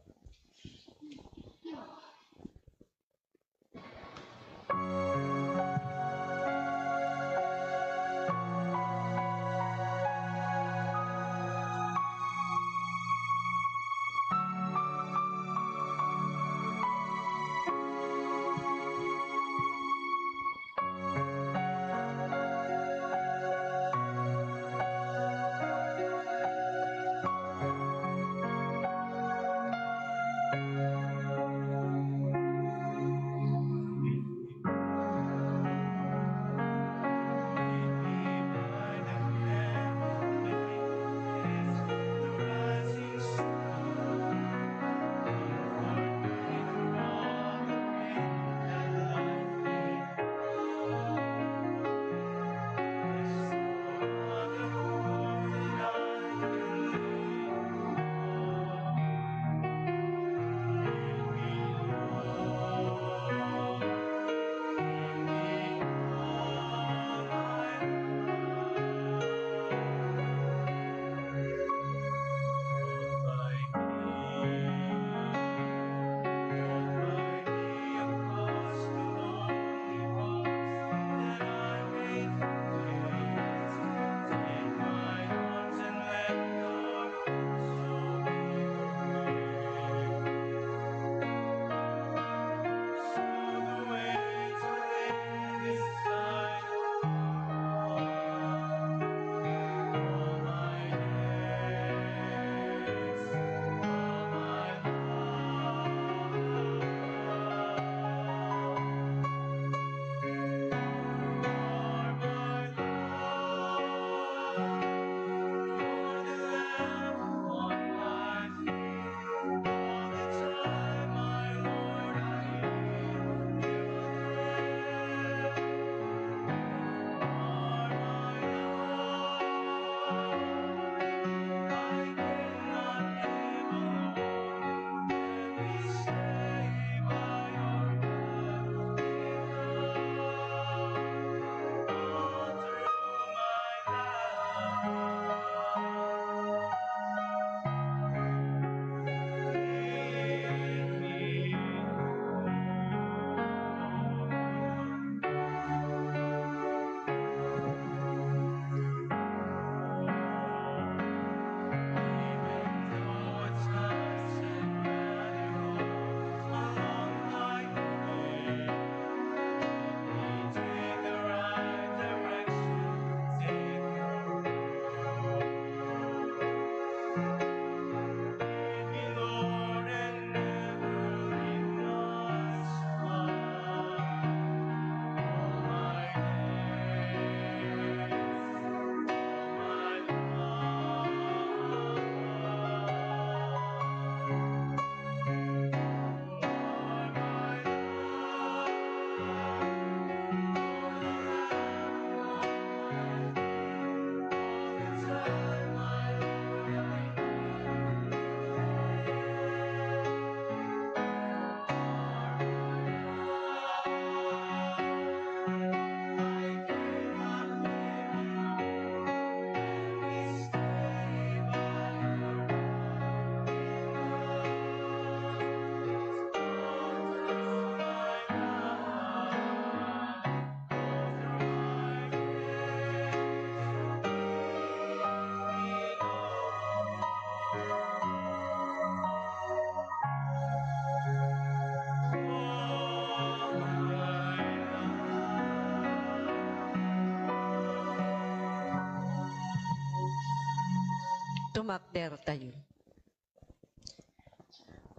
Tumakder tayo.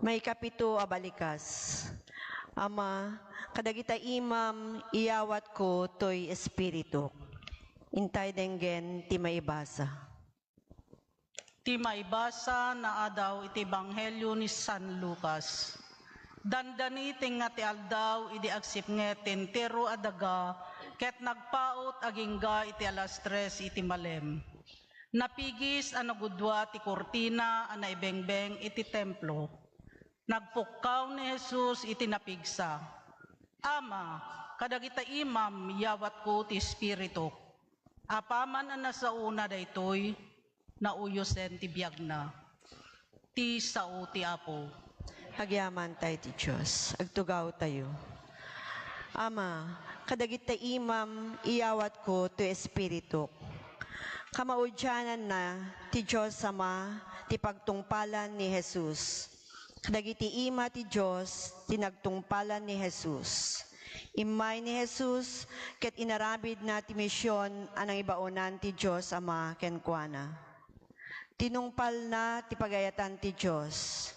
Maikapito a balikas. Ama, kadagita imam, iyawatko toy Espirituk. Intay denggen ti maibasa. Ti maibasa naadaw iti Ebanghelio ni San Lucas. Dandani tengnga ti aldaw idi agsipnget ti entero a daga ket nagpaut agingga iti alas tres iti malem. Napigis a nagudua ti kurtina a naibengbeng iti templo. Nagpukkaw ni Jesus iti napigsa. Ama, kadagita imam, yawatko ti Espirituk. Apaman a nasaona daytoy, nauyosen ti biagna. Ti sao ti Apo. Agyaman tayo ti Dios. Agtugaw tayo. Ama, kadagita imam, iyawatko ti Espirituk. Kamaudiananna ti Dios Ama ti pagtungpalan ni Jesus. Kadagiti ima ti Dios ti nagtungpalan ni Jesus. Immay ni Jesus ket inarabidna ti mision a nangibaonan ti Dios Ama kenkuana. Tinungpalna ti pagayatan ti Dios.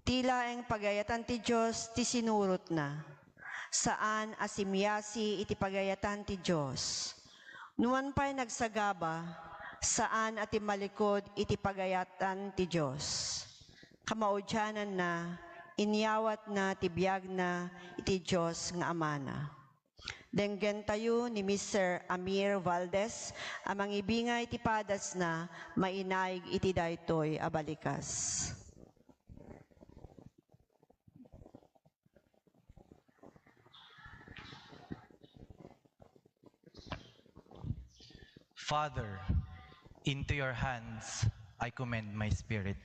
Ti laeng pagayatan ti Dios ti sinurotna. Saan a simiasi iti pagayatan ti Dios. Nuan pay nagsagaba, saan a timmalikod iti pagayatan ti Dios. Kamaudiananna, inyawatna ti biagna iti Dios nga Amana. Denggen tayo ni Mister Amir Valdez a mangibingay ti padasna mainaig iti daytoy a balikas. Father, into your hands I commend my spirit.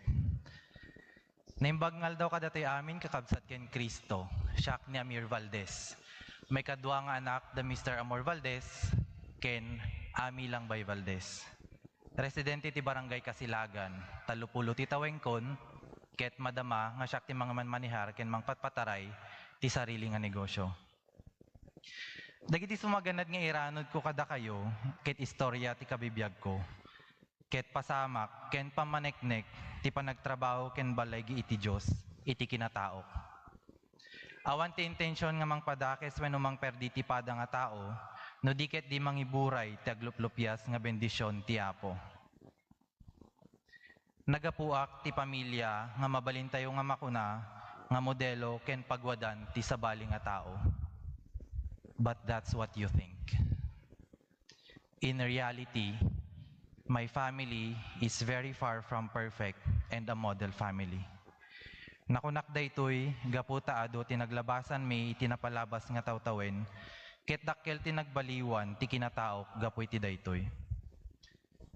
Naimbag nga aldaw kadatayo amin, kakabsat ken Cristo. Siak ni Amir Valdez. Maikadua nga anak da Mister Amor Valdez ken Ami Langbay Valdez. Residente ti Barangay Kasilagan, tallopulo ti tawengkon, ket madama nga siak ti mangmanmanehar ken mangpatpataray ti sarili nga negosyo. Dagiti sumaganad nga iranudko kadakayo ket istorya ti kabibiagko, ket pasamak ken pammaneknek ti panagtrabaho ken balay iti Dios iti kinataok. Awan ti intension nga mangpadakes wenno mangperdi ti pada nga tao, no di ket di mangiburay ti agluplupias nga bendision ti Apo. Nagapuak ti pamilia nga mabalintayo nga makuna nga modelo ken pagwadan ti sabali nga tao. But that's what you think. In reality, my family is very far from perfect and a model family. Nakunak daytoy gapu ta adu ti naglabasanmi iti napalabas nga tawtawen, ket dakkel ti nagbaliwan ti kinataok gapu iti daytoy.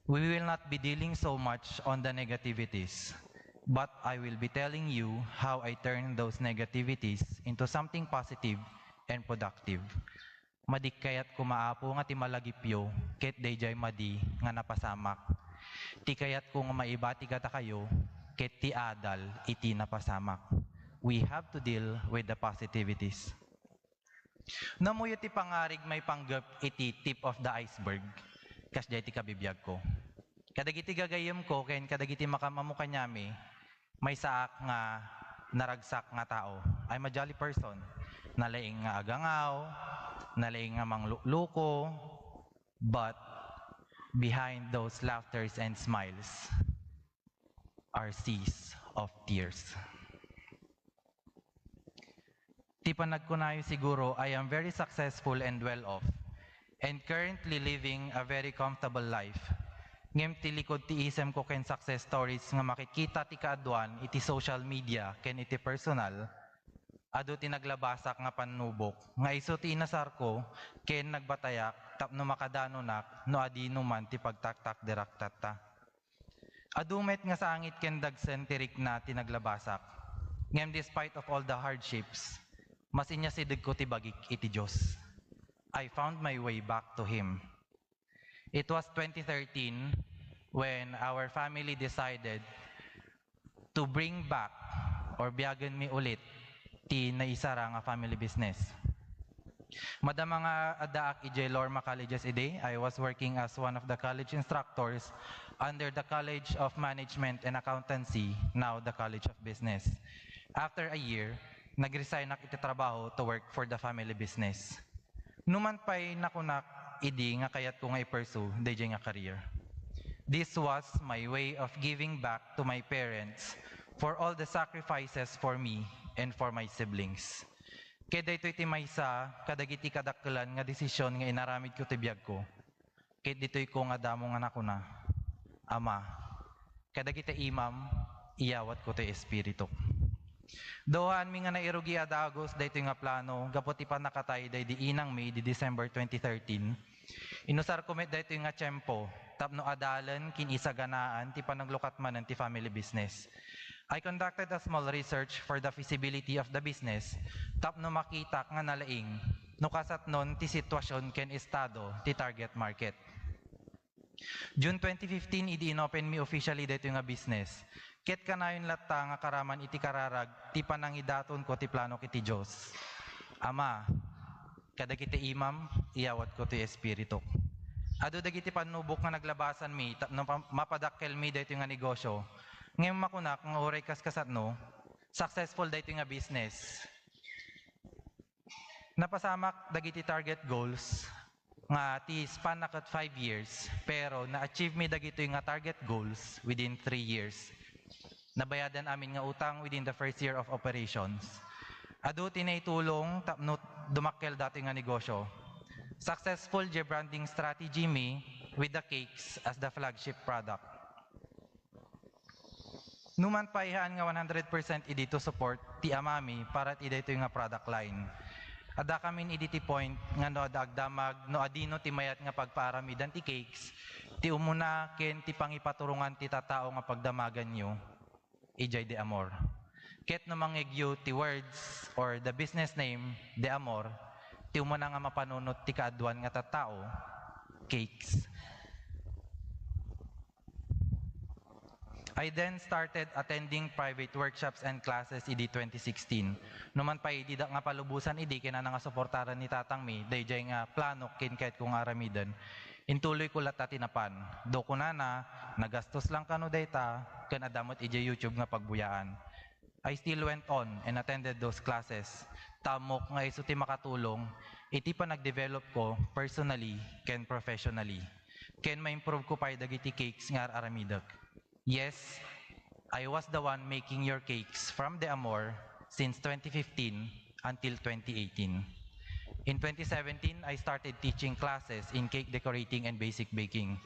We will not be dealing so much on the negativities, but I will be telling you how I turn those negativities into something positive and productive. Madi kayat koma, Apo, nga ti malagipyo ket daydiay madi nga napasamak. Ti kayatko nga maibati kadakayo ket ti adal iti napasamak. We have to deal with the positivities. No ammoyo ti pangarig maipanggep iti tip of the iceberg, kasdiay ti kabibiagko. Kadagiti gagayyemko ken kadagiti makaammo kaniami, maysaak nga naragsak nga tao. I'm a jolly person. Nalaing nga agangaw, nalaing nga manglukluko, but behind those laughters and smiles are seas of tears. Ti panagkunayo siguro, I am very successful and well off, and currently living a very comfortable life. Ngem ti likud ti isemko ken success stories nga makikita ti kaaduan iti social media ken iti personal, adu ti naglabasak nga pannubok nga isu ti inasarko ken nagbatayak tapno makadanonak no adino man ti pagtaktakderak tatta. Adu met nga sangit ken dagsen ti rikna ti naglabasak. Ngem despite of all the hardships, masinyasidegko ti bagik iti Dios. I found my way back to Him. It was twenty thirteen when our family decided to bring back or biagenmi ulit ti naisara nga family business. Madama nga addaak idiay Lorma Colleges idi, I was working as one of the college instructors under the College of Management and Accountancy, now the College of Business. After a year, nagresignak iti trabaho to work for the family business. Numan pay nakunak idi nga kayatko nga i-pursue daydiay nga career. This was my way of giving back to my parents for all the sacrifices for me and for my siblings. Ket daytoy ti maysa kadagiti kadakkelan nga desisyon nga inaramidko ti biagko. Ket ditoyko nga damo nga nakuna, Ama, kadagiti imam, iyawatko ti espirituk. Duaanmi nga nairugi a dagus daytoy nga plano gapu ti pannakatay daydi inangmi idi December twenty thirteen. Inusarko met daytoy nga tiempo tapno adalen ken isaganaan ti panaglukat manen ti family business. I conducted a small research for the feasibility of the business tapno makitak nga nalaing no kasatnon ti situasion ken estado ti target market. June twenty fifteen, idi inopen mi officially daytoy nga business. Ket kanayon latta nga karaman iti kararag ti panangidatonko ti planok iti Dios. Ama, kadagiti imam, iyawatko ti espirituk. Adu dagiti pannubok nga naglabasanmi tapno pa-, mapadakkelmi daytoy nga negosyo. Ngem makunak nga uray kaskasatno, successful daytoy nga business. Napasamak dagiti target goals nga ti span na ket five years, pero na-achieve mi dagitoy nga target goals within three years. Nabayadan amin nga utang within the first year of operations. Adu ti naitulong tapno dumakkel datoy nga negosyo. Successful diay branding strategy mi with the cakes as the flagship product. Numan pay haan nga one hundred percent idi to support ti amami para ti daytoy nga product line. Addakamin idi ti point nga no adda agdamag no adino ti mayat nga pagpaaramidan ti cakes, ti umuna ken ti pangipaturongan ti tattao nga pagdamaganyo idiay De Amor. Ket no mangngegyo ti words or the business name De Amor, ti umuna nga mapanunot ti kaaduan nga tattao, cakes. I then started attending private workshops and classes idi twenty sixteen. Numan pay diak nga palubosan idi kinana nga suportaran ni tatangmi daydiay nga planok ken kayatko nga aramiden. Intuloyko latta ti napan. Though kunana, nagastos lang kano dayta, ken adda met idiay YouTube nga pagbuyaan. I still went on and attended those classes. Ta ammok nga isu ti makatulong iti panagdevelopko personally ken professionally. Ken ma-improveko pay dagiti cakes nga ar-aramidek. Yes, I was the one making your cakes from De Amor since twenty fifteen until twenty eighteen. In twenty seventeen, I started teaching classes in cake decorating and basic baking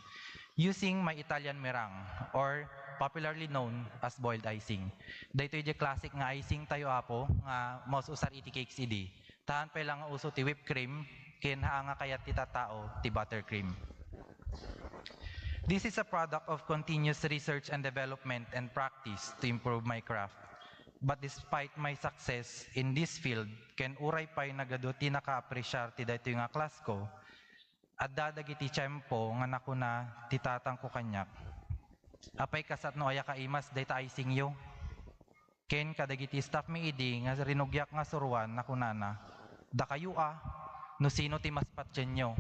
using my Italian meringue, or popularly known as boiled icing. Daytoy diay classic nga icing tayo, Apo, nga maus-usar iti cakes idi. Ta haan pay lang nga uso ti whipped cream, ken haan nga kayat ti tattao ti buttercream. This is a product of continuous research and development and practice to improve my craft. But despite my success in this field, ken uray pay nagadu ti nakaapresiar ti daytoy nga class ko, adda dagiti tiempo nga nakuna ti tatangko kaniak, "Apay, kasatno aya kaimas dayta icingyo?" Ken kadagiti staff mi idi nga rinugiak nga suroan, nakunana, "Dakayo a, no sino ti mas patienyo?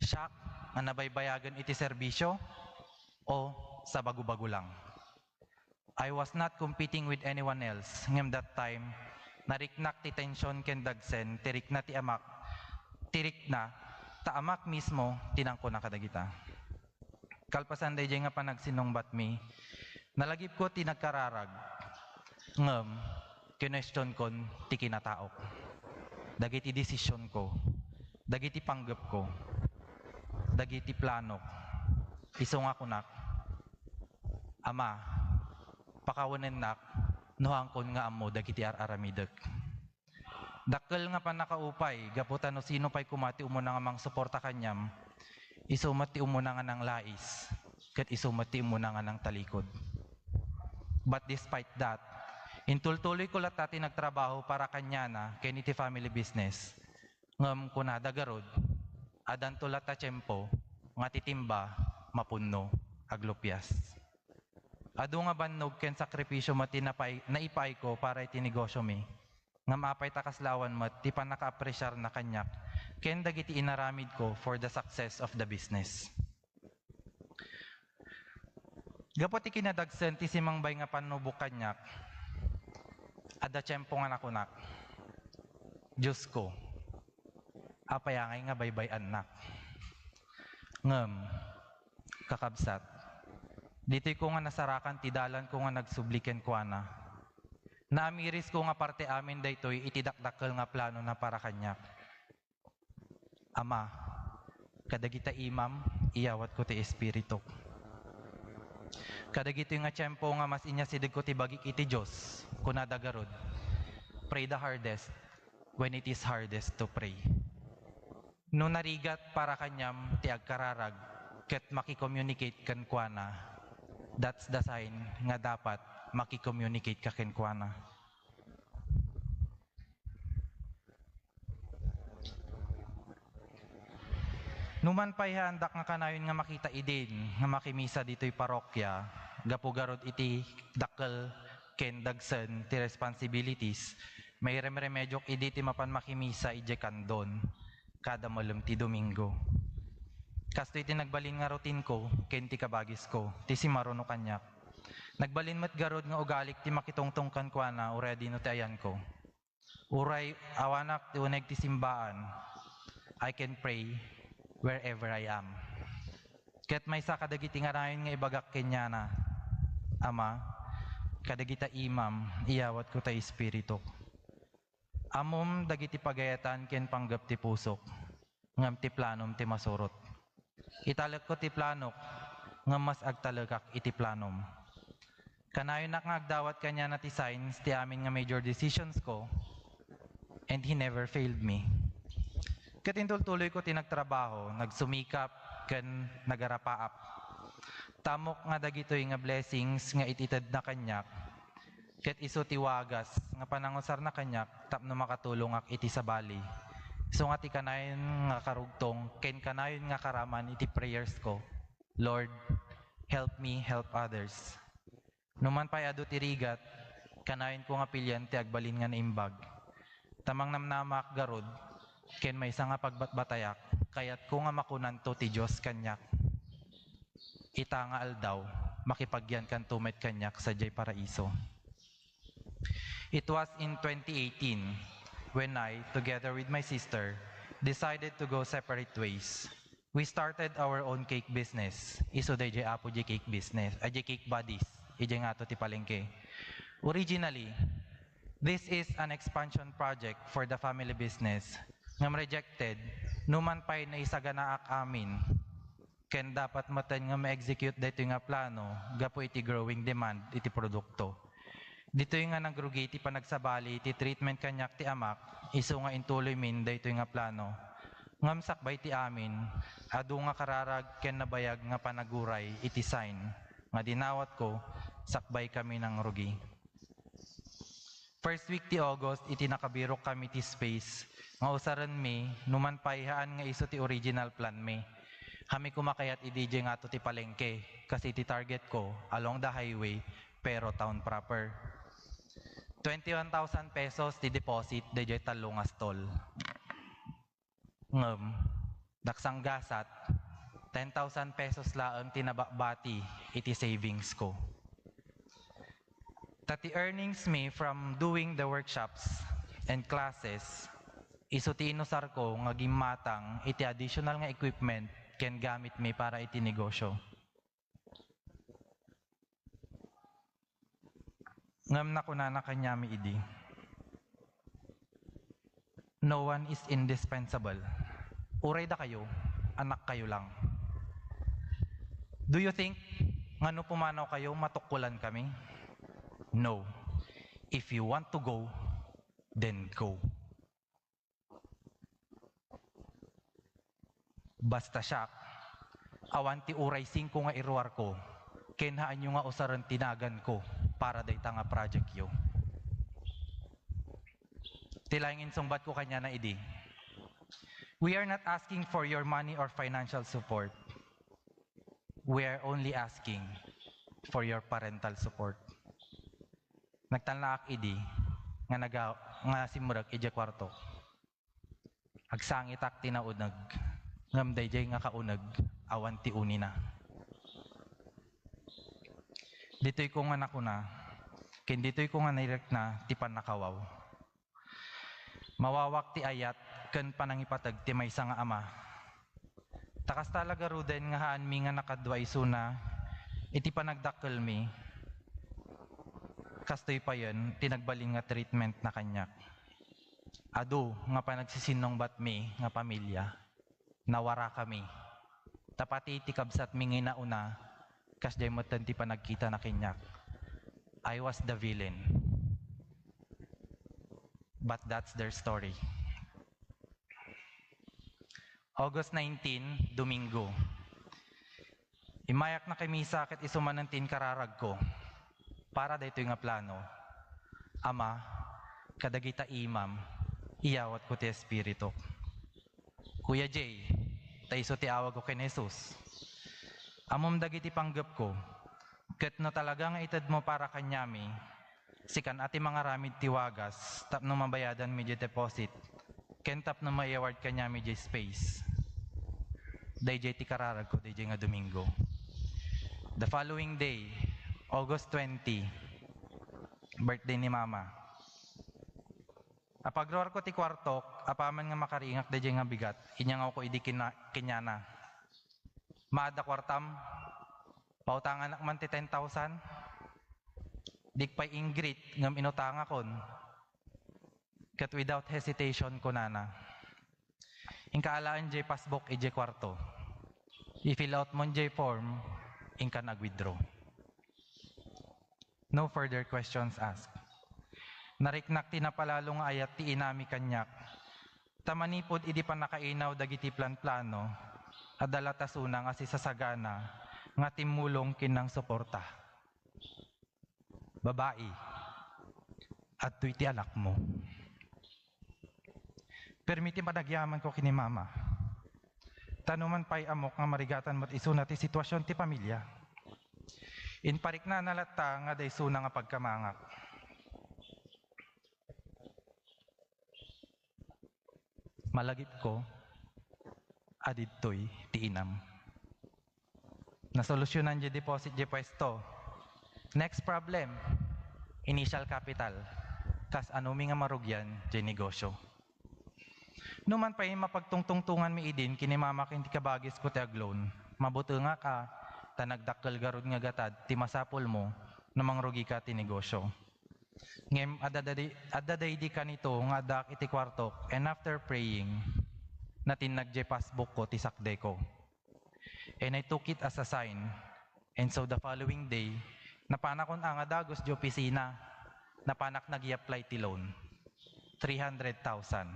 Siak nga nabaybayagen iti serbisyo o sabagobago lang?" I was not competing with anyone else, ngem that time, nariknak ti tension ken dagsen ti rikna ti amak, ti rikna, ta amak mismo ti nangkuna kadagita. Kalpasan daydiay nga panagsinnungbatmi, nalagipko ti nagkararag, ngem kinuestionkon ti kinataok, dagiti desisionko, dagiti panggepko, dagiti planok, isu nga kunak, "Ama, pakawanennak no haankon nga ammo dagiti ar-aramidek." Dakkel nga pannakaupay gapu ta no sino pay koma ti umuna nga mangsuporta kaniam, isu met ti umuna nga nanglais, ket isu met ti umuna nga nangtalikod. But despite that, intultuloyko latta ti nagtrabaho para kaniana ken iti family business. Ngem kunada garud, addanto latta tiempo nga ti timba mapunno, aglupias. Adu nga bannog ken sakripisio met ti napay-, naipaayko para iti negosyomi. Ngem apay ta kasla awan met ti pannakaapresiarna kaniak ken dagiti inaramidko for the success of the business. Gapu ti kinadagsen ti simangbay nga pannubok kaniak, adda tiempo nga nakunak, "Diosko, apay ngay nga baybay-annak?" Ngem, kakabsat, ditoyko nga nasarakan ti dalanko nga nagsubli kenkuana. Naamirisko nga parte amin daytoy iti dakdakkel nga planona para kaniak. "Ama, kadagita imam, iyawatko ti espirituk. Kadagitoy nga tiempo nga mas inyasidegko ti bagik iti Dios," kunada garud, "pray the hardest when it is hardest to pray." No narigat para kaniam ti agkararag ket makicommunicate kenkuana, that's the sign nga dapat makicommunicate ka kenkuana. Numan pay haandak nga kanayon nga makita idin nga makimisa ditoy parokya, gapu garud iti dakkel ken dagsen ti responsibilities, mairemremediok idi ti mapan makimisa idiay kandon kada malem ti Domingo. Kastoy ti nagbalin nga routine-ko ken ti kabagisko, ti simaruno kaniak. Nagbalin met garud nga ugalik ti makitungtong kenkuana uray adino ti ayanko. Uray awanak ti uneg ti simbaan, I can pray wherever I am. Ket maysa kadagiti nga nayon nga ibagak kaniana, "Ama, kadagita imam, iyawatko ta espirituk. Ammom dagiti pagayatan ken panggep ti pusok, ngem ti planom ti masurot. Italekko ti planok, ngem mas agtalekak iti planom." Kanayonak nga agdawat kaniana ti signs ti amin nga major decisionsko, and he never failed me. Ket intultuloyko ti nagtrabaho, nagsumikap, ken nagarapaap. Tamok nga dagitoy nga blessings nga ititedna kaniak, ket isu ti wagas nga panangusarna kaniak tapno makatulongak iti sabali. Isu nga ti kanayon nga karugtong ken kanayon nga karaman iti prayersko, "Lord, help me help others." Numan pay adu ti rigat, kanayonko nga pilian ti agbalin nga naimbag. Ta mangnamnamaak garud, ken maysa nga pagbatbatayak, kayatko nga makunanto ti Dios kaniak, "Ita nga aldaw, makipagyankanto met kaniak sadiay paraiso." It was in twenty eighteen when I, together with my sister, decided to go separate ways. We started our own cake business. Isu daydiay apo diay cake business, a diay Cake Buddies, idiay ngarud ti palengke. Originally, this is an expansion project for the family business. Ngem rejected, numan pay naisaganaak amin. Ken dapat metten nga ma-execute daytoy nga plano gapu iti growing demand iti produkto. Ditoy nga nagrugi ti panagsabali iti treatment kaniak ti amak, isu nga intuloymin daytoy nga plano. Ngem sakbay ti amin, adu nga kararag ken nabayag nga panaguray iti sign nga dinawatko, sakbay kami nangrugi. First week ti August, iti nakabirok kami ti space nga usarenmi, numan pay haan nga isu ti original planmi. Kami koma kayat idi diay ngarud ti palengke, kas iti targetko, along the highway, pero town proper. Twenty-one thousand pesos ti deposit daydiay tallo nga stall. Ngem, daksanggasat, ten thousand pesos laeng ti nababati iti savings ko. Ta ti earnings mi from doing the workshops and classes, isu ti inusarko nga gimmatang iti additional nga equipment ken gamit mi para iti negosyo. Ngem nakunana kaniami idi, "No one is indispensable. Uray dakayo, anakkayo lang. Do you think nga no pumanawkayo, matukkolan kami? No. If you want to go, then go." Basta siak, awan ti uray singko nga iruarko, ken haanyo nga usaren ti naganko para dayta nga projectyo. Ti laeng insungbatko kaniana idi, "We are not asking for your money or financial support. We are only asking for your parental support." Nagtalnaak idi, nga naga-, nga simrek idiay kuartok. Agsangitak ti nauneg, ngem daydiay nga kauneg, awan ti unina. Ditoy ko nga nakuna, ken ditoy ko nga nairikna ti pannakawaw. Mawawak ti ayat ken panangipateg ti maysa nga ama. Ta kasta la garuden nga haanmi nga nakadua isuna iti panagdakkelmi, kastoy payen ti nagbalin nga treatment na kaniak. Adu nga panagsisinnungbatmi nga pamilya, nawarakami. Ta pati ti kabsatmi nga inauna, kasdiay metten ti panagkitana kaniak. I was the villain. But that's their story. August nineteen, Domingo. Immayak nakimisa ket isu manen ti inkararagko para daytoy nga plano. Ama, kadagita imam, iyawatko ti espirituk. Kuya Jay, ta isu ti awagko ken Jesus. Ammom dagiti panggepko, ket no talaga nga itedmo para kaniami, sikan a ti mangaramid ti wagas tapno mabayadanmi diay deposit, ken tapno ma-award kaniami diay space. Daydiay ti kararagko daydiay nga Domingo. The following day, August twenty, birthday ni Mama. Apagruarko ti kuartok, apaman nga makaringak daydiay nga bigat, inyangawko idi kina-, kaniana. Maadda kuartam? Pautanganak man ti ten thousand? Diak pay ingrit ngem inutangakon. Ket without hesitation, kunana, "Inka alaen diay passbook idiay kuarto. I-fill out mon diay form, inkan ag-withdraw." No further questions asked. Nariknak ti napalalo nga ayat ti inami kaniak. Ta manipud idi pannakainaw dagiti planplano, adda latasuna nga sisasagana nga timmulong ken nangsuporta. Babai, adtoy ti anakmo. Permi ti panagyamanko ken ni Mama. Ta numan pay ammok nga marigatan met isuna ti situasion ti pamilya. Inpariknana latta nga adda isuna nga pagkamangak. Malagipko a ditoy ti inam. Nasolusionan diay deposit diay puesto. Next problem, initial capital. Kasanomi nga marugian diay negosio? Numan pay mapagtungtungtonganmi idin ken ni Mama ken ti kabagisko ti agloan, mabutengak a, ta nagdakkel garud nga gatad ti masapulmo no mangrugika ti negosio. Ngem adda daydi-, adda daydi kanito nga addaak iti kuartok, and after praying, natinnag diay passbookko ti sakdeko. And I took it as a sign. And so the following day, napanakon a nga dagus diay opisina, napanak nag-i-apply ti loan. Three hundred thousand.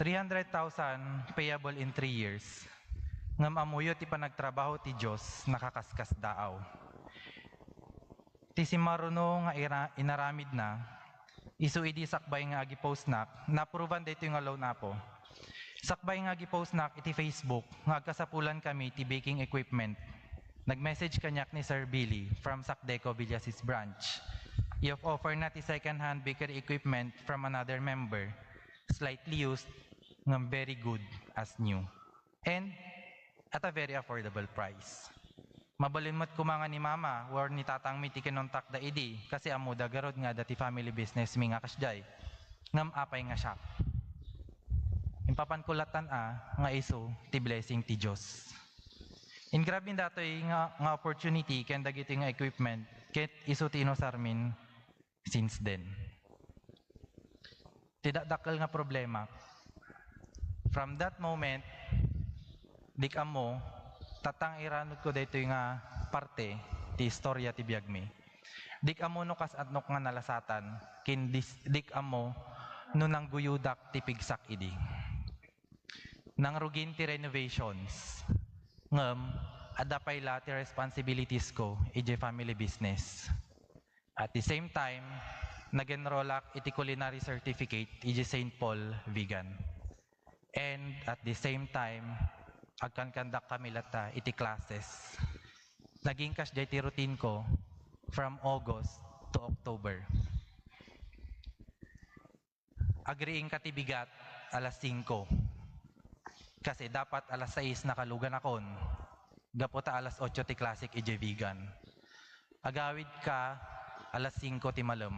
Three hundred thousand payable in three years. Ngem ammoyo ti panagtrabaho ti Dios, nakaskasdaaw. Ti simmaruno nga ira-, inaramidna, isu idi sakbay nga agipostnak, na-approvean daytoy nga loan, Apo. Sakbay nga agipostnak iti Facebook nga agkasapulan kami ti baking equipment, nag-message kaniak ni Sir Billy from Sakdeco Villasis Branch. Iyop-offer na ti second-hand bakery equipment from another member, slightly used, ngem very good as new. And at a very affordable price. Mabalin met koma nga ni Mama or ni Tatangmi ti kinontakda idi, kasi ammoda garud nga adda ti family business mi nga kasdiay. Ngem apay nga siak? Impapanko lattan a nga isu ti blessing ti Dios. Ingrab mi datoy nga, nga opportunity ken dagitoy nga equipment, ket isu ti inusarmin since then. Ti dakdakkel nga problema, from that moment, dik ammo, tattang iranudko daytoy nga parte ti istorya ti biagmi. Dik ammo no kasano nga nalasatan, ken dis-, dik ammo no nangguyodak ti pigsak idi. Nangrugin ti renovations, ngem adda pay la ti responsibilities ko idiay family business. At the same time, nag-enrollak iti culinary certificate iti Saint Paul Vegan. And at the same time, agkankandak kami latta iti classes. Naging kasdiay ti routine ko, from August to October. Agriingka ti bigat alas singko. Kasi dapat alas sais nakaluganakon. Gapu ta alas otso ti klasek idiay Vigan. Agawidka alas singko ti malem.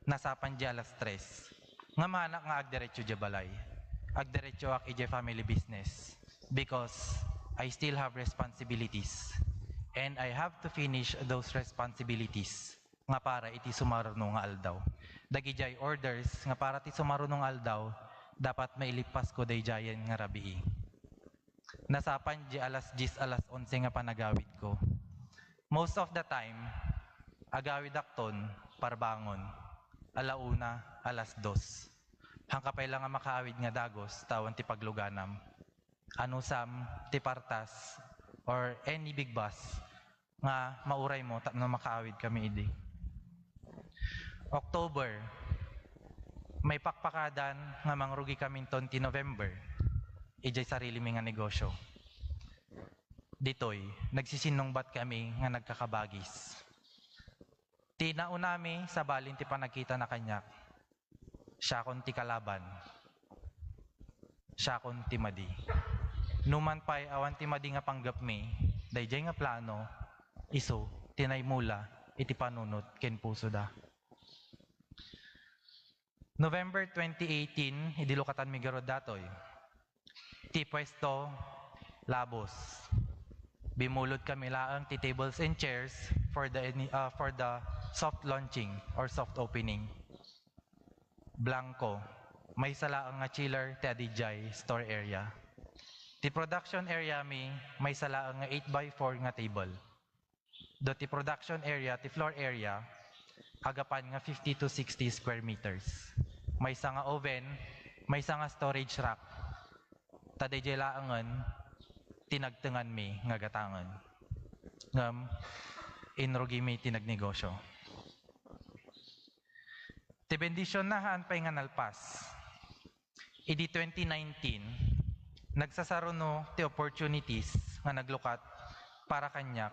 Nasapan di alas tres. Ngem haanak nga agdiretso di balay. Agdiretsoak idiay family business because I still have responsibilities. And I have to finish those responsibilities nga para iti sumaruno nga aldaw. Dagidiay orders nga para ti sumaruno nga aldaw, dapat mailippasko daydiayen nga rabii. Nasapan di alas dies, alas onse nga panagawidko. Most of the time, agawidakton parbangon, ala una, alas dos. Hangka pay la nga makaawid nga dagos, ta awan ti pagluganam. Anusam ti partas or any big bus nga mauraymo tapno makaawidkami idi. October, maipakpakadan nga mangrugikaminton ti November idiay sarilimi nga negosyo. Ditoy, nagsisinnungbatkami nga nagkakabagis. Ti naunami, sabalin ti panagkitana kaniak. Siakon ti kalaban. Siakon ti madi. Numan pay awan ti madi nga panggepmi, daydiay nga plano, isu ti naimula iti panunot ken pusoda. November twenty eighteen, idi lukatanmi garud datoy. Ti puesto, labos. Bimulodkami laeng ti tables and chairs for the ini-, ah, for the soft launching or soft opening. Blanco. Maysa laeng nga chiller ti adidiay store area. Ti production area mi, maysa laeng nga eight by four nga table. Do ti production area, ti floor area, agapan nga fifty to sixty square meters. Maysa nga oven, maysa nga storage rack. Ta daydiay laengen ti nagtenganmi nga gatangen. Ngem inrugimi ti nagnegosyo. Ti bendisionna haan pay nga nalpas. Idi twenty nineteen, nagsasaruno ti opportunities nga naglukat para kaniak,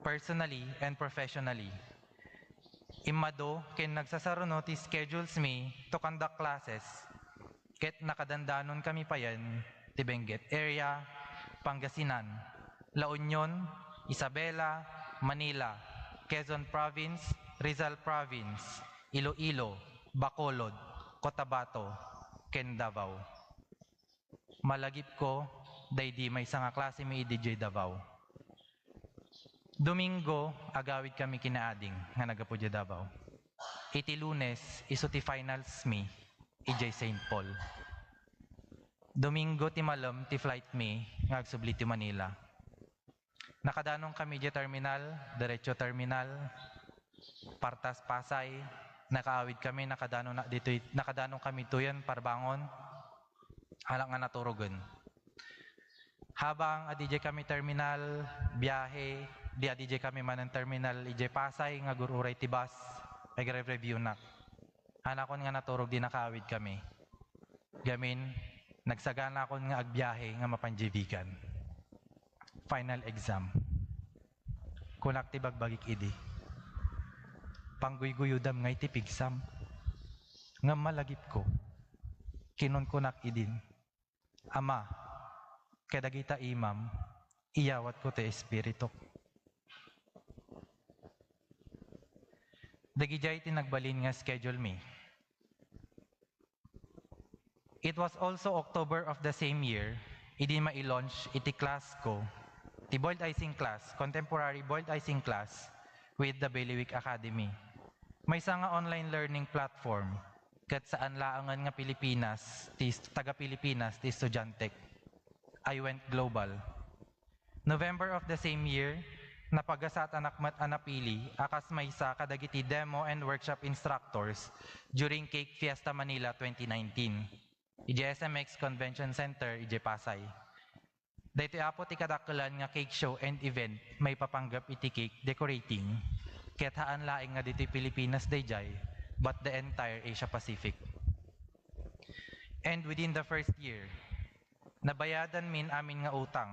personally and professionally. Immadu ken nagsasaruno ti schedules mi to conduct classes, ket nakadandanon kami payen ti Benguet area, Pangasinan, La Union, Isabela, Manila, Quezon Province, Rizal Province, Iloilo, Bacolod, Cotabato, ken Davao. Malagipko daydi maysa nga klase mi idiay Davao. Domingo, agawidkami kinaading nga naggapu idiay Davao. Iti Lunes, isu ti finals mi idiay Saint Paul. Domingo ti malem ti flight mi nga agsubli ti Manila. Nakadanon kami idiay terminal, diretso terminal, partas Pasay, nakaawid kami, nakadanon na ditoy, nakadanon kami tuyen, Parbangon, hala nga naturogen. Habang adidiay kami terminal, biyahe, di adidiay kami manen terminal, idiay Pasay, nga agur-uray ti bus, agre-review nak. Hanakon nga naturog di nakaawid kami. Gamin, nagsaganakon nga agbiyahe nga mapan idiay Vigan. Final exam. Kunak ti bagbagik idi, "Pangguyguyodam ngay ti pigsam." Ngem malagipko, kinunkunak idin, "Ama, kadagita imam, iyawatko ti espirituk." Dagidiay ti nagbalin nga schedule mi. It was also October of the same year, idi mai-launch iti class ko, ti boiled icing class, contemporary boiled icing class with the Bailiwick Academy. Maysa nga online learning platform, ket saan laengen nga Pilipinas, ti taga Pilipinas ti estudiantek. I went global. November of the same year, napagasaatanak met a napili a kas maysa kadagiti demo and workshop instructors during Cake Fiesta Manila twenty nineteen, idiay S M X Convention Center, idiay Pasay. Daytoy apo ti kadakkelan nga cake show and event maipapanggep iti cake decorating, ket haan laeng nga ditoy Pilipinas daydiay, but the entire Asia Pacific. And within the first year, nabayadanmin amin nga utang,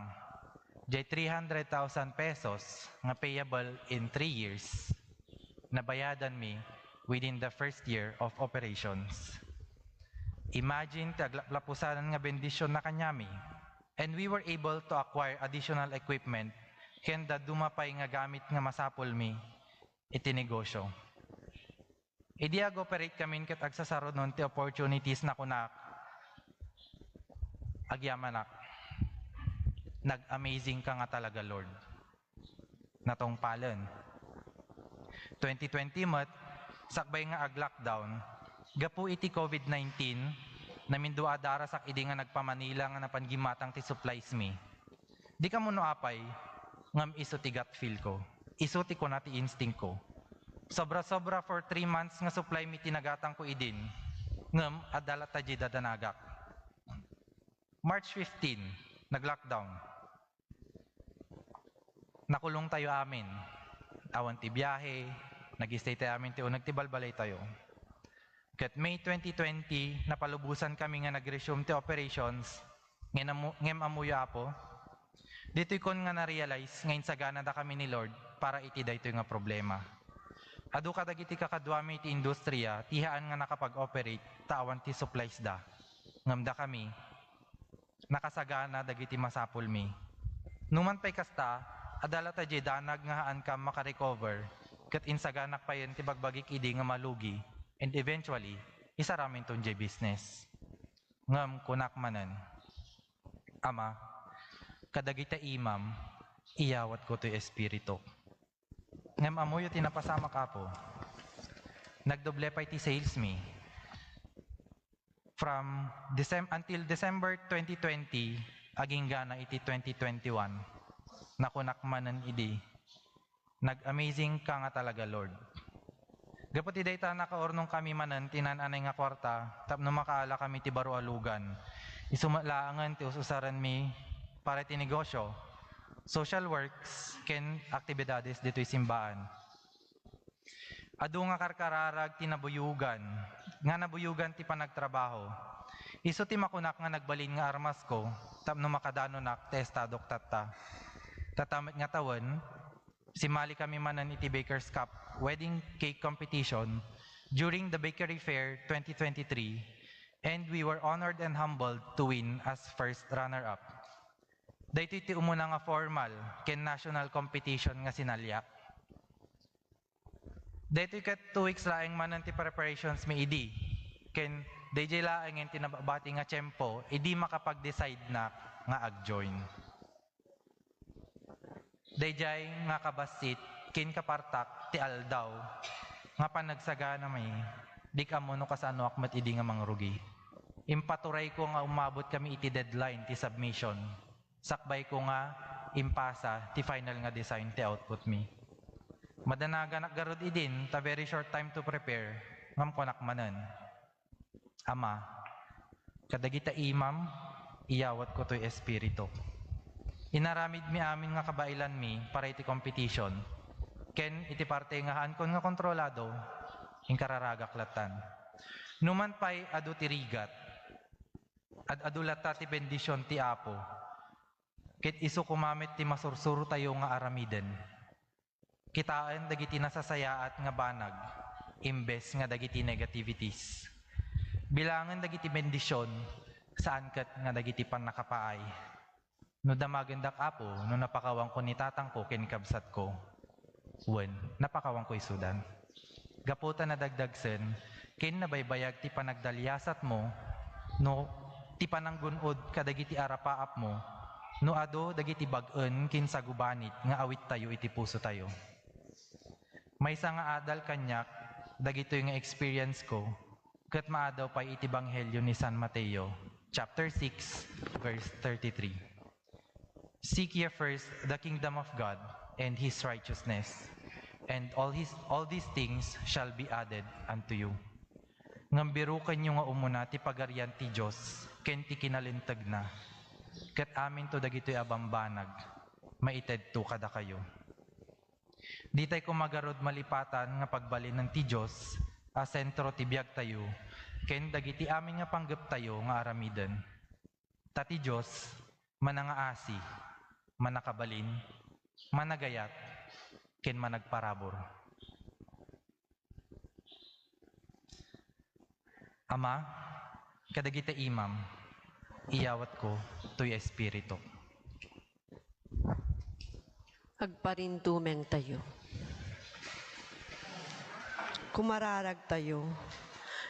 diay three hundred thousand pesos nga payable in three years. Nabayadanmi within the first year of operations. Imagine ti aglaplapusanan nga bendision na kaniami. And we were able to acquire additional equipment ken dadduma pay nga gamit nga masapulmi iti negosyo. Idi ag-operate kamin ket agsasarunon ti opportunities, nakunak, agyamanak, nag-amazing ka nga talaga, Lord. Natungpalen. Twenty twenty met, sakbay nga ag-lockdown, gapu iti covid nineteen, namindua a darasak idi nga nagpa-Manila nga napan gimmatang ti supplies mi. Di kamuno apay, ngem isu ti gut feel ko. Isu ti kuna ti instinct ko. Sobra-sobra for three months nga supply mi ti nagatang ko idin, ngem adda latta diay dadanagak. March fifteen, nag-lockdown. Nakulong tayo amin. Awan ti biyahe, nag-stay tayo amin ti uneg ti balbalay tayo. Ket May twenty twenty, napalubosan kami nga nag-resume ti operations. Ngem ammo-, ngem ammoyo, Apo, ditoy kon nga na-realize nga insaganada kami ni Lord para iti daytoy nga problema. Adu kadagiti kakaduami iti industriya ti haan nga nakapag-operate ta awan ti supplies da. Ngem dakami, nakasagana dagiti masapulmi. Numan pay kasta, adda latta diay danag nga haankam makarecover, ket insaganak payen ti bagbagik idi nga malugi, and eventually, isaraminton diay business. Ngem kunak manen, Ama, kadagita imam, iyawatko toy espirituk. Ngem ammoyo ti napasamak, Apo. Nagdoble pay ti sales mi. From Decem-, until December twenty twenty, aginggana iti twenty twenty-one. Nakunak manen idi, "Nag-amazing ka nga talaga, Lord." Gapu ti dayta, nakaurnong kami manen ti naan-anay nga kuarta tapno makaala kami ti baro a lugan. Isu met laengen ti us-usarenmi para iti negosyo, social works, ken aktibidades ditoy simbaan. Adu nga karkararag ti nabuyogan, nga nabuyogan ti panagtrabaho. Isu ti makunak nga nagbalin nga armasko tapno makadanonak ti estadok tatta. Tatta met nga tawen, simali kami manen iti Baker's Cup Wedding Cake Competition during the Bakery Fair twenty twenty-three, and we were honored and humbled to win as first runner-up. Daytoy ti umuna nga formal ken national competition nga sinaliak. Daytoy ket two weeks laeng manen ti preparations mi idi, ken daydiay laengen ti nababati nga tiempo idi makapag-decide nak nga ag-join. Daydiay nga kabassit ken kapartak ti aldaw nga panagsaganami, dik ammo no kasanoak met idi nga mangrugi. Impaturayko nga umabot kami iti deadline ti submission. Sakbayko nga impasa ti final nga design ti output mi. Madanaganak garud idin ta very short time to prepare, ngem kunak manen, "Ama, kadagita imam, iyawatko toy espirituk." Inaramidmi amin nga kabaelanmi para iti competition, ken iti parte nga haankon nga kontrolado, inkararagak lattan. Numan pay adu ti rigat, ad-adu latta ti bendision ti Apo, ket isu koma met ti masursurotayo nga aramiden. Kitaen dagiti nasasayaat nga banag imbes nga dagiti negativities. Bilangen dagiti bendision, saan ket nga dagiti pannakapaay. No damagendak, Apo, no napakawanko ni tatangko ken ni kabsatko, wen, napakawanko isudan. Gapu ta nadagdagsen ken nabaybayag ti panagdaliasatmo, no ti pananggun-od kadagiti arapaapmo, no adu dagiti bag-en ken sagubanit nga awittayo iti pusotayo. Maysa nga adal kaniak dagitoy nga experience ko, ket maadaw pay iti Ebanghelio ni San Mateo, chapter six, verse thirty-three. "Seek ye first the kingdom of God and his righteousness, and all his, all these things shall be added unto you." Ngem birukenyo nga umuna ti Pagarian ti Dios ken ti kinalintegna, ket aminto dagitoy a bambanag maitedto kadakayo. Ditay koma garud malipatan nga pagbalinen ti Dios a sentro ti biagtayo ken dagiti amin nga panggeptayo nga aramiden. Ta ti Dios, manangaasi, manakabalin, managayat, ken managparabur. Ama, kadagiti imam, iyawatko toy espirituk. Agparintumengtayo. Kumararagtayo.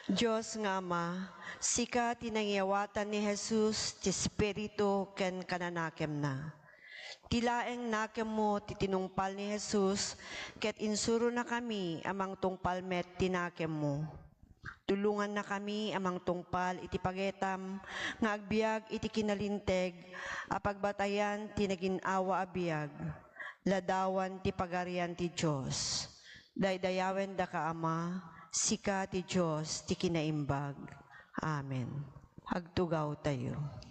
Dios nga Ama, sika ti nangiyawatan ni Jesus ti Espiritu ken kananakemna. Ti laeng nakemmo ti tinungpal ni Jesus, ket insuronakami a mangtungpal met ti nakemmo. Tulongannakami a mangtungpal iti pagetam nga agbiag iti kinalinteg a pagbatayan ti nagin-awa a biag. Ladawan ti Pagarian ti Dios. Daydayawendaka, Ama, sika ti Dios ti kinaimbag. Amen. Agtugawtayo.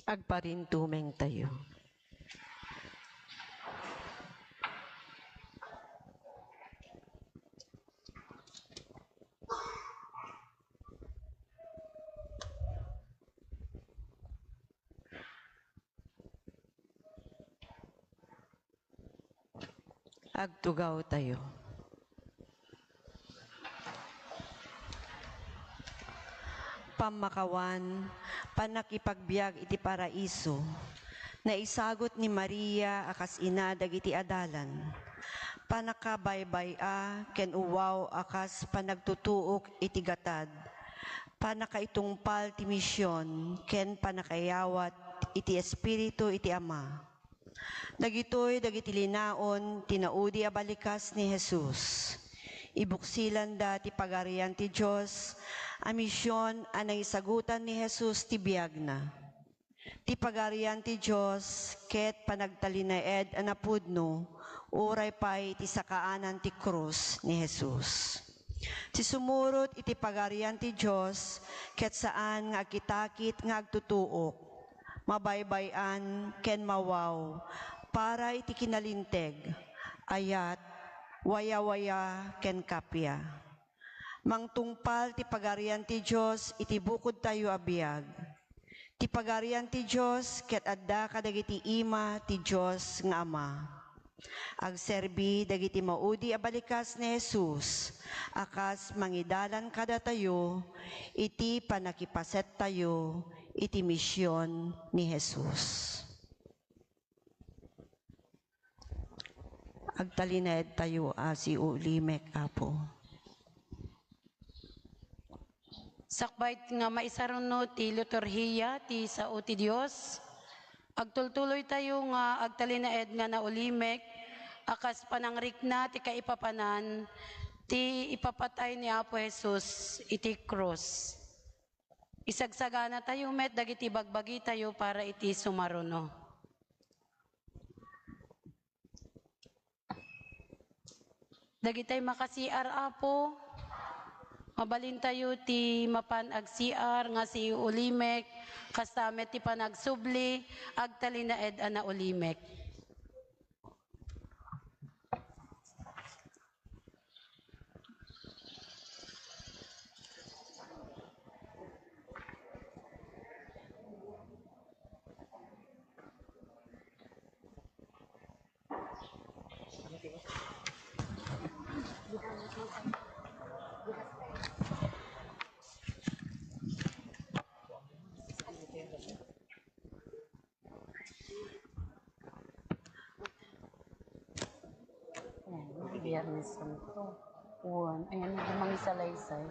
Agparintumengtayo. Agtugawtayo. Pammakawan, pannakipagbiag iti Paraiso, naisagut ni Maria a kas ina dagiti adalan, pannakabaybay-a ken uwaw a kas panagtutuok iti gatad, pannakaitungpal ti mision, ken pannakaiyawat iti Espiritu iti Ama. Dagitoy dagiti linaon ti naudi a balikas ni Jesus. Ibuksilanda ti Pagarian ti Dios a mision a nangisagutan ni Jesus ti biagna. Ti Pagarian ti Dios ket panagtalinaed a napudno uray pay ti sakaanan ti krus ni Jesus. Ti sumurot iti Pagarian ti Dios ket saan nga agkitakit nga agtutuok, mabaybay-an ken mawaw para iti kinalinteg, ayat, wayawaya, ken kappia. Mangtungpal ti Pagarian ti Dios iti bukodtayo a biag. Ti Pagarian ti Dios ket adda kadagiti ima ti Dios nga Ama. Agserbi dagiti maudi a balikas ni Jesus a kas mangidalan kadatayo iti pannakipasettayo iti mision ni Jesus. Agtalinaedtayo a siulimek, Apo. Sakbay nga maisaruno ti liturhiya ti sao ti Dios, agtultuloytayo nga agtalinaed nga naulimek a kas panangrikna ti kaipapanan ti ipapatay ni Apo Jesus iti krus. Isagsaganatayo met dagiti bagbagitayo para iti sumaruno. Dagitay makasiar, Apo, mabalintayo ti mapan agsiar nga siulimek, kasta met ti panagsubli, agtalinaed a naulimek. Ayan, Biyernes Santo. Uwan. Ayan, mangisalaysay.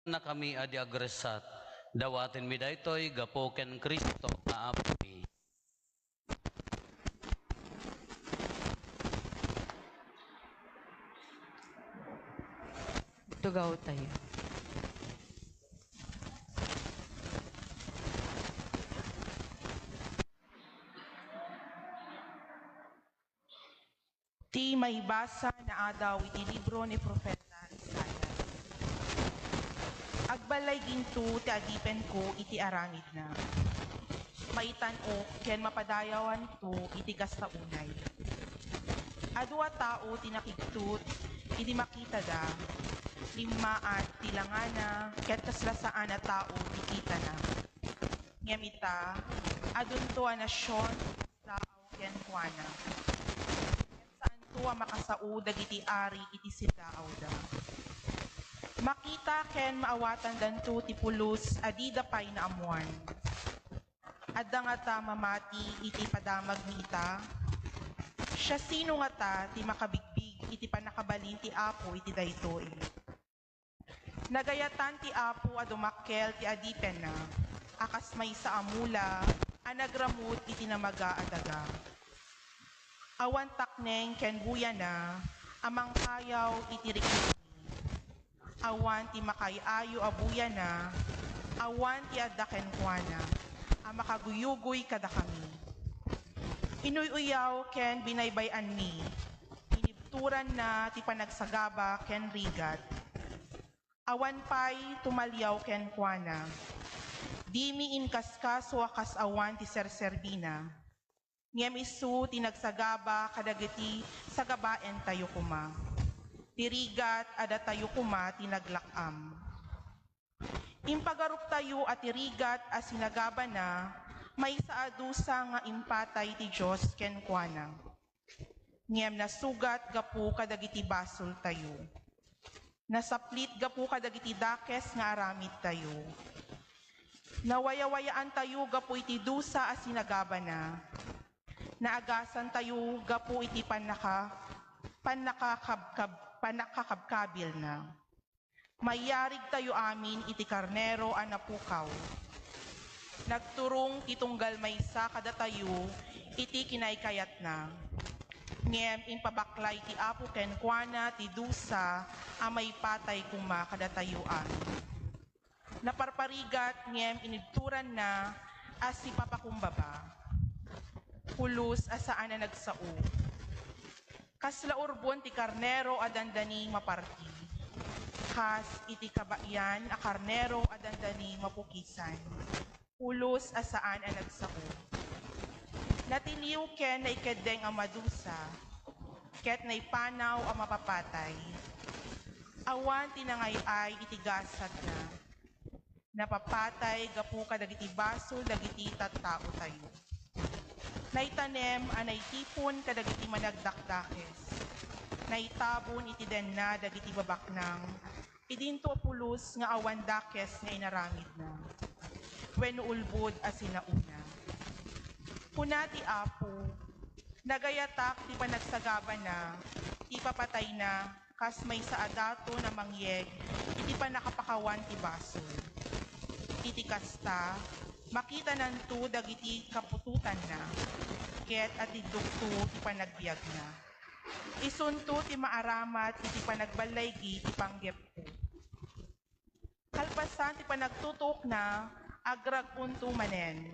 Nakami a di agresat, dawatenmi daytoy gapu ken Cristo nga Apomi. Tugawtayo. Ti maibasa naadaw iti libro ni Profeta Isaias. Agballayginto ti adipenko iti aramidna. Maitan-ok ken mapadayawanto iti kasta unay. Adu a tao ti nakigtot Idi makitada, limmaat ti langana, ket kasla saan a tao ti kitana. Ngem ita, adunto a nasion ti saaw kenkuana. Ket saanto a makasao dagiti ari iti sindaawda. Makita ken maawatandanto ti pulos a dida pay naammoan. Adda ngata mamati iti padamagmi ita? Siasino ngata ti makabigbig iti pannakabalin ti Apo iti daytoy? Nagayatan ti Apo a dumakkel ti adipenna, a kas maysa a mula a nagramut iti namaga a daga. Awan takneng ken buyana a mangkayaw iti riknami. Awan ti makaay-ayo a buyana, awan ti adda kenkuana a makaguyugoy kadakami. Inuy-uyaw ken binaybay-anmi, inibturanna ti panagsagaba ken rigat. Awan pay tumaliaw kenkuana. Dimi inkaskaso a kas awan ti serserbina. Ngem isu ti nagsagaba kadagiti sagabaentayo koma. Ti rigat a datayo koma ti naglak-am. Impagaruptayo a ti rigat a sinagabana maysa a dusa nga impatay ti Dios kenkuana. Ngem nasugat gapu kadagiti basoltayo. Nasaplit gapu kadagiti dakes nga aramidtayo. Nawayawayaantayo gapu iti dusa a sinagabana. Naagasantayo gapu iti pannaka-, pannakakabkab-, pannakakabkabilna. Mayarigtayo amin iti karnero a napukaw. Nagturong ti tunggal maysa kadatayo iti kinaykayatna. Ngem impabaklay ti Apo kenkuana ti dusa a maipatay koma kadatayo amin. Naparparigat ngem inibturanna a sipapakumbaba. Pulos a saan a nagsao. Kasla urbon ti karnero a dandani maparti. Kas iti kabaelan a karnero a dandani mapukisan. Pulos a saan a nagsao. Natiliw ken naikeddeng a madusa, ket naipanaw a mapapatay. Awan ti nangay-ay iti gasatna. Napapatay gapu kadagiti basol dagiti tattaotayo. Naitanem a naitipon kadagiti managdakdakes. Naitabon iti denna dagiti babaknang. Idinto a pulos nga awan dakes nga inaramidna wenno ulbod a sinaona. Kuna ti Apo, "Nagayatak ti panagsagabana, ti papatayna, kas maysa a daton a mangyeg iti pannakapakawan ti basol. Iti kasta, makitananto dagiti kaputotanna, ket atiddokto ti panagbiagna. Isunto ti maaramat iti panagballaygi ti panggepko." Kalpasan ti panagtutuokna, agrag-onto manen.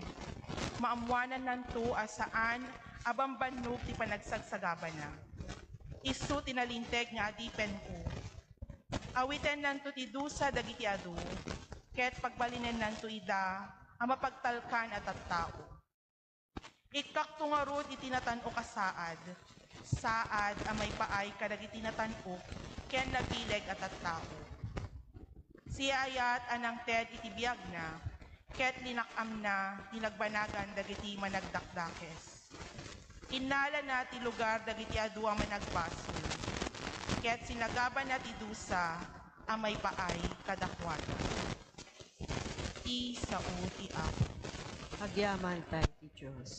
Maammoanannanto a saan a bambannog ti panagsagsagabana. Isu ti nalinteg nga adipenko. Awitennanto ti dusa dagiti adu, ket pagbalinennanto ida a mapagtalkan a tattao. Ikkakto ngarud iti natan-ok a saad, saad a maipaay kadagiti natan-ok ken nabileg a tattao. Siaayat a nangted iti biagna, ket linak-amna ti nagbanagan dagiti managdakdakes. Innalana ti lugar dagiti adu a managbasol, ket sinagabana ti dusa a maipaay kadakuada. Ti sao ti Apo. Agyamankay ti Dios.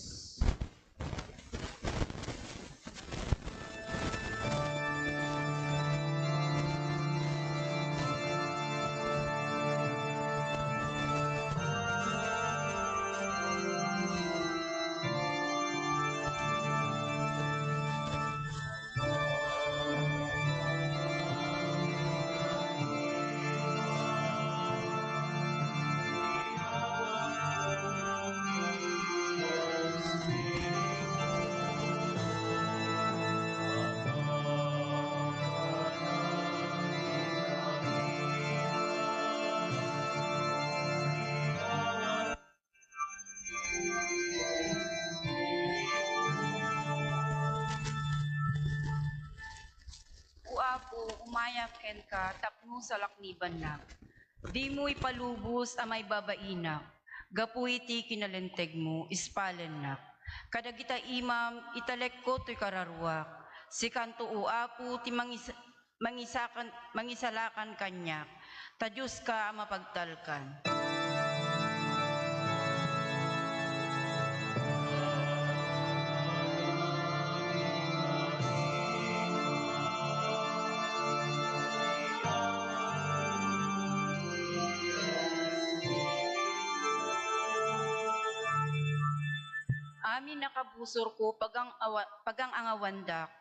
Apo, umayak kenka tapno salaknibannak. Dimo ipalubos a maibabainak. Gapu iti kinalentegmo, ispalennak. Kadagita imam, italekko toy kararuak. Sikanto, O Apo, ti mangis-, mangisakan-, mangisalakan kaniak. Ta Dioska a mapagtalkan. Amin a kabusorko, pagang-awa-, pagang-angawandak.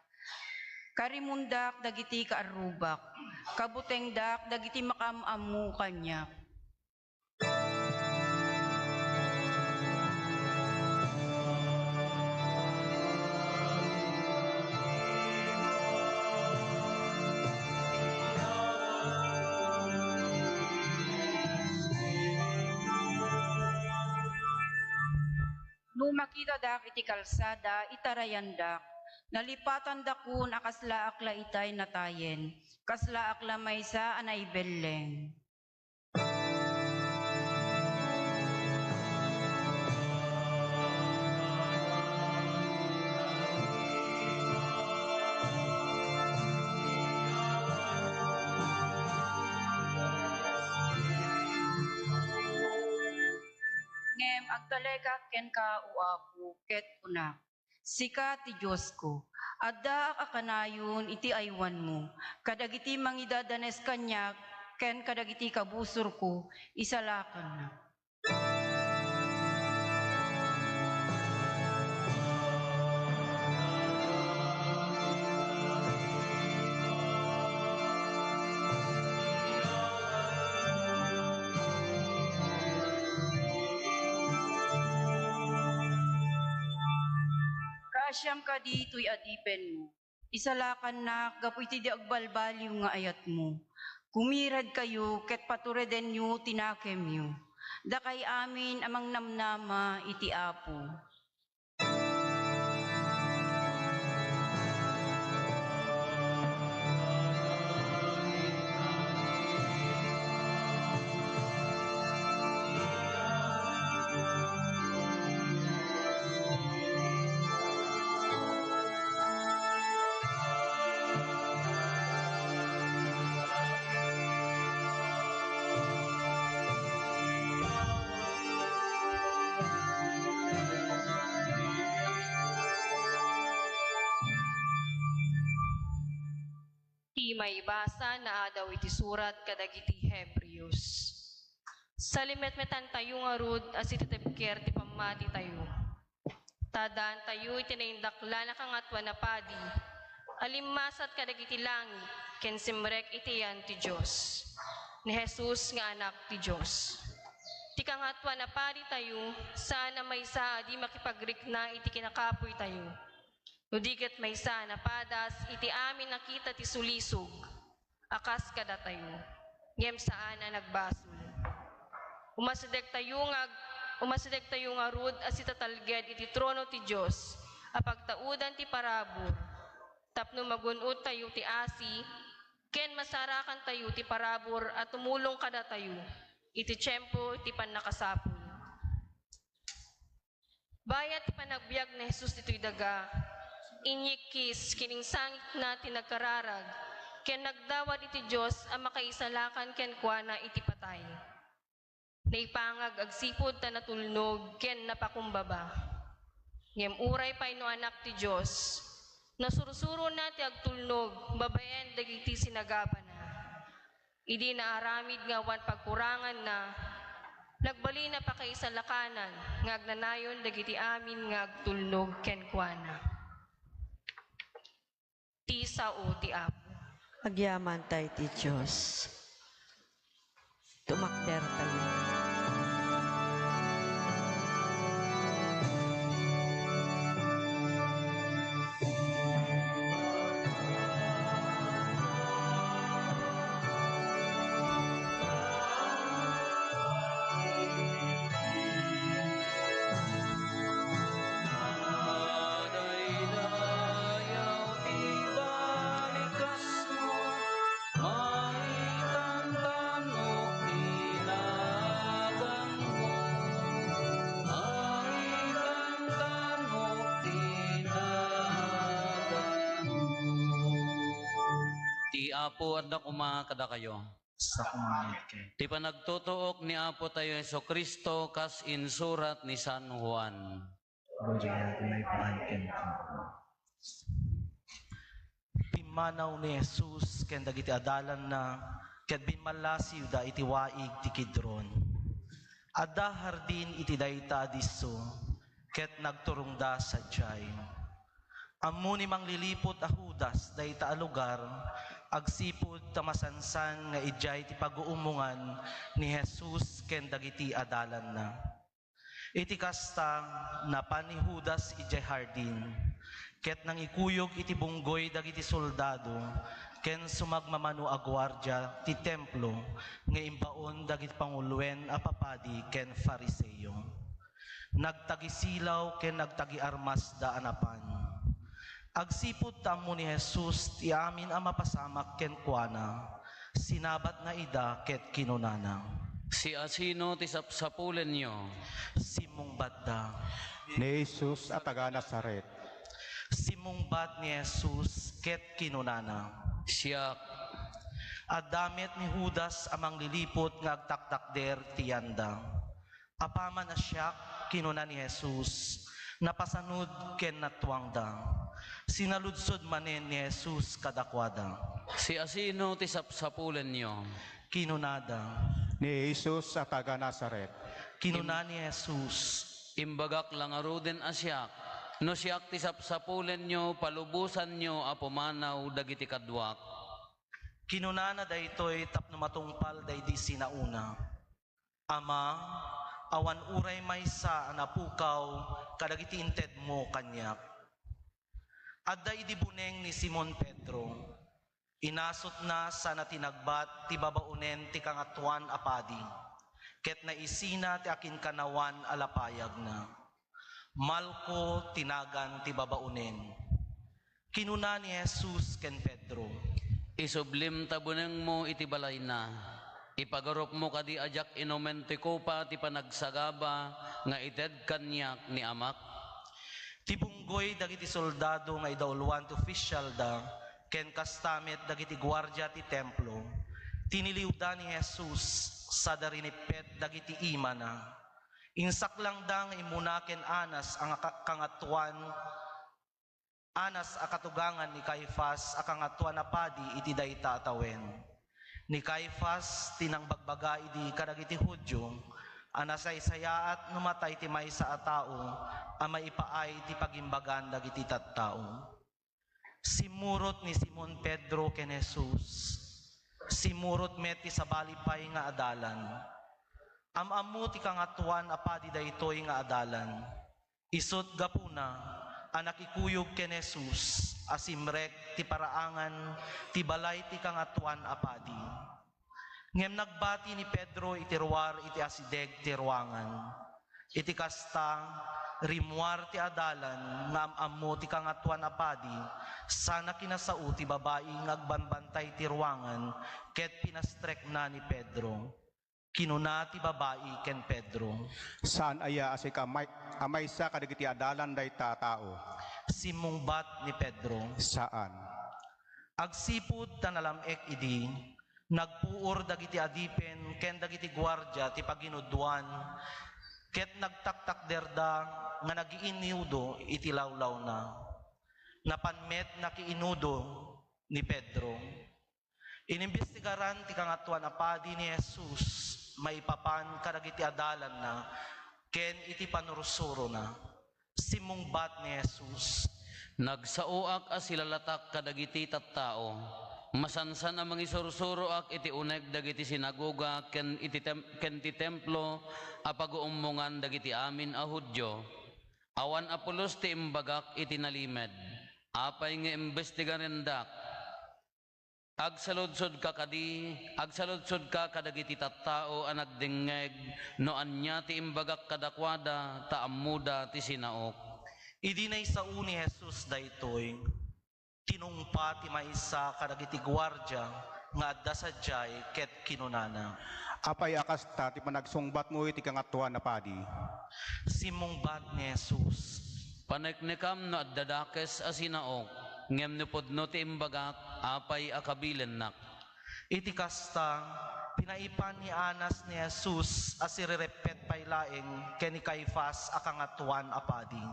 Karimondak dagiti kaarrubak. Kabutengdak dagiti makaam-ammo kaniak. No makitadak iti kalsada, itarayandak. Nalipatandakon a kaslaak la itay natayen, kaslaak la maysa a naibelleng. Ngem agtalekak kenka, O Apo, ket kunak, Sika ti Diosko. Addaak a kanayon iti aywanmo. Kadagiti mangidadanes kaniak ken kadagiti kabusorko, isalakannak. Kaasiam kadi toy adipenmo. Isalakannak gapu iti di agbalbaliw nga ayatmo. Kumiredkayo ket paturedenyo ti nakemyo. Dakay amin a mangnamnama iti Apo. Ti maibasa naadaw iti surat kadagiti Hebreos. Salimetmetantayo ngarud a sititibker ti pammatitayo. Ta daantayo iti naindaklan a Kangatoan a Padi a limmasat kadagiti langit ken simrek iti yan ti Dios, ni Jesus nga Anak ti Dios. Ti Kangatoan a Paditayo saan a maysa a di makipagrikna iti kinakapuitayo, no di ket maysa a napadas iti amin a kita ti sulisog a kas kadatayo, ngem saan a nagbasol. Umasidegtayo nga ag-, umasidegtayo ngarud a sitatalged iti trono ti Dios a pagtaudan ti parabur, tapno magun-odtayo ti asi ken masarakantayo ti parabur a tumulong kadatayo iti tiempo ti pannakasapul. Bayat ti panagbiag ni Jesus ditoy daga, inyikkis ken insangitna ti nagkararag ken nagdawat iti Dios a makaisalakan kenkuana iti patay. Naipangag agsipud ta natulnog ken napakumbaba. Ngem uray pay no Anak ti Dios, nasursurona ti agtulnog babaen dagiti sinagabana. Idi naaramid nga awan pagkuranganna, nagbalin a pakaisalakanan nga agnanayon dagiti amin nga agtulnog kenkuana. Ti sao ti Apo. Agyamanta iti Dios. Tumakdertayo. Apo, adda koma kadakayo. Sa kumanit kay. Ti panagtutuok ni Apo tayo Jesu-Cristo kas insurat ni San Juan. Gloria ken Apo. Pimmanaw ni Jesus ken dagiti adalanna ket bimmallasiwda iti waig ti Kidron. Adda hardin iti dayta a disso, ket nagturongda sadiay. Ammo ni mangliliput a Judas dayta a lugar, agsipud ta masansan nga idiay ti paguumongan ni Jesus ken dagiti adalanna. Iti kasta, napan ni Judas idiay hardin, ket nangikuyog iti bunggoy dagiti soldado ken sumagmamano a guardia ti Templo nga imbaon dagiti panguloen a papadi ken Fariseo. Nagtagisilaw ken nagtagiarmasda a napan. Agsipud ta ammo ni Jesus ti amin a mapasamak kenkuana, sinabatna ida ket kinunana, "Siasino ti sapsapulenyo?" Simmungbatda, "Ni Jesus a taga-Nazaret." Simmungbat ni Jesus ket kinunana, "Siak." Adda met ni Judas a mangliliput nga agtaktakder ti yanda. "Apaman a siak," kinuna ni Jesus, napasanud ken natuangda. Sinaludsod manen ni Jesus kadakuada, "Siasino ti sapsapulenyo?" Kinunada, "Ni Jesus a taga-Nazaret." Kinuna ni Jesus, "Imbagak la ngaruden a siak. No siak ti sapsapulenyo, palubosanyo a pumanaw dagiti kaduak." Kinunana daytoy tapno matungpal daydi sinaona. "Ama, awan uray maysa a napukaw kadagiti intedmo kaniak." Adda idi buneng ni Simon Pedro. Inasutna sana tinagbat ti babaonen ti Kangatoan a Padi, ket naisina ti akinkanawan a lapayagna. Malco ti nagan ti babaonen. Kinuna ni Jesus ken Pedro, "Isublim ta bunengmo iti balayna. Ipagarupmo kadi a diak inumen ti kopa ti panagsagaba nga ited kaniak ni Amak?" Ti bunggoy dagiti soldado nga idauloan ti ofisialda ken kasta met dagiti guardia ti Templo, tiniliwda ni Jesus sada rinippet dagiti imana. Insaklangda nga immuna ken Anas a nga ka-, kangatoan, Anas a katugangan ni Caifas a kangatoan a padi iti dayta a tawen. Ni Caifas ti nangbagbaga idi kadagiti Judio a nasaysayaat no matay ti maysa a tao a maipaay ti pagimbagan dagiti tattao. Simmurot ni Simon Pedro ken Jesus. Simmurot met ti sabali pay nga adalan. Am-ammo ti Kangatoan a Padi daytoy nga adalan. Isut' gapuna a nakikuyog ken Jesus a simrek ti paraangan ti balay ti Kangatoan a Padi. Ngem nagbati ni Pedro iti ruar iti asideg ti ruangan. Iti kasta, rimmuar ti adalan nga am-ammo ti Kangatoan a Padi, sana kinasao ti babai nga agbambantay ti ruangan ket pinastrekna ni Pedro. Kinuna ti babai ken Pedro, "Saan aya a sika may-, a maysa kadagiti adalan dayta a tao?" Simmungbat ni Pedro, "Saan." Agsipud ta nalam-ek idi, nagpuor dagiti adipen ken dagiti guardia ti paginudoan, ket nagtaktakderda nga nagiinudo iti lawlawna. Napan met nakiinudo ni Pedro. Inimbestigaran ti Kangatoan a Padi ni Jesus maipapan kadagiti adalanna ken iti pannursurona. Simmungbat ni Jesus, "Nagsaoak a silalatak kadagiti tattao. Masansan a mangisursuroak iti uneg dagiti sinagoga ken iti tem-, ken ti templo a paguummongan dagiti amin a Judio. Awan a pulos ti imbagak iti nalimed. Apay nga imbestigarendak? Agsaludsodka kadi, agsaludsodka kadagiti tattao a nagdengngeg no ania ti imbagak kadakuada, ta ammoda ti sinaok." Idi naisao ni Jesus daytoy, tinungpa ti maysa kadagiti guardia nga adda sadiay ket kinunana, "Apay a kasta ti panagsungbatmo iti Kangatoan a Padi?" Simmungbat ni Jesus, "Paneknekam no adda dakes a sinaok, ngem no pudno ti imbagak, Apay a kabilennak? Iti kasta, pinaipan ni Anas ni Jesus a sirireppet pay laeng ken ni Caifas a Kangatoan a Padi.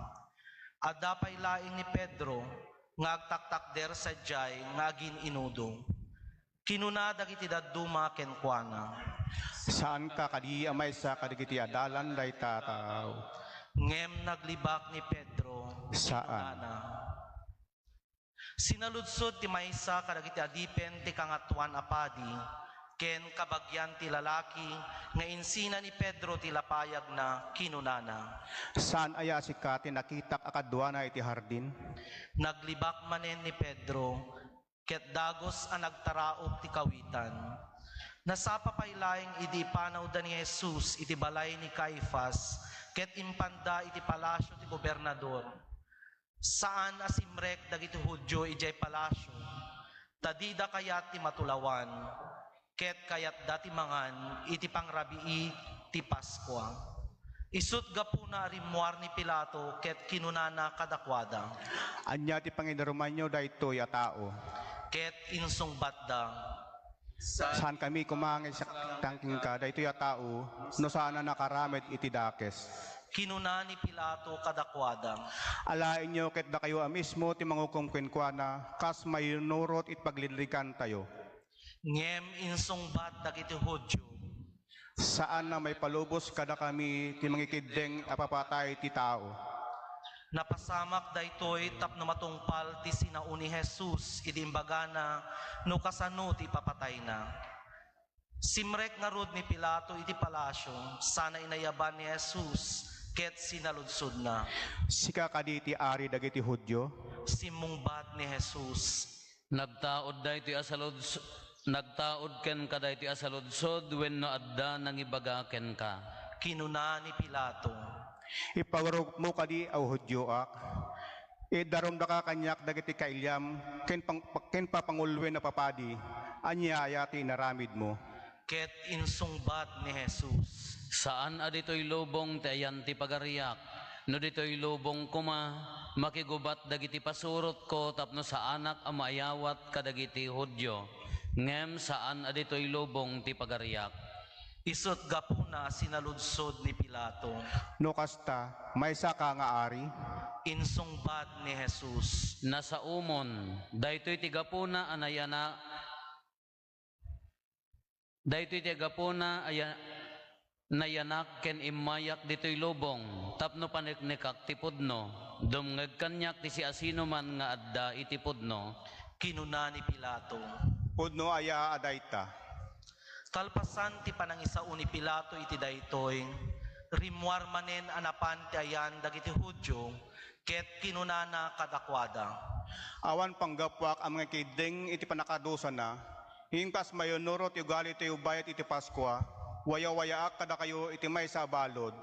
Adda pay laeng ni Pedro nga agtaktakder sadiay nga agin-inudo. Kinuna dagiti dadduma kenkuana, "Saanka kadi a maysa kadagiti adalan dayta a tao?" Ngem naglibak ni Pedro, Saan. Kinunana, "Sinaludsod ti maysa kadagiti adipen ti Kangatoan a Padi ken kabagian ti lalaki nga insina ni Pedro ti lapayagna, kinunana, 'Saan aya a sika ti nakitak a kaduana iti hardin?' Naglibak manen ni Pedro, ket dagus a nagtaraok ti kawitan. Nasapa pay laeng idi ipanawda ni Jesus iti balay ni Caifas ket impanda iti palasio ti gobernador. Saan a simrek dagiti Judio idiay palasio, ta dida kayat ti matulawan, ket kayatda ti mangan iti pangrabii ti Paskua. Isut' gapuna a rimmuar ni Pilato ket kinunana kadakuada, 'Ania ti pangidarumanyo daytoy a tao?' Ket insungbatda, 'Saankami koma nga isakitang kenka daytoy a tao no saan a nakaaramid iti dakes.' Kinuna ni Pilato kadakuada, 'Alaenyo ket dakayo a mismo ti mangukom kenkuana kas mayunurot iti paglidligantayo.' Ngem insungbat dagiti Judio, 'Saan a maipalubos kadakami ti mangikiddeng a papatay ti tao.' Napasamak daytoy tapno matungpal ti sinao ni Jesus idi imbagana no kasano ti ipapatayna. Simrek ngarud ni Pilato iti palasio sana inayaban ni Jesus ket sinaludsodna, 'Sika kadi ti ari dagiti Judio?' Simmungbat ni Jesus, "Nagtaud daytoy a saluds-, nagtaud kenka daytoy a saludsod wenno adda nangibaga kenka?" Kinuna ni Pilato, "Ipagarupmo kadi a Judioak? Idarumdaka kaniak dagiti kailiam ken pang-, ken papanguluen a papadi. Ania aya ti inaramidmo?" Ket insungbat ni Jesus, "Saan a ditoy lubong ti ayan ti pagariak. No ditoy lubong koma, makigubat dagiti pasurotko tapno saanak a maayawat kadagiti Judio. Ngem saan a ditoy lubong ti pagariak." Isut' gapuna a sinaludsod ni Pilato, "No kasta, maysaka nga ari?" Insungbat ni Jesus, "Nasaomon. Daytoy ti gapuna a nayana-, daytoy ti gapuna a ya-, nayanak ken immayak ditoy lubong tapno paneknekak ti pudno. Dumngeg kaniak ti siasinoman nga adda iti pudno." Kinuna ni Pilato, "Pudno aya a dayta?" Kalpasan ti panangisao ni Pilato iti daytoy, rimmuar manen a napan ti ayan dagiti Judio, ket kinunana kadakuada, "Awan panggapuak a mangikiddeng iti pannakadusana, ngem kas mayunuro ti ugali ti bayat iti Paskua, wayawayaak kadakayo iti maysa a balud.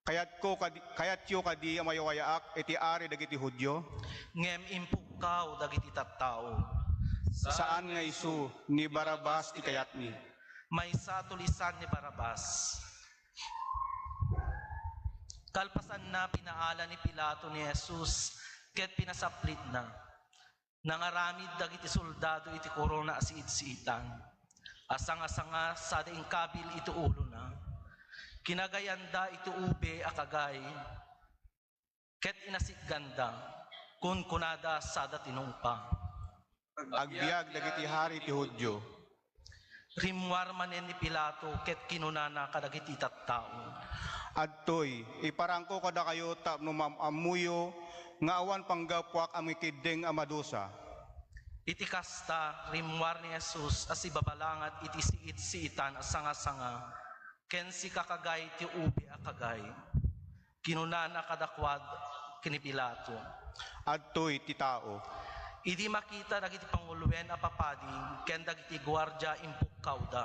Kayatko kadi, kayatyo kadi a mayawayaak iti ari dagiti Judio?" Ngem impukkaw dagiti tattao, "Saan nga isu, ni Barrabas ti kayatmi." Maysa a tulisan ni Barrabas. Kalpasanna, pinaala ni Pilato ni Jesus ket pinasaplitna. Nangaramid dagiti soldado iti korona a siit-siitan a sanga-sanga sada inkabil iti ulona. Kinagayanda iti ube a kagay ket inasitganda. Kunkunada sada tinungpa, "Agbiag dagiti hari ti Judio." Rimmuar manen ni Pilato ket kinunana kadagiti tattao, "Adtoy, iparangko kadakayo tapno maam-ammoyo nga awan panggapuak a mangikiddeng a madusa." Iti kasta, rimmuar ni Jesus a sibabalangat iti siit-siitan a sanga-sanga ken sikakagay ti ube a kagay. Kinunana kadakuada ken ni Pilato, "Adtoy ti tao." Idi makita dagiti panguluen a papadi ken dagiti guardia, impukkawda,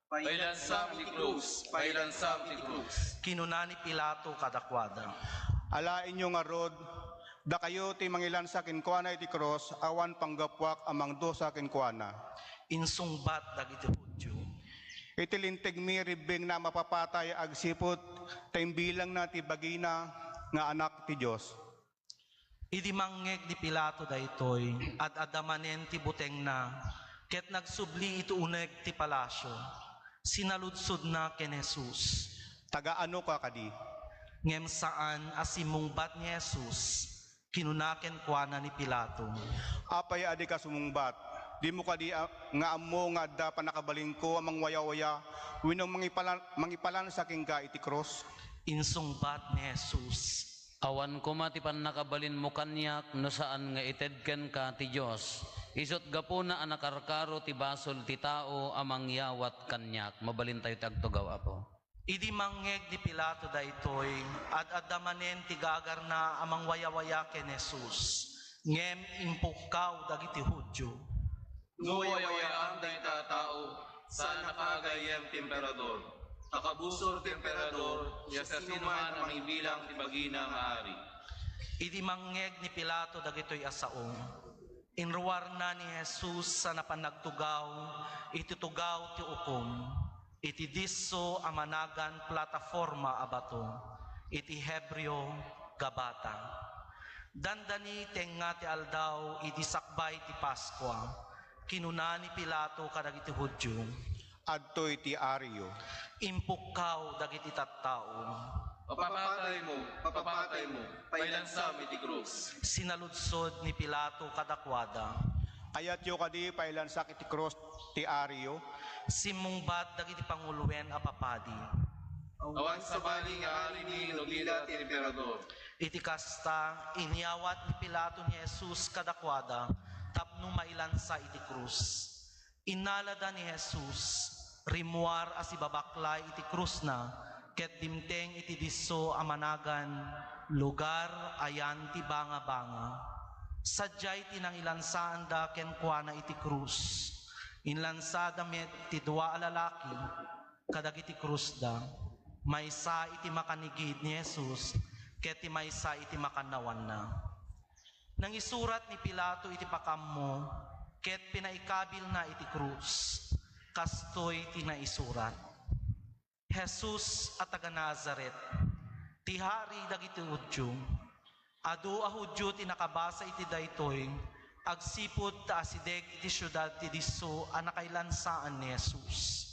"Pailansam ti krus! Pailansam ti krus!" Kinuna ni Pilato kadakuada, "Alaenyo ngarud, dakayo ti mangilansa kenkuana iti krus, awan panggapuak a mangdusa kenkuana." Insungbat dagiti Judio, "Iti lintegmi, ribbengna a mapapatay agsipud ta imbilangna ti bagina nga Anak ti Dios." Idi mangngeg ni Pilato daytoy, ad-adda manen ti butengna, ket nagsubli iti uneg ti palasio. Sinaludsodna ken Jesus, "Taga-anoka kadi?" Ngem saan a simmungbat ni Jesus. Kinuna kenkuana ni Pilato, "Apay a dika sumungbat? Dimo kadi a-, nga ammo nga adda pannakabalinko a mangwayawaya wenno mangipalan-, mangipalansa kenka iti krus?" Insungbat ni Jesus, "Awan koma ti pannakabalinmo kaniak no saan nga ited kenka ti Dios. Isut' gapuna a nakarkaro ti basol ti tao a mangyawat kaniak." Mabalintayo ti agtugaw, Apo. Idi mangngeg ni Pilato daytoy, ad-adda manen ti gagarna a mangwayawaya ken Jesus, ngem impukkaw dagiti Judio. "No wayawayaan dayta a tao, saan a kagayyem ti emperador. Ta kabusor ti emperador, siasinoman a mangibilang ti bagina nga ari." Idi mangngeg ni Pilato dagitoy a sao, inruarna ni Jesus a napan nagtugaw iti tugaw ti ukom, iti disso a managan plataforma a bato, iti Hebreo, Gabata. Dandani tengnga ti aldaw idi sakbay ti Paskua. Kinuna ni Pilato kadagiti Judio, "Adtoy ti ario." Impukkaw dagiti tattao, "Papapataymo, papapataymo, pailansam iti krus." Sinaludsod ni Pilato kadakuada, "Kayatyo kadi pailansak iti krus ti ario?" Simmungbat dagiti panguloen a papadi, "Awan sabali nga arimi no dila ti emperador." Iti kasta, inyawat ni Pilato ni Jesus kadakuada tapno mailansa iti krus. Innalada ni Jesus, rimmuar a sibabaklay iti krusna, ket dimteng iti disso a managan Lugar a Yan ti Bangabanga. Sadiay ti nangilansaanda kenkuana iti krus. Inlansada met ti dua a lalaki kadagiti krusda, maysa iti makanigid ni Jesus ket ti maysa iti makannawanna. Nangisurat ni Pilato iti pakaammo ket pinaikabilna iti krus. Kastoy ti naisurat, "Jesus a taga-Nazaret, ti Hari dagiti Judio." Adu a Judio ti nakabasa iti daytoy, agsipud ta asideg iti siudad ti disso a nakailansaan ni Jesus.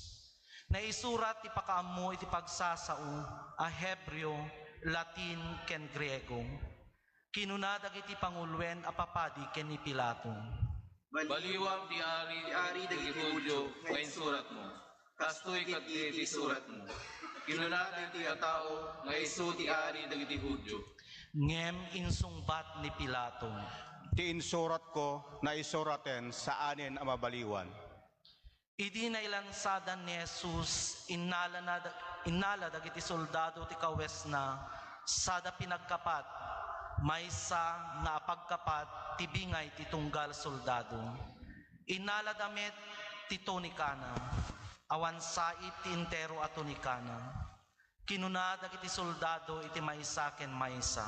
Naisurat ti pakaammo iti pagsasao a Hebreo, Latin, ken Griego. Kinuna dagiti panguloen a papadi ken ni Pilato, "Baliwam ti ari, ti ari dagiti Judio nga insuratmo. Kastoy ketdi ti isuratmo. Kinuna daytoy a tao nga isu ti ari dagiti Judio." Ngem insungbat ni Pilato, "Ti insuratko, naisuraten, saanen a mabaliwan." Idi nailansadan ni Jesus, innalana, innala dagiti soldado ti kawesna sada pinagkapat, maysa nga apagkapat ti bingay ti tunggal soldado. Innalada met ti tunikana, awan sait ti entero a tunikana. Kinuna dagiti soldado iti maysa ken maysa,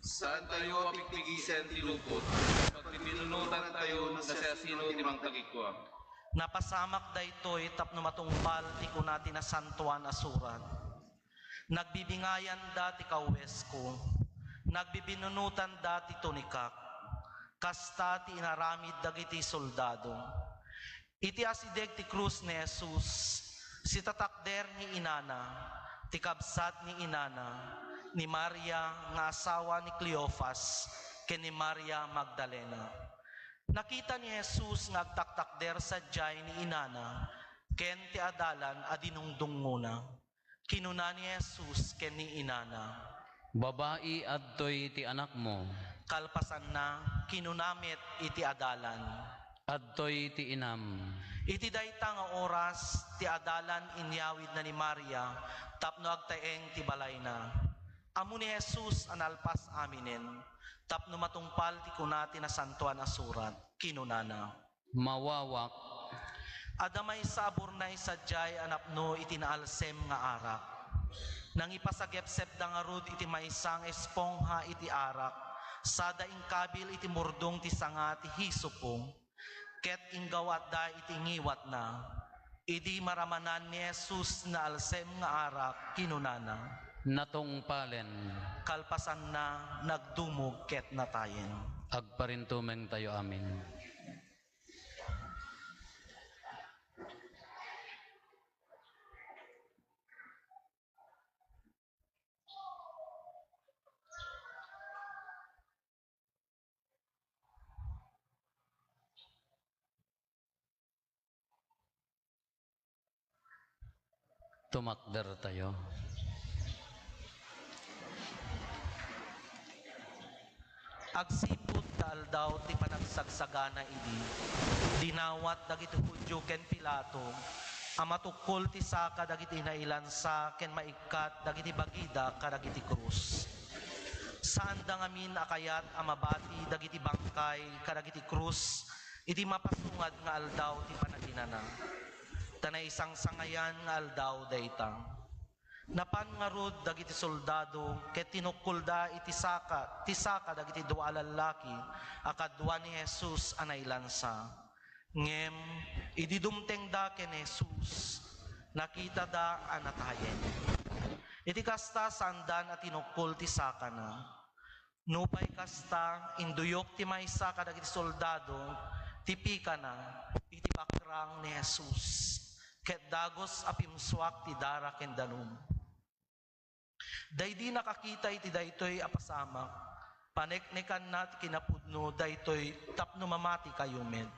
"Saantayo a pigpigisen ti lukot. Pagbibinunotantayo no siasino ti mangtagikua." Napasamak daytoy tapno matungpal ti kuna ti Nasantoan a Surat, "Nagbibingayanda ti kawesko, nagbibinunotanda ti tunikak." Kasta ti inaramid dagiti soldado. Iti asideg ti krus ni Jesus, sitatakder ni inana, ti kabsat ni inana, ni Maria nga asawa ni Cleofas, ken ni Maria Magdalena. Nakita ni Jesus nga agtaktakder sadiay ni inana ken ti adalan a dinungdungngona. Kinuna ni Jesus ken ni inana, "Babai, adtoy ti anakmo." Kalpasanna, kinuna met iti adalan, "Adtoy ti inam." Iti dayta nga oras, ti adalan inyawidna ni Maria tapno agtaeng ti balayna. Ammo ni Jesus a nalpas aminen tapno matungpal ti kuna ti Nasantoan a Surat. Kinunana, "Mawawak." Adda maysa a burnay sadiay a napno iti naalsem nga arak. Nangipasagepsepda ngarud iti maysa nga espongha iti arak, sada inkabil iti murdong ti sanga ti hisopo, ket inggawatda iti ngiwatna. Idi maramanan ni Jesus ti naalsem nga arak, kinunana, Natungpalen. Kalpasanna, nagdumog ket natayen. Agparintumengtayo amin. Tumakdertayo. Agsipud ta aldaw ti panagsagsagana idi, dinawat dagiti Judio ken Pilato a matukkol ti saka dagiti nailansa ken maikkat dagiti bagida kadagiti krus. Saanda ngamin a kayat a mabati dagiti bangkay kadagiti krus iti mapasungad nga aldaw ti panaginana. Ta naisangsangayan nga aldaw dayta. Napan ngarud dagiti soldado ket tinukkolda iti saka, ti saka dagiti dua a lallaki a kadua ni Jesus a nailansa. Ngem idi dumtengda ken ni Jesus, nakitada a natayen. Iti kasta, saandan a tinukkol ti sakana. Nupay kasta, induyok ti maysa kadagiti soldado ti pikana iti bakrang ni Jesus, ket dagus a pimsuak ti dara ken danum. Daydi nakakita iti daytoy a pasamak, paneknekanna ti kinapudno daytoy tapno mamati kayumet.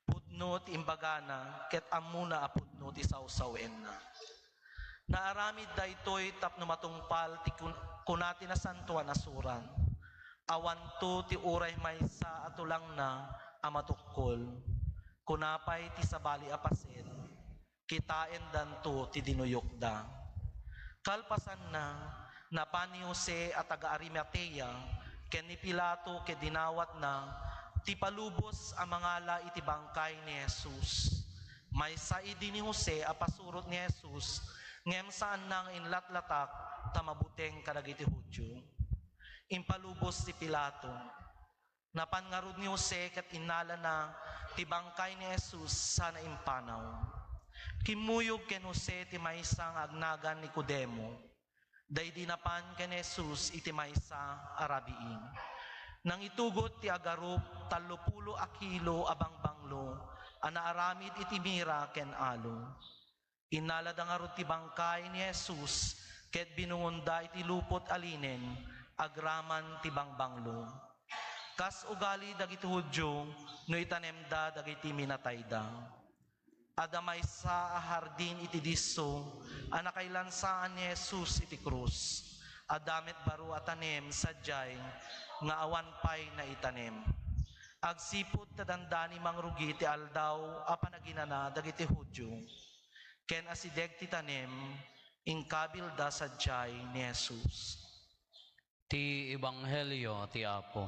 Pudno ti imbagana ket ammona a pudno ti sawsawenna. Naaramid daytoy tapno matungpal ti kun-, kuna ti Nasantoan a Surat, "Awanto ti uray maysa a tulangna a matukkol." Kuna pay ti sabali a paset, "Kitaendanto ti dinuyokda." Kalpasanna, napan ni Jose a taga-Arimatea ken ni Pilato ket dinawatna ti palubos a mangala iti bangkay ni Jesus. Maysa idi ni Jose a pasurot ni Jesus, ngem saanna nga inlatlatak ta mabuteng kadagiti Judio. Impalubos ti Pilato. Napan ngarud ni Jose ket innalana ti bangkay ni Jesus sana impanaw. Kimmuyog ken Jose ti maysa nga agnagan Nicodemo. Daydi napan ken Jesus iti maysa a rabii. Nangitugot ti agarup tallopulo a kilo a bangbanglo a naaramid iti mira ken alo. Innalada ngarud ti bangkay ni Jesus ket binungonda iti lupot a linen agraman ti bangbanglo. Kas ugali dagiti Judio no itanemda dagiti minatayda. Adda maysa a hardin iti disso a nakailansaan ni Jesus iti krus. Adda met baro a tanem sadiay nga awan pay naitanem. Agsipud ta dandani mangrugi ti aldaw a panaginana dagiti Judio, ken asideg ti tanem, inkabilda sadiay ni Jesus. Ti Ebanghelio ti Apo.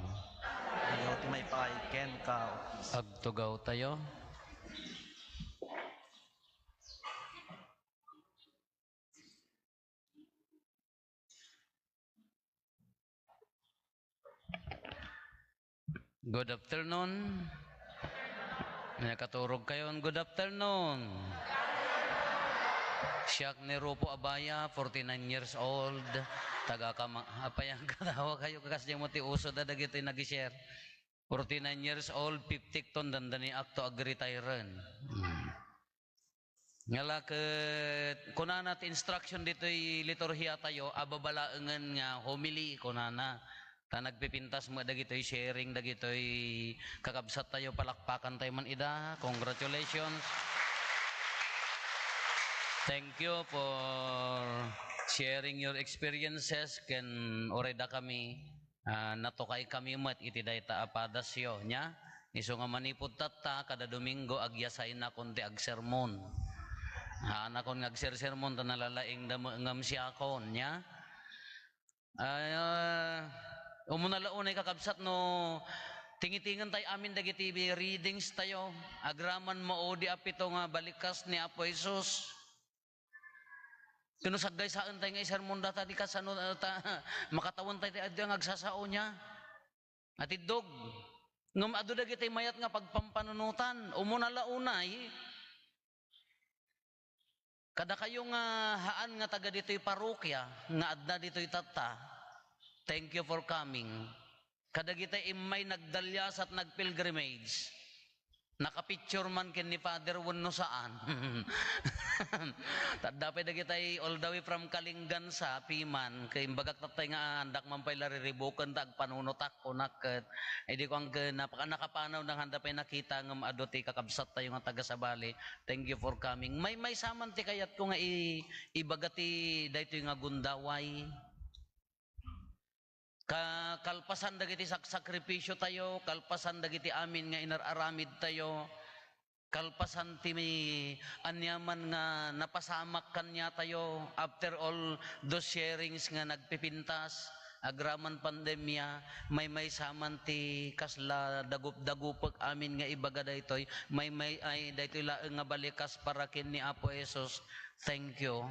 Ania ti maipaay kenka, O Cristo. Agtugawtayo. Good afternoon. Nakaturog kayon. Good afternoon. Siak ni Rufo Abaya, forty-nine years old. Taga Kama-, apay ang katawa kayo, kakas di mo ti uso da dagitoy nag-share. Forty-nine years old, fifty ton dandani akto agretire. Hmm. Ngala ket kunana ti instruction ditoy liturhia tayo, a babalaengen nga homily, kunana. Ta nagpipintas met dagitoy sharing, dagitoy kakabsat tayo, palakpakan tayo man ida. Congratulations. Thank you for sharing your experiences ken uray dakami. Ah, natukay kami met iti dayta a padasyo, nya? Isu nga manipud tatta, kada Domingo, agyasaynakon ti agsermon. Haanakon nga agsersermon, ta nalalaingda met ngem siakon, nya? Ah, umuna la unay, kakabsat, no tingitingentay amin dagiti readings tayo, agraman maudi a pito nga balikas ni Apo Jesus. Ken no saggaysaentayo nga isermon data, di kasano, eh, ta, makatawentay ti adu nga agsasao, nya? Atiddog. Ngem adu dagiti mayat nga pagpampanunotan. Umuna la unay, Kadakayo nga haan nga taga ditoy parokya nga adda ditoy tatta, thank you for coming. Kadagiti immay nagdaliasat, nagpilgrimage, nakapicture man ken ni Father wenno saan. Ta adda pay dagitay all the way from Kalingan sa Piman, ket imbagak tattay nga andak man pay la riribuken ta agpanunotak, kunak ket, idi kuan ket napaka-, nakapanawnak, haan da pay nakita ngem adu ti kakabsattayo nga taga-Sabali. Thank you for coming. Maymaysa man ti kayatko nga i-, ibaga ti daytoy nga gundaway. Ka-, kalpasan dagiti sak-, sakripisiotayo, kalpasan dagiti amin nga inar-aramidtayo, kalpasan ti may aniaman nga napasamak kaniatayo, after all those sharings nga nagpipintas, agraman pandemia, maymaysa man ti kasla dagup-dagupek amin nga ibaga daytoy, maymay-, ay, daytoy laeng nga balikas para ken ni Apo Jesus. Thank you.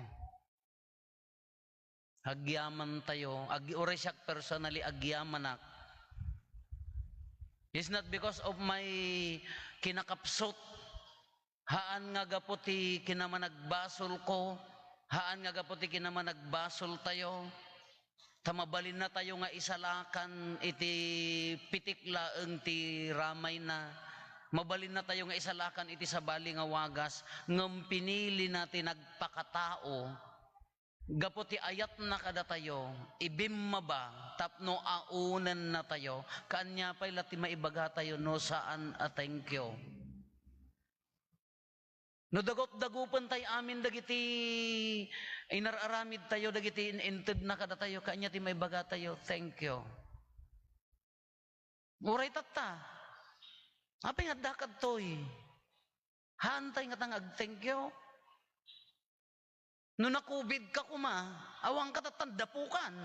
Agyamantayo, ag-, uray siak personally, agyamanak. It's not because of my kinakapsut. Haan nga gapu ti kinamanagbasolko, haan nga gapu ti kinamanagbasoltayo, ta mabalinnatayo nga isalakan iti pitik laeng ti ramayna. Mabalinnatayo nga isalakan iti sabali nga wagas, ngem pinilina ti nagpakatao. Gapu ti ayatna kadatayo, ibimmaba tapno aunennatayo. Kaanya pay la ti maibagatayo no saan a thank you. No dagup-dagupentay amin dagiti inar-aramidtayo, dagiti in-, intedna kadatayo, kaanya ti maibagatayo, thank you. Uray tatta. Apay nga adda kadtoy? Haantay ngata nga ag-thank you? No na-covid ka koma, awan ka tattan dapukan.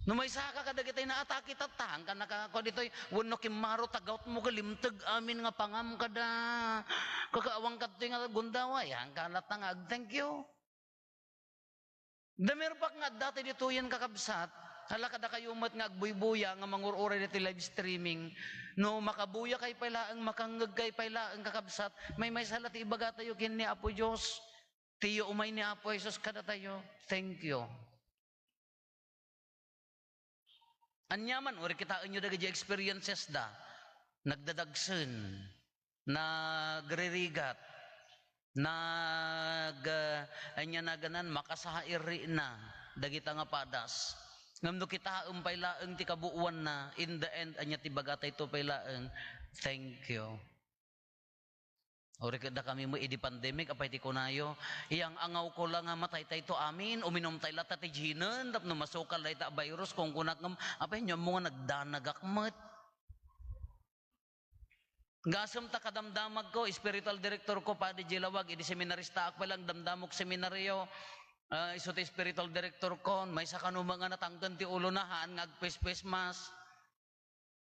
No maysaka kadagitay naatake tatta, haanka nakakua ditoy, wenno kimmaro ta goutmo ket limteg amin nga pangam kada, kaka awan kadtoy nga gundaway, haanka latta nga ag-thank you. Damerpak nga adda ti ditoyen, kakabsat, hala kadakayo met nga agbuybuya nga mangur-uray ditoy live streaming. No makabuyakay pay laeng, makangngegkay pay laeng, kakabsat, maymaysa la ti ibagatayo ken ni Apo Dios. Ti umay ni Apo Jesus kadatayo, thank you. Aniaman, uray kitaenyo dagiti experiences da. Nagdadagsen, nagririgat, nag-, ah, ania naganan, makasairina dagita nga padas. Ngem no kitaem pay laeng ti kabuoanna, in the end, ania ti bagatayto pay laeng, thank you. Uray ket dakami met idi pandemic, apay ti kunayo? Iyang-angawko la nga mataytayto amin, uminumtay latta ti ginen tapno masukal dayta a virus, kunkunak ngem, apay, ania ammo nga nagdanagak met? Gasem ta kadamdamagko, spiritual director ko, Padi Jilawag, idi seminaristaak pay lang, damdamok seminaryo, ah, isu ti spiritual director ko, maysa kano met nga natangken ti ulona, haan nga agpespas-mask.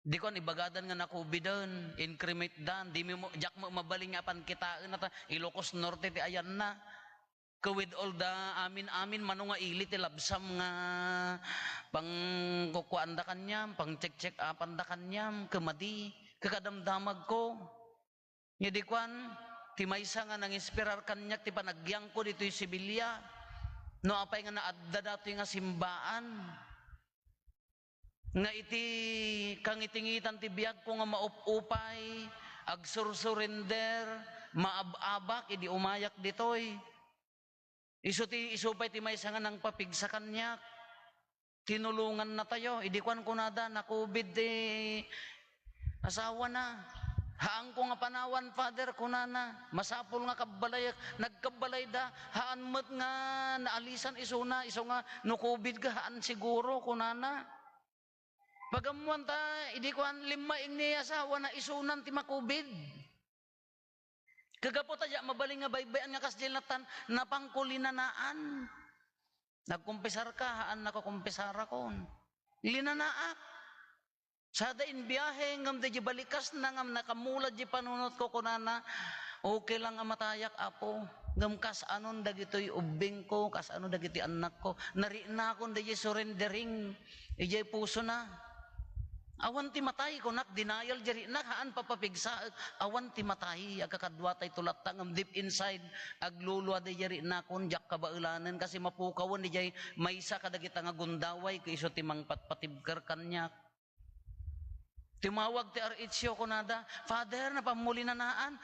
Di kuan, ibagadan nga na-covidan, incremate dan, di mi mo, diak mo mabalin nga apan kitaen ta Ilocos Norte ti ayanna. Ket with all the amin-amin, mano nga ili ti labsam nga pangkukuanda kaniam, pang-check-check-upanda kaniam, ket madi, ket kadamdamagko. Nya di kuan, ti maysa nga nanginspirar kaniak ti panagyangko ditoy Sevilla. No apay nga naadda datoy nga simbaan, nga iti kangitingitan ti biagko nga maup-upay, agsursurender, maab-abak idi umayak ditoy. Isu ti, isu pay ti maysa nga nangpapigsa kaniak. Tinulongannatayo. Idi kuan kunada, "Na-covid ti asawana." "Haanko nga panawan, Father," kunana. "Masapul nga kabbalay, nagkabbalayda. Haan met nga naalisan isuna, isu nga no covid ka, haan siguro," kunana. Pag-ammoan ta, idi kuan, limmaing ni asawana, isunan ti ma-covid. Kagapu ta diak mabalin nga baybay-an nga kasdiay lattan, napangko linanaan. "Nagkumpisar ka?" "Haan, nakukumpisarakon." Linanaak. Sada in biahe, ngem daydi balikasna, ngem nakamulad di panunotko, kunana, "Okay lang a matayak, Apo. Ngem kas-anon dagitoy ubbingko, kas-ano dagiti annakko? Nariknakon daydi surrendering idiay pusona." Awan ti matay, kunak, denial, jari nak, haan papapigsaek, awan ti matay, agkakadua tay tulatta, ngem deep inside, aglulua di jari nakon, diak kabaelanen, kasi mapukawen di jay maysa kadagita nga gundaway, ket isu ti mangpatpatibker kaniak. Tumawag ti R H O kunada, "Father, napammulinanaan."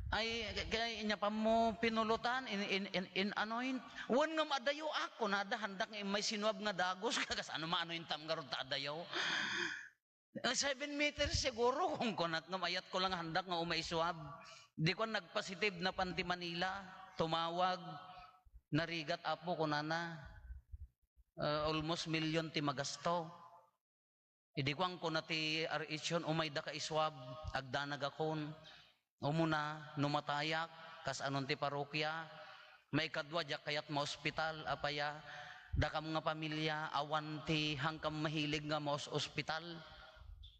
Ay, kay, nya pammo pinulotan, in, in, in, in anoint. Wen ngem adayo ak, kunada, handak nga immay sinuab nga dagus, kas ano ma-anointam ngarud ta adayo. Eh, seven meters siguro, kung kunak ngem ayat ko lang handak nga umay suab. Di ko nagpasitib na pan ti Manila, tumawag, narigat apo, kunana, eh, almost million ti magasto. Idi kuan kuna ti R H O, "Umayda ka isuab, agdanagakon." Umuna, no matayak, kas anon ti parokia, maikadua, diak kayat maospital, apaya, dakam nga pamilya, awan ti hankam mahilig nga maos-ospital.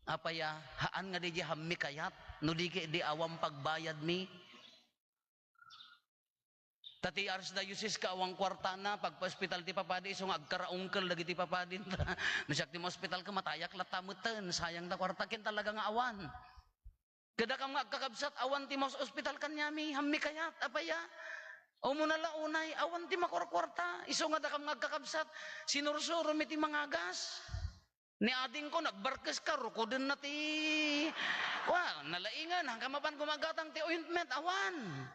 Apaya, haan nga di di hammi kayat, no di ket di awan pagbayadmi. Ta ti archdiocese ka awan kuartana, pagpa-ospital ti papadi, isu nga agkaraungkel dagiti papadinta. No siak ti ma-ospital ka, matayak latta metten, sayang ta kuarta, ken talaga nga awan. Kadakam nga agkakabsat, awan ti maos-ospital kaniami, hammi kayat, apaya. Umuna la unay, awan ti makuarkuarta, isu nga dakam nga agkakabsat, sinursuro mi ti mangagas. Ni adingko, nagbarkes ka, rukodenna ti, wa, nalaingan, hankam mapan gumagatang ti ointment, awan.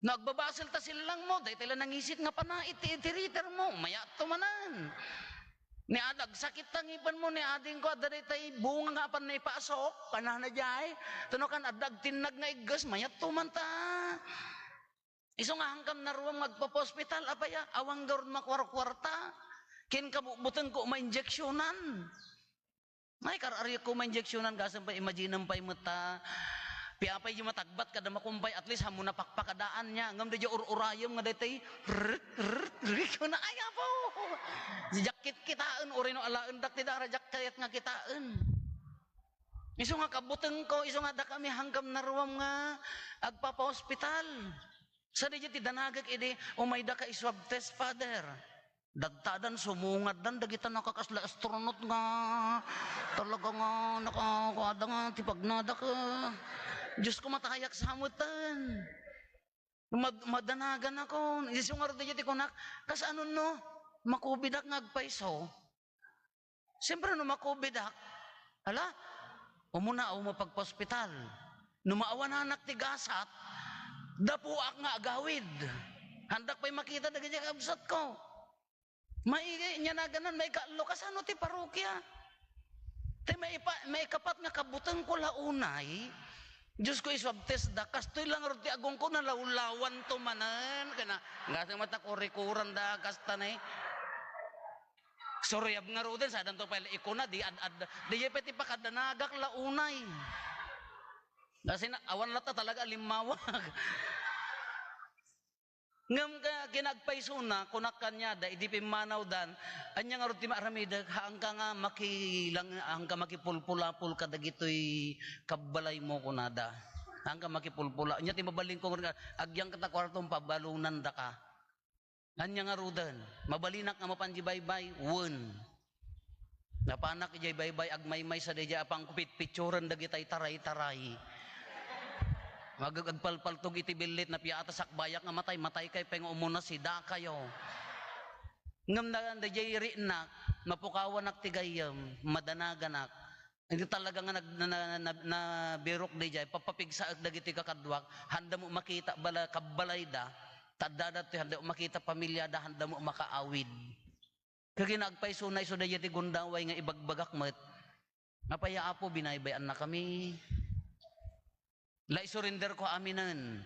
No agbabasel ta sillang mo, daytay la nangisit nga panait ti, ti riter mo, mayat to manen. Ni adda agsakit ta ngipen mo, ni adingko, adda daytay bunga nga apan naipasok, kanana jay, tuno kan adda agtinnag nga igges, mayat to man ta. Isu nga hankam naruam nga agpapa-ospital, apaya, awan garud makuarkuarta. Ken kabutbutengko mainjeksionan. Ay, kar-, ariyek ko mainjeksionan, gasem pay, imaginem pay met ta, piapay di matagbat kada makumpay, at least, hammo napakpakadaan niya. Ngem di di ur-urayem nga daytay, rrrt, rrrt, rrrt, kuna, ay, apo! Diak kitkitaen, uray no alaendak ti dara, diak kayat nga kitaen. Isu nga kabutengko, isu nga dakami hankam naruam nga agpapa-ospital. Sadi ti danagek idi, "Umayda ka i-swab test, Father." Dadtadan, sumungaddan, dagita nakakasla astronaut nga talaga nga nakakuada nga ti pagnada ka. Diyos ko, matayak sa hamutan. Mad-, madanagan ako. Isu nga rod ti kunak, kas ano no, makubidak nga agpayso. Siyempre, no makubidak, ala, umuna, awan mapagpa-ospital. No maawananak ti gasat, dapuak nga agawid. Handak pay makita dagiti kabsatko. Maigi, nya naganan, maikaallo, kasano ti parokia? Ti maipa-, maikapat nga kabutengko la unay, Diyos ko, iswab test da, kastoy lang rod ti agongko, nalawlawan to manen. Kana, ngasa mata kurikuran da, kasta na eh. Suryab nga ruden, sadan to pala ikuna, di ad-ad, di pay ti pakadanagak la unay. Kasi na, awan latta talaga limmawag. Ngem ka, kinagpaysona, kunak kaniada, idi pimmanawdan, ania ngarud ti maaramidek, haanka nga makilang-, haanka makipulpulapol kadagitoy kabbalaymo, kunada. Haanka makipulpula. Ania ti mabalinko nga, agyangka ta kuartom, pabalonandaka. Ania ngaruden? Mabalinak nga mapan di baybay? Wen. Napanak idiay baybay, agmaymaysa daydiay a pangpitpitsuren dagitay taray-taray. Mag-, agpalpaltog iti billit, napiata sakbayak nga matay, matay kay pay nga umuna, sida kayo. Ngem na, daydiay rinak, mapukawanak ti gayyem, madanaganak. Iti talaga nga nag-, na, na, na, nabirok daydiay, papapigsaek dagiti kakaduak, handa mo makita bala-, kabbalayda, ta adda datoy, handa mo makita pamilyada, handa mo makaawid. Kagina agpaysona isu daydiay ti gundaway nga ibagbagak met. Apay a, Apo, binaybay-annakami. La, isurrender ko aminen.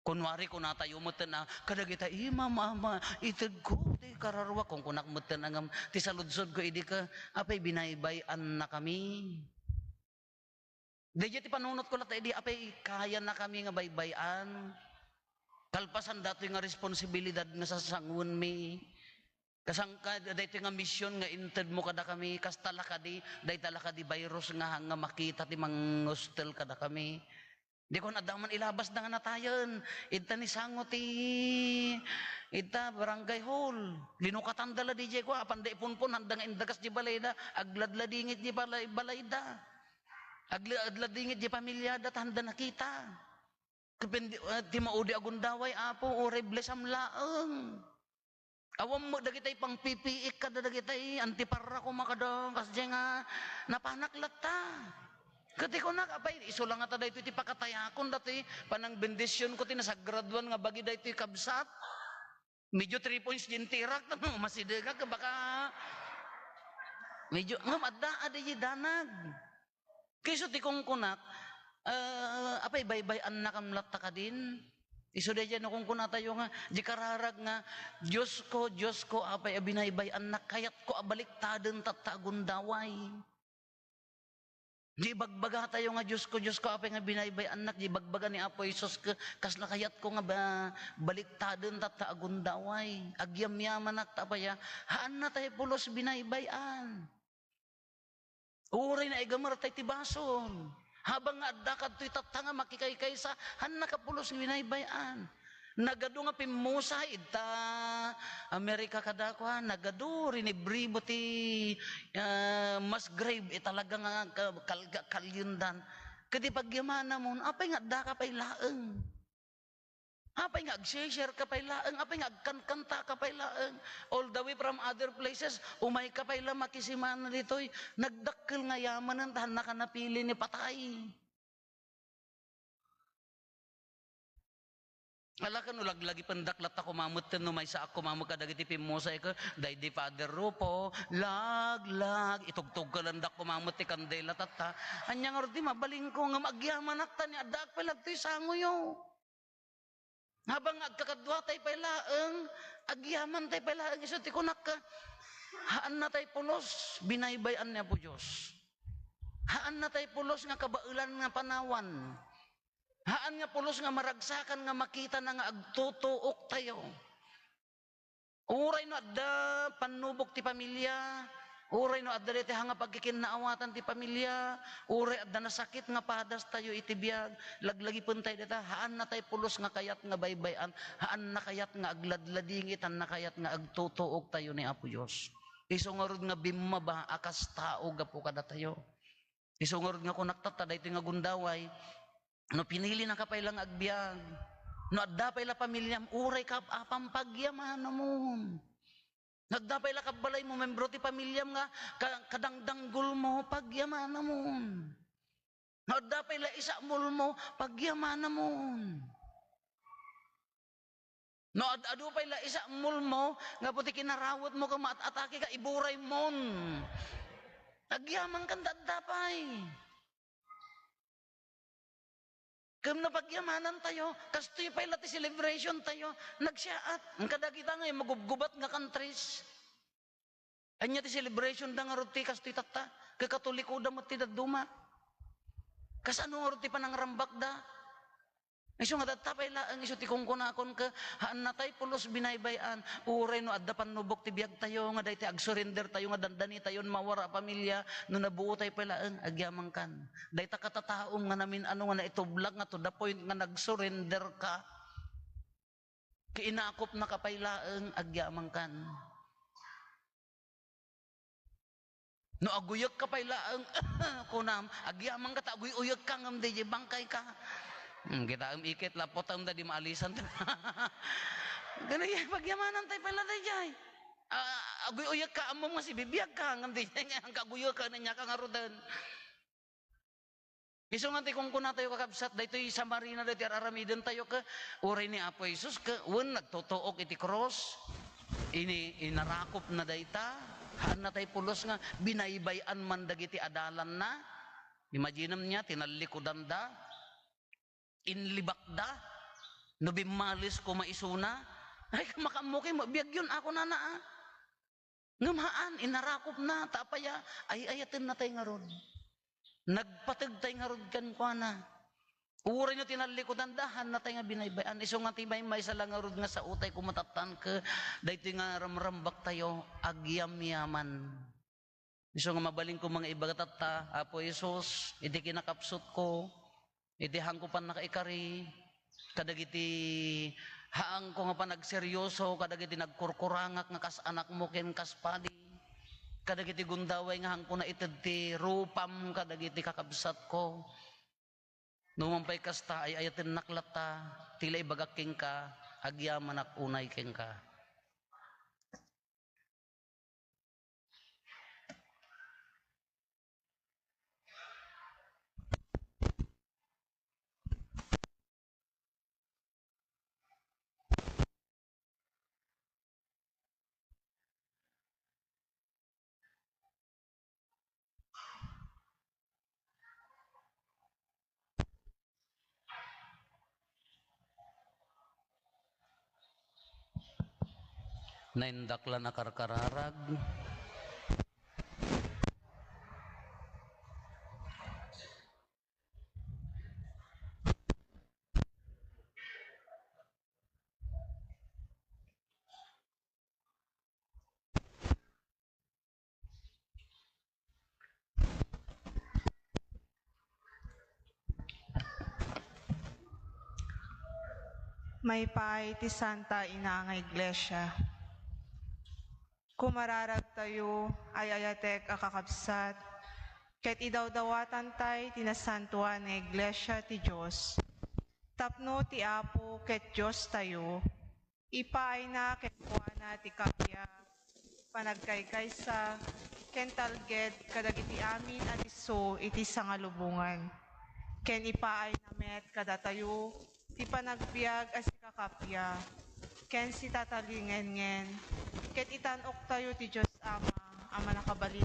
Kunwari, kunatayo metten a, kadagita, "Imam, ama, itedko ti kararuak," kunkunak metten a ngem ti saludsodko idi ka, "Apay, binaybay-annakami?" Daydiay ti panunotko latta idi, apay kayannakami nga baybay-an? Kalpasan datoy nga responsibilidad nga sasanguenmi. Kasangka daytoy nga mision nga intedmo kadakami, kasta la kadi, dayta la kadi virus nga, nga makita ti mangustel kadakami. Di ko adda man ilabasda nga natayen. Ita ni sango ti, ita barangay hall. Linukatanda la D J ko, apanda ipunpon, handa nga indagas di balayda. Agladladingit di balay, balayda. Agla-, agladingit di pamilyada, ta handa nakita. Kapen-, ah, ti maudi a gundaway, Apo, uray blessam laeng. Awan met dagitay pangpipiik kada dagitay antiparra koma kada kasdiay nga napanak latta. Ket ti kunak, apay, isu la ngata daytoy ti pakatayakon datoy panangbendisionko ti nasagraduan nga bagi daytoy kabsat. Medyo three points di intirak, no, masidegak, baka medyo, ngem adda, adda danag. Kayso ti kunkunak, ah, apay, baybay-annakam latta kadin? Isu daydiay no kunkunatayo nga, di kararag nga, "Diosko, Diosko, apay a binaybay-annak, kayatko a baliktaden tatta a gundaway." Di ibagbagatayo nga, "Diosko, Diosko, apay nga binaybay-annak?" Di ibagbaga ni Apo Jesus, "Ka-, kasla kayatko nga ba-, baliktaden tatta a gundaway. Agyamyamanak ta apay a, haanna tay pulos binaybay-an." Uray naigamer tay ti basol. Habang nga adda kadtoy tatta nga makikaykaysa, haannaka pulos nga binaybay-an. Nagadu nga pimmusa ita Amerika kadakua, nagadu rinibribo ti, ah, mass grave, eh, talaga nga ka-, kal-, ka-, kalyondan. Ket ti pagyamanamon, apay nga addaka pay laeng? Apay nga agshare-share ka pay laeng? Apay nga agkankanta ka pay laeng? All the way from other places, umay ka pay la makisimana ditoy. Nagdakkel nga yamanen, ta haannaka napili ni patay. Ala, ken no laglagipendak latta koma metten no maysaak koma met kadagiti pimmusay ket daydi Father Rufo, laglag, itugtugkelendak koma met ti kandela tatta. Ania ngarud ti mabalinko ngem agyamanak ta ni addaak pay la ditoy sangoyo. Habang nga agkakaduatay pay laeng, agyamantay pay laeng, isu ti kunak, haannatay pulos, binaybay-an ni Apo Dios. Haannatay pulos nga kabaelan nga panawan. Haan nga pulos nga maragsakan nga makitana nga agtutuoktayo. Uray no adda pannubok ti pamilya, uray no adda daytoy nga pagkikinnaawatan ti pamilya, uray adda nasakit nga padastayo iti biag, laglagipentay dayta, haannatay pulos nga kayat nga baybay-an, haanna kayat nga agladladingit, haanna kayat nga agtutuoktayo ni Apo Dios. Isu ngarud nga bimmaba a kas tao gapu kadatayo. Isu ngarud nga kunak tatta, daytoy nga gundaway, no pinilinaka pay la nga agbiag, no adda pay la pamiliam, uray ka apam, pagyamanamon. No adda pay la kabbalaymo, membro ti pamiliam nga ka-, kadangdanggolmo, pagyamanamon. No adda pay la isakmolmo, pagyamanamon. No ad-adu pay la isakmolmo, nga gapu ti kinarawetmo ket maat-atake ka, iburaymon. Agyamankan ta adda pay. Ken no pagyamanantayo, kastoy pay la ti celebrationtayo, nagsiaat. Ngem kadagita nga magubgubat nga countries. Ania ti celebrationda ngarud ti kastoy tatta? Ket Katolikoda met ti dadduma. Kasano ngarud ti panangrambakda? Isu nga tatta pay laeng, isu ti kunkunakon ket haannatay pulos binaybay-an. Uray no adda pannubok ti biagtayo nga daytoy agsurendertayo nga dandanitayon mawar a pamilya, no nabuotay pay laeng, agyamankan. Dayta katataom nga namin-ano nga naitublak nga to the point nga nagsurender ka. Ket inakupnaka pay laeng, agyamankan. No aguyekka pay laeng, kunam, agyamanka ta aguy-uyekka ngem diay bangkayka. Hmm, kitaem iket, laputem ta di maalisan. Gani, pagyamanantay pay la daydiay. Ah, aguy-uyekka, ammom nga sibibiagka, ngem diay nga aguyekka, ania ka ngaruden. Isu nga ti kunkunatayo, kakabsat, daytoy samarina, daytoy ar-aramidentayo, ket uray ni Apo Jesus, ket wen nagtutuok iti krus, ini-, inarakupna dayta, haannatay pulos nga binaybay-an man dagiti adalanna. Imaginem nia, tinallikudanda, inlibakda, no bimmalis koma isuna, "Ay, makaammo kay, biagyon a," kunana, a. Ngem haan, inarakupna, ta apay a, ay-ayatennatay ngarud. Nagpategtay ngarud kenkuana. Uray no tinallikudanda, haannatay nga binaybay-an. Isu nga ti maymaysa la ngarud nga saotay koma tatta ket daytoy nga ramrambaktayo, agyamyaman. Isu nga mabalinko nga ibaga tatta, Apo Jesus, iti kinakapsutko, iti haanko pannakaikari, kadagiti haanko nga panagseryoso, kadagiti nagkurkurangak nga kas anakmo ken kas padi, kadagiti gundaway nga haanko naited ti rupam kadagiti kakabsatko. Numan pay kasta, ay-ayatennak latta ti la ibagak kenka, agyamanak unay kenka. Naindaklan a karkararag. Maipaay ti Santa Ina nga Iglesia. Kumararagtayo, ay-ayatek a kakabsat, ket idawdawatantay ti nasantoan nga Iglesia ti Dios. Tapno ti Apo ket Diostayo, ipaayna kenkuana ti kappia, panagkaykaysa, ken talged kadagiti amin a disso iti sangalubongan. Ken ipaayna met kadatayo ti panagbiag a sikakappia ken sitatalingengen, ket itan-oktayo ti Dios Ama a Mannakabalin.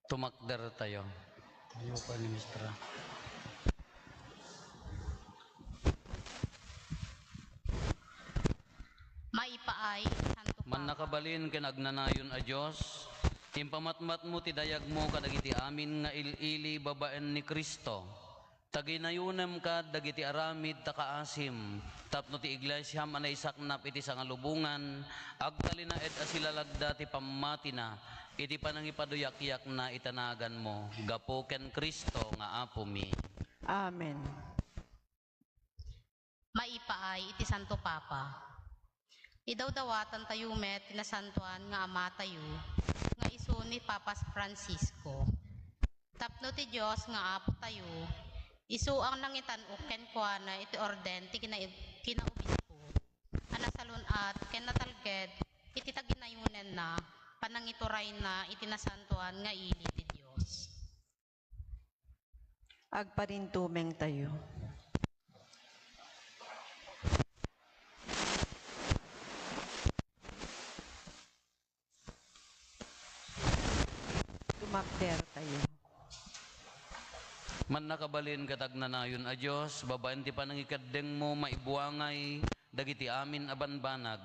Tumakdertayo. Ayaw pa ni Mistra. Maipaay, Santo Papa. Mannakabalin ken agnanayon a Dios, impamatmatmo ti dayagmo kadagiti amin nga il-ili babaen ni Cristo. Taginayonem kad dagiti aramid ta kaasim, tapno ti iglesiam a naisaknap iti sangalubongan, agtalinaed a silalagda ti pammatina iti panangipaduyakyakna iti naganmo, gapu ken Cristo nga Apomi. Amen. Maipaay iti Santo Papa. Idawdawatantayo met ti nasantoan nga Amatayo, nga isu ni Papa Francisco. Tapno ti Dios nga Apotayo, isu a nangitan-ok kenkuana iti orden ti kina-, kinaobispo a nasalun-at ken natalged iti taginayonenna, panangiturayna iti nasantoan nga ili ti Dios. Agparintumengtayo. Tumakdertayo. Mannakabalin ket agnanayon a Dios, babaen ti panangikeddengmo, maibuangay dagiti amin a banbanag.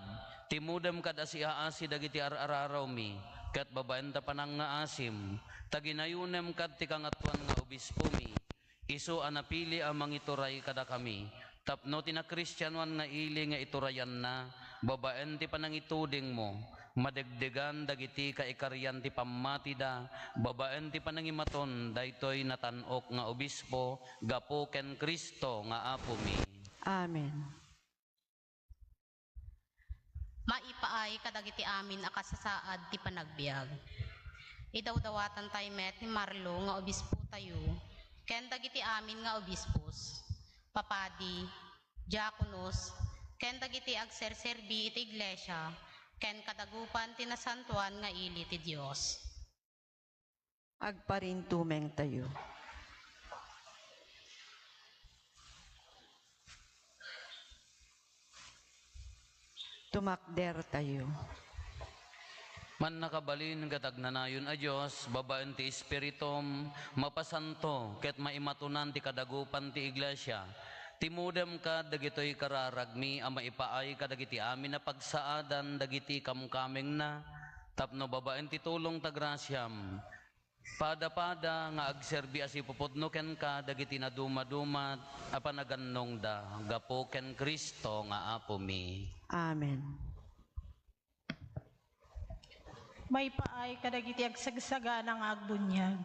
Timudem kad a siaasi dagiti ar-ararawmi, ket babaen ta panangngaasim, taginayonem kad ti kangatoan nga obispomi, isu a napili a mangituray kadakami, tapno ti nakristianoan nga ili nga iturayanna, babaen ti panangitudingmo, madegdegan dagiti kaikarian ti pammatida, babaen ti panangimaton daytoy natan-ok nga obispo, gapu ken Cristo nga Apomi. Amen. Maipaay kadagiti amin a kasasaad ti panagbiag. Idawdawatantay met ni Marlo nga obispotayo, ken dagiti amin nga obispos, papadi, diakonos, ken dagiti agserserbi iti iglesia, ken kadagupan ti nasantoan nga ili ti Dios. Agparintumengtayo. Tumakdertayo. Mannakabalin ket agnanayon a Dios, babaen ti Espiritum, mapasanto ket maimatonan ti kadagupan ti iglesia. Timudem kad dagitoy kararagmi a maipaay kadagiti amin a pagsaadan dagiti kamkamengna, Tapno babaen ti tulong ta grasiam, pada-pada nga agserbi a sipupudno kenka dagiti nadumadumat a panagannongda gapu ken Cristo nga Apomi. Amen. Maipaay kadagiti agsagsagana nga agbuniag.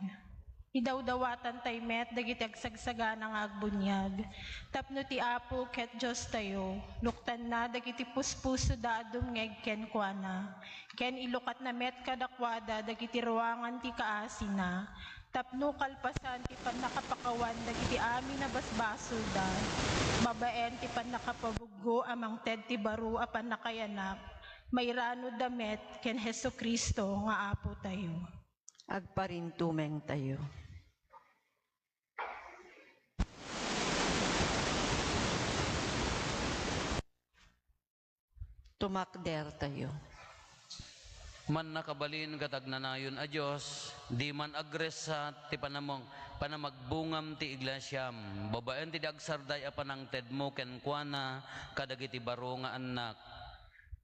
Idawdawatantay met dagiti agsagsagana nga agbuniag tapno ti Apo ket Diostayo, luktanna dagiti puspusoda a dumngeg kenkuana, ken ilukatna met kadakuada dagiti ruangan ti kaasina, tapno kalpasan ti pannakapakawan dagiti amin a basbasolda, babaen ti pannakapabuggo a mangted ti baro a pannakayanak, mairanudda met ken Jesu-Cristo nga Apotayo. Agparintumengtayo. Tumakdertayo. Mannakabalin ket agnanayon a Dios, diman agressat ti panamong-, panamagbungam ti iglesiam, babaen ti agsarday a panangtedmo kenkuana kadagiti baro nga annak.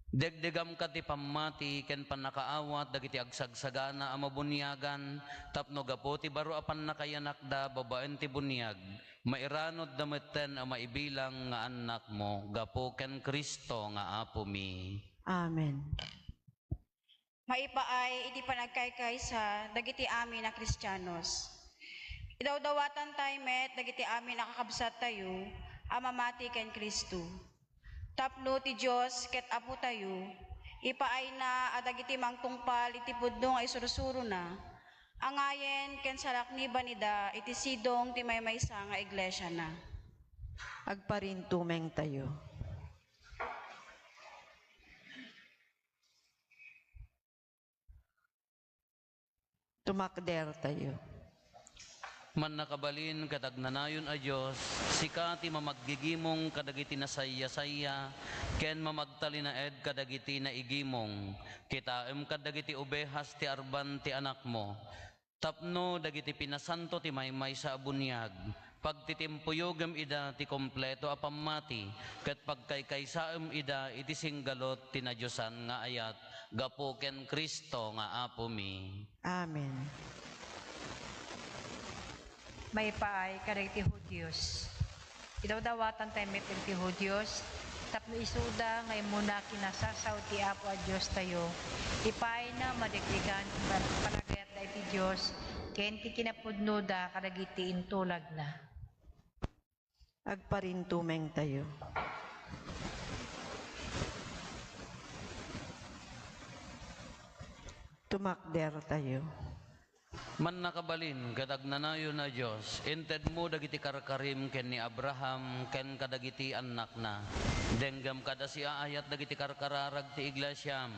Degdegamka ti pammati ken pannakaawat dagiti agsagsagana a mabuniagan tapno gapu ti baro a pannakayanakda babaen ti buniag, mairanudda metten a maibilang nga annakmo gapu ken Cristo nga Apomi. Amen. Maipaay iti panagkaykaysa dagiti amin a Kristianos. Idawdawatantay met dagiti amin a kakabsattayo a mamati ken Cristo. Tapno ti Dios ket Apotayo, ipaayna a dagiti mangtungpal iti pudno nga isursurona, angayen ken salakniban ida iti sidong ti maymaysa nga iglesiana. Agparintumengtayo. Tumakdertayo. Mannakabalin ket agnanayon a Dios, sika ti mamaggigimong kadagiti nasaysasaya ken mamagtalinaed kadagiti naigimong. Kitaem kadagiti obehas ti arban ti Anakmo. Tapno dagiti pinasanto ti maymaysa a buniag, pagtitimpuyogem ida ti kompleto a pammati, ket pagkaykaysaem ida iti singgalut ti nadiosan nga ayat gapu ken Cristo nga Apomi. Amen. Maipaay kadagiti Judios. Idawdawatantay met dagiti Judios, tapno isuda nga immuna a kinasasao ti Apo a Diostayo, ipaayna madegdegan ti pan-, panagayatda iti Dios ken ti kinapudnoda kadagiti intulagna. Agparintumengtayo. Tumakdertayo. Mannakabalin ket agnanayon a Dios, intedmo dagiti karkarim ken ni Abraham ken kadagiti annakna. Denggem kad a siaayat dagiti karkararag ti iglesiam,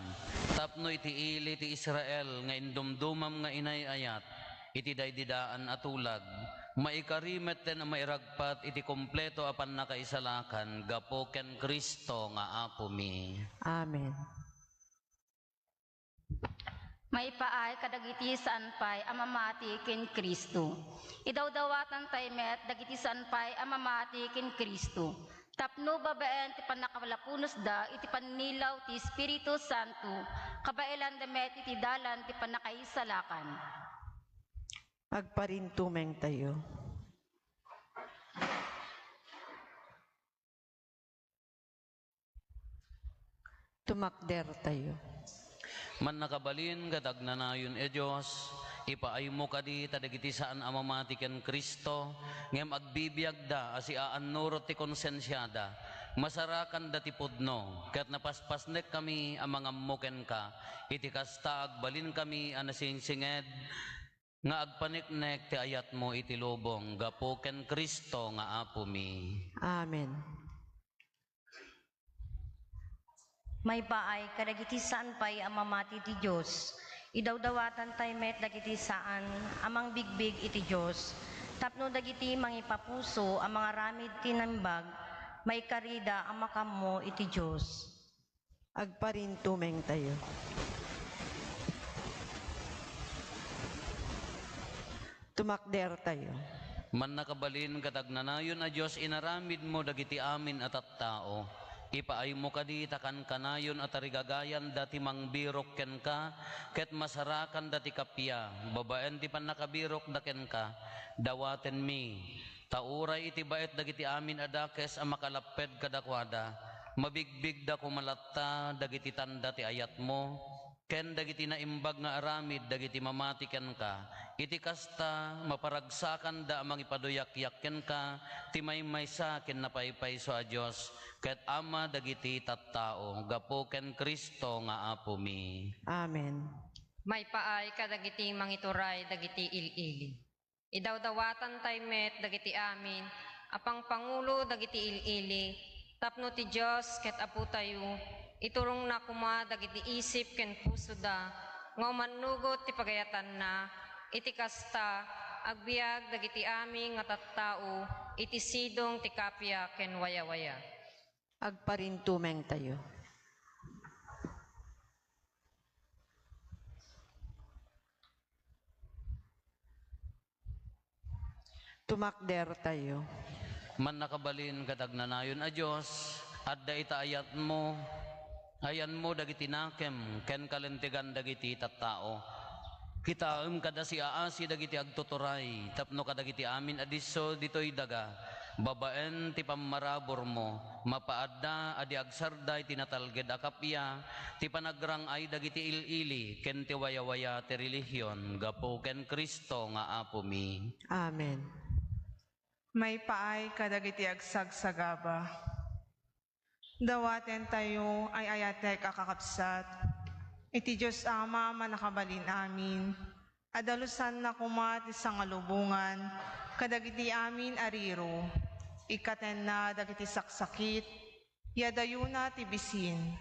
tapno iti ili ti Israel nga indumdumam nga inay-ayat iti daydidaan a tulag, maikari metten a mairagpat iti kompleto a pannakaisalakan gapu ken Cristo nga Apomi. Amen. Maipaay kadagiti saan pay a mamati ken Cristo. Idawdawatantay met dagiti saan pay a mamati ken Cristo, tapno babaen ti pannakalapunosda iti pannilaw ti Espiritu Santo, kabaelanda met iti dalan ti pannakaisalakan. Agparintumengtayo. Tumakdertayo. Mannakabalin ket agnanayon a Dios, ipaaymo kadi ta dagiti saan a mamati ken Cristo, ngem agbibiagda a siaannurot ti konsensiada, masarakanda ti pudno, ket napaspasnekkami a mangammo kenka, iti kasta agbalinkami a nasingsinged, nga agpaneknek ti ayatmo iti lubong gapu ken Cristo nga Apomi. Amen. Maipaay kadagiti saan pay a mamati ti Dios. Idawdawatantay met dagiti saan a mangbigbig iti Dios, tapno dagiti mangipapuso a mangaramid ti naimbag, maikarida a makammo iti Dios. Agparintumengtayo. Tumakdertayo. Mannakabalin ket agnanayon a Dios, inaramidmo dagiti amin a tattao. Ipaaymo kadi ta kankanayon a tarigagayanda ti mangbirok kenka, ket masarakanda ti kappia babaen ti pannakabirokda kenka. Dawatenmi, ta uray iti baet dagiti amin a dakes a makalapped kadakuada, mabigbigda koma latta dagiti tanda ti ayatmo, ken dagiti naimbag nga aramid dagiti mamati kenka. Iti kasta, maparagsakanda a mangipaduyakyak kenka ti maymaysa ken napaypayso a Dios, ket Ama dagiti tattao, gapu ken Cristo nga Apomi. Amen. Maipaay kadagiti mangituray dagiti il-ili. Idawdawatantay met dagiti amin a pangpangulo dagiti il-ili tapno ti Dios ket Apotayo iturongna koma dagiti isip ken pusoda nga umannugot ti pagayatanna. Iti kasta, agbiag dagiti amin nga tattao iti sidong ti kappia ken wayawaya. Agparintumengtayo. Tumakdertayo. Mannakabalin ket agnanayon a Dios, adda ita ayatmo, ayanmo dagiti nakem ken kalentegan dagiti tattao. Kitaem kada siaasi dagiti agtuturay tapno kadagiti amin a disso ditoy daga, babaen ti pammaraburmo, mapaadda a di agsarday ti natalged a kappia, ti panagrang-ay dagiti il-ili ken ti wayawaya ti relihion gapu ken Cristo nga Apomi. Amen. Maipaay kadagiti agsagsagaba. Dawatentayo, ay-ayatek a kakabsat, iti Dios Ama a Mannakabalin-amin, a dalusanna koma ti sangalubongan kadagiti amin a riro, ikkatenna dagiti saksakit, yadayona ti bisin,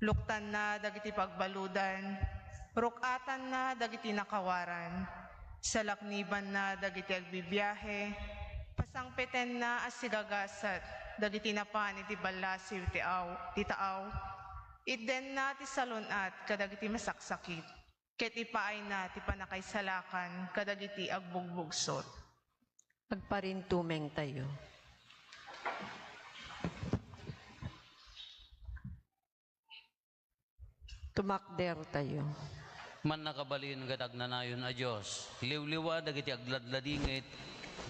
luktanna dagiti pagbaludan, ruk-atanna dagiti nakawaran, salaknibanna dagiti agbibiahe, pasangpetenna a sigagasat dagiti napan iti ballasiw ti aw-, ti taaw, itdenna ti salun-at kadagiti masaksakit, ket ipaayna ti pannakaisalakan kadagiti agbugbugsot. Agparintumengtayo. Tumakdertayo. Mannakabalin ket agnanayon a Dios, liwliwa dagiti agladladingit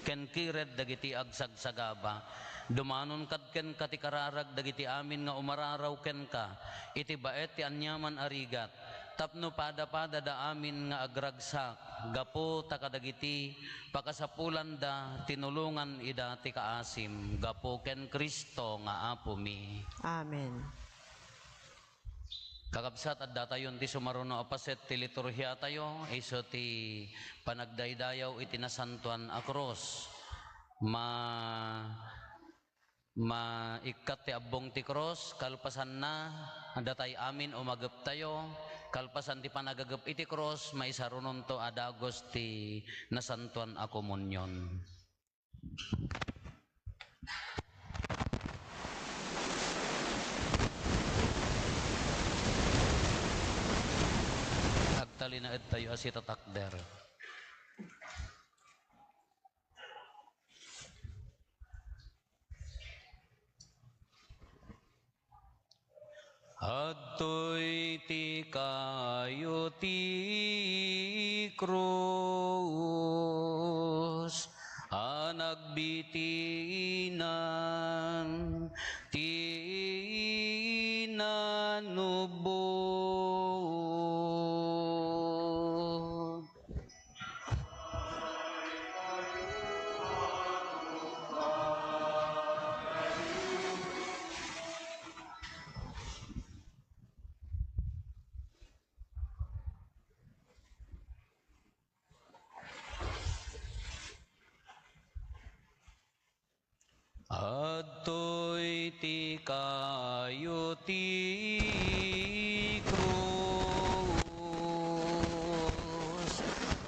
ken kired dagiti agsagsagaba. Dumanon kad kenka ti kararag dagiti amin nga umararaw kenka iti baet ti aniaman a rigat, tapno padapadada amin nga agragsak gapu ta kadagiti pakasapulanda, tinulongan ida ti kaasim gapu ken Cristo nga Apomi. Amen. Kakabsat, addatayon ti sumaruno a paset ti liturhiatayo, isu ti panagdaydayaw iti Nasantoan a Krus. Ma-, maikkat ti abbong ti krus, kalpasanna, datay amin umageptayo, kalpasan ti panagagep iti krus, maisarunonto a dagus ti Nasantoan a Komunion. Agtalinaedtayo a sitatakder. Adtoy ti kaayo ti krus a nagbitinan ti nanubot. Adtoy ti kaayo ti krus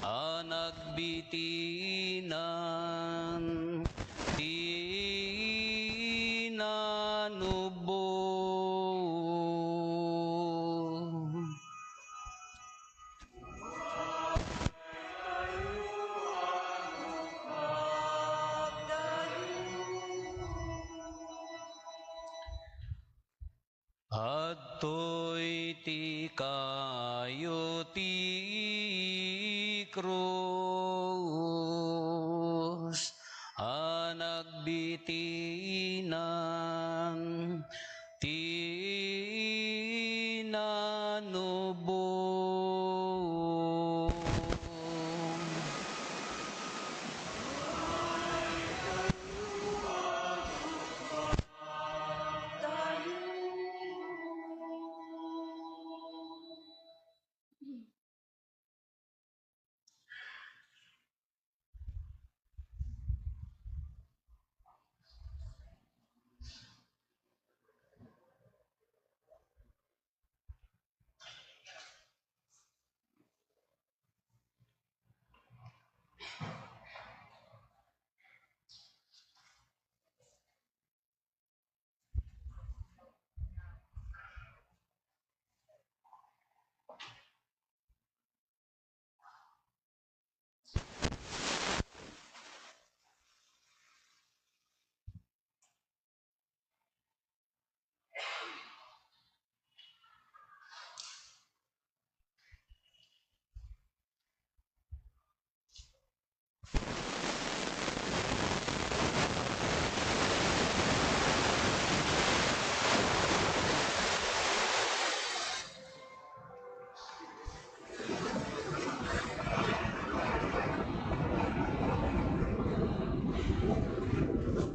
a nagbitinan ti nanubot. Adtoy ti kayo ti krus a nagbitinan ti nanubong.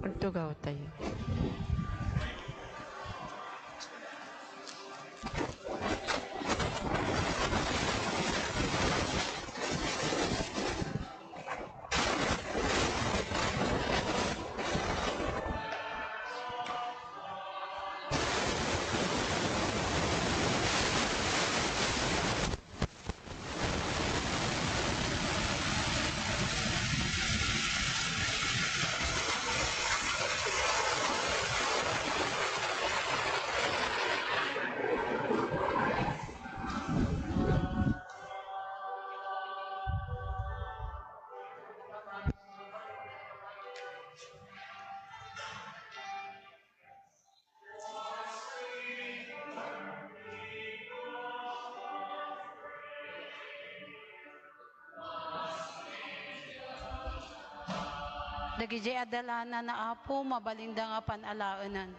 Agtugawtayo. Dagidiay a dalana, Apo, mabalinda nga pan-alaenan.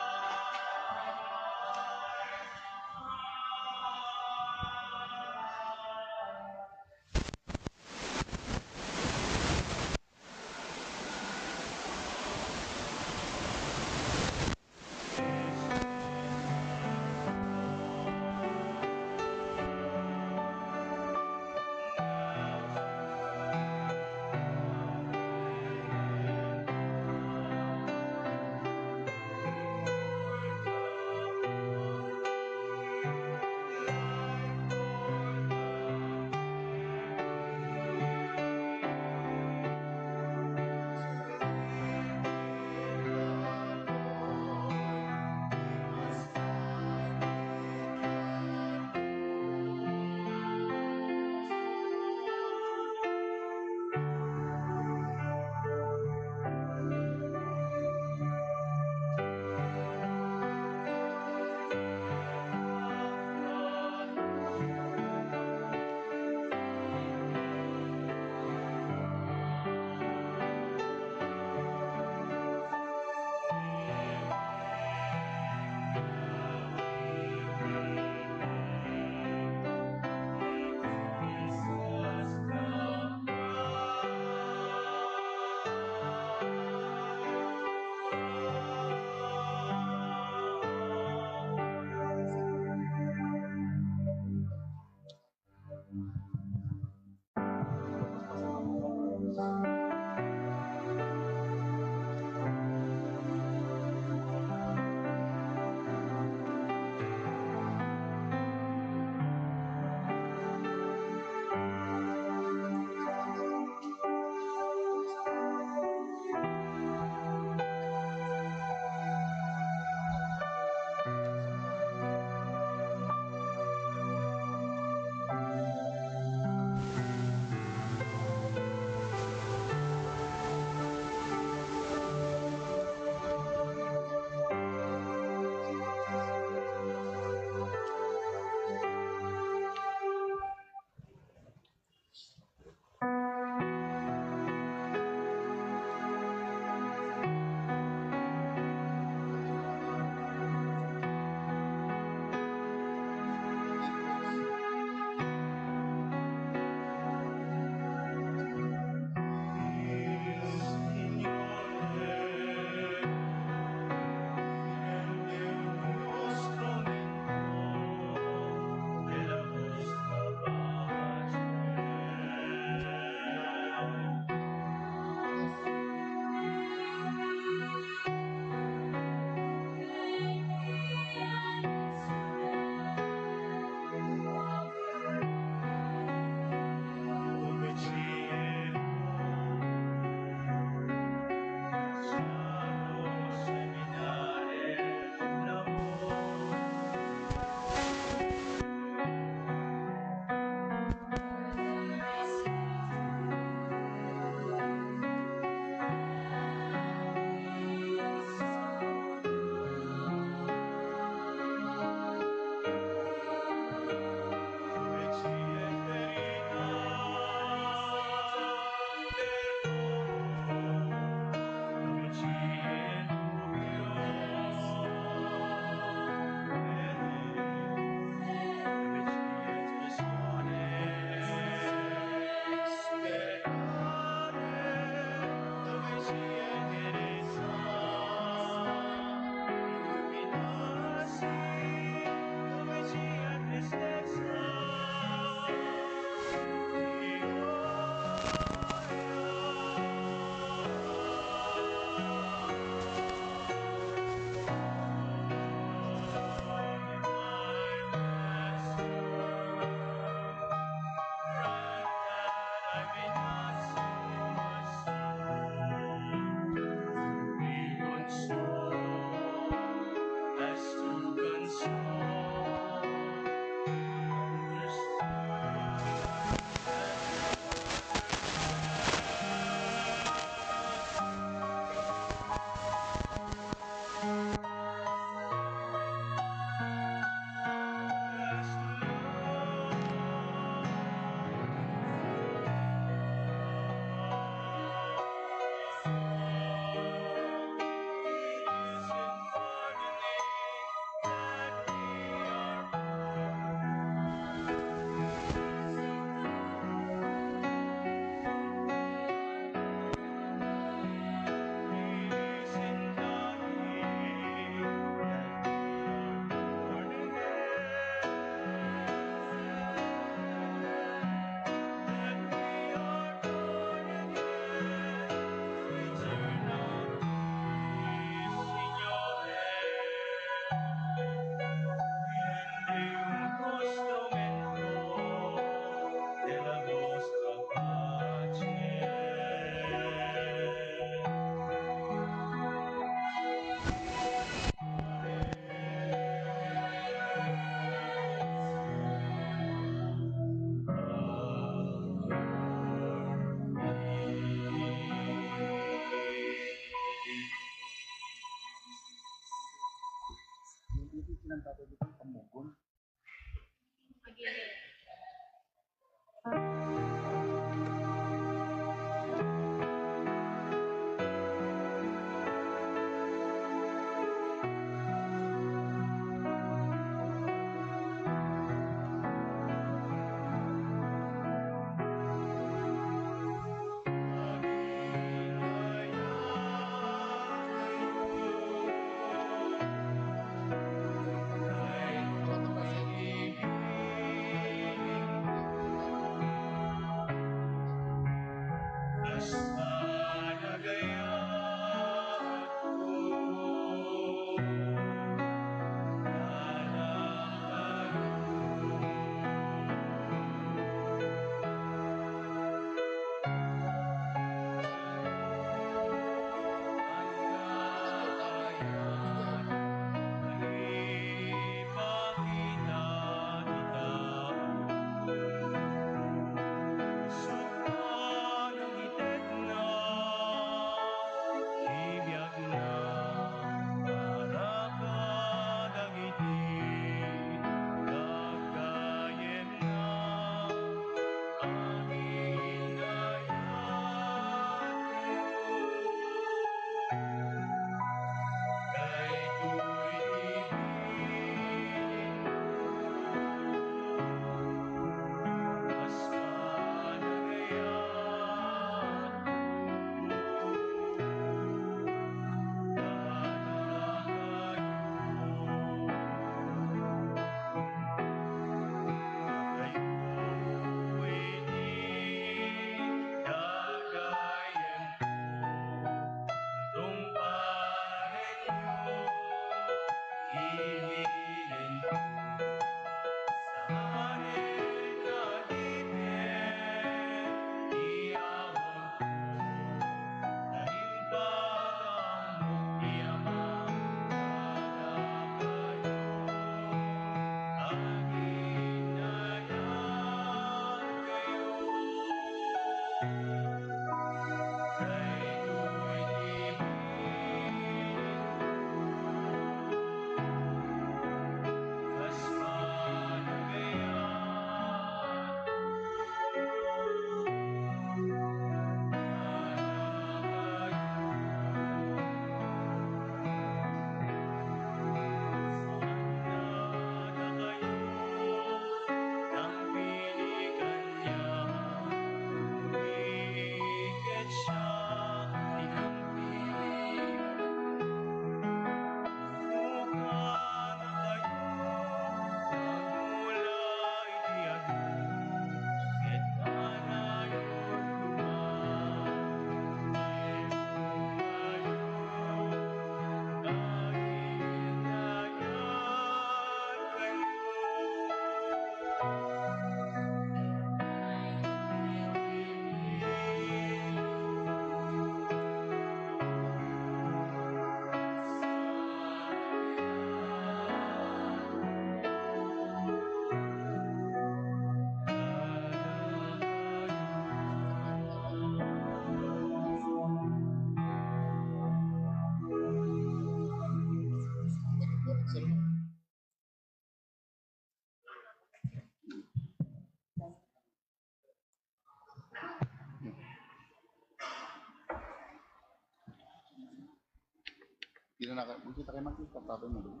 Di na naka-, magkita kayo, magkita, tatay mo doon.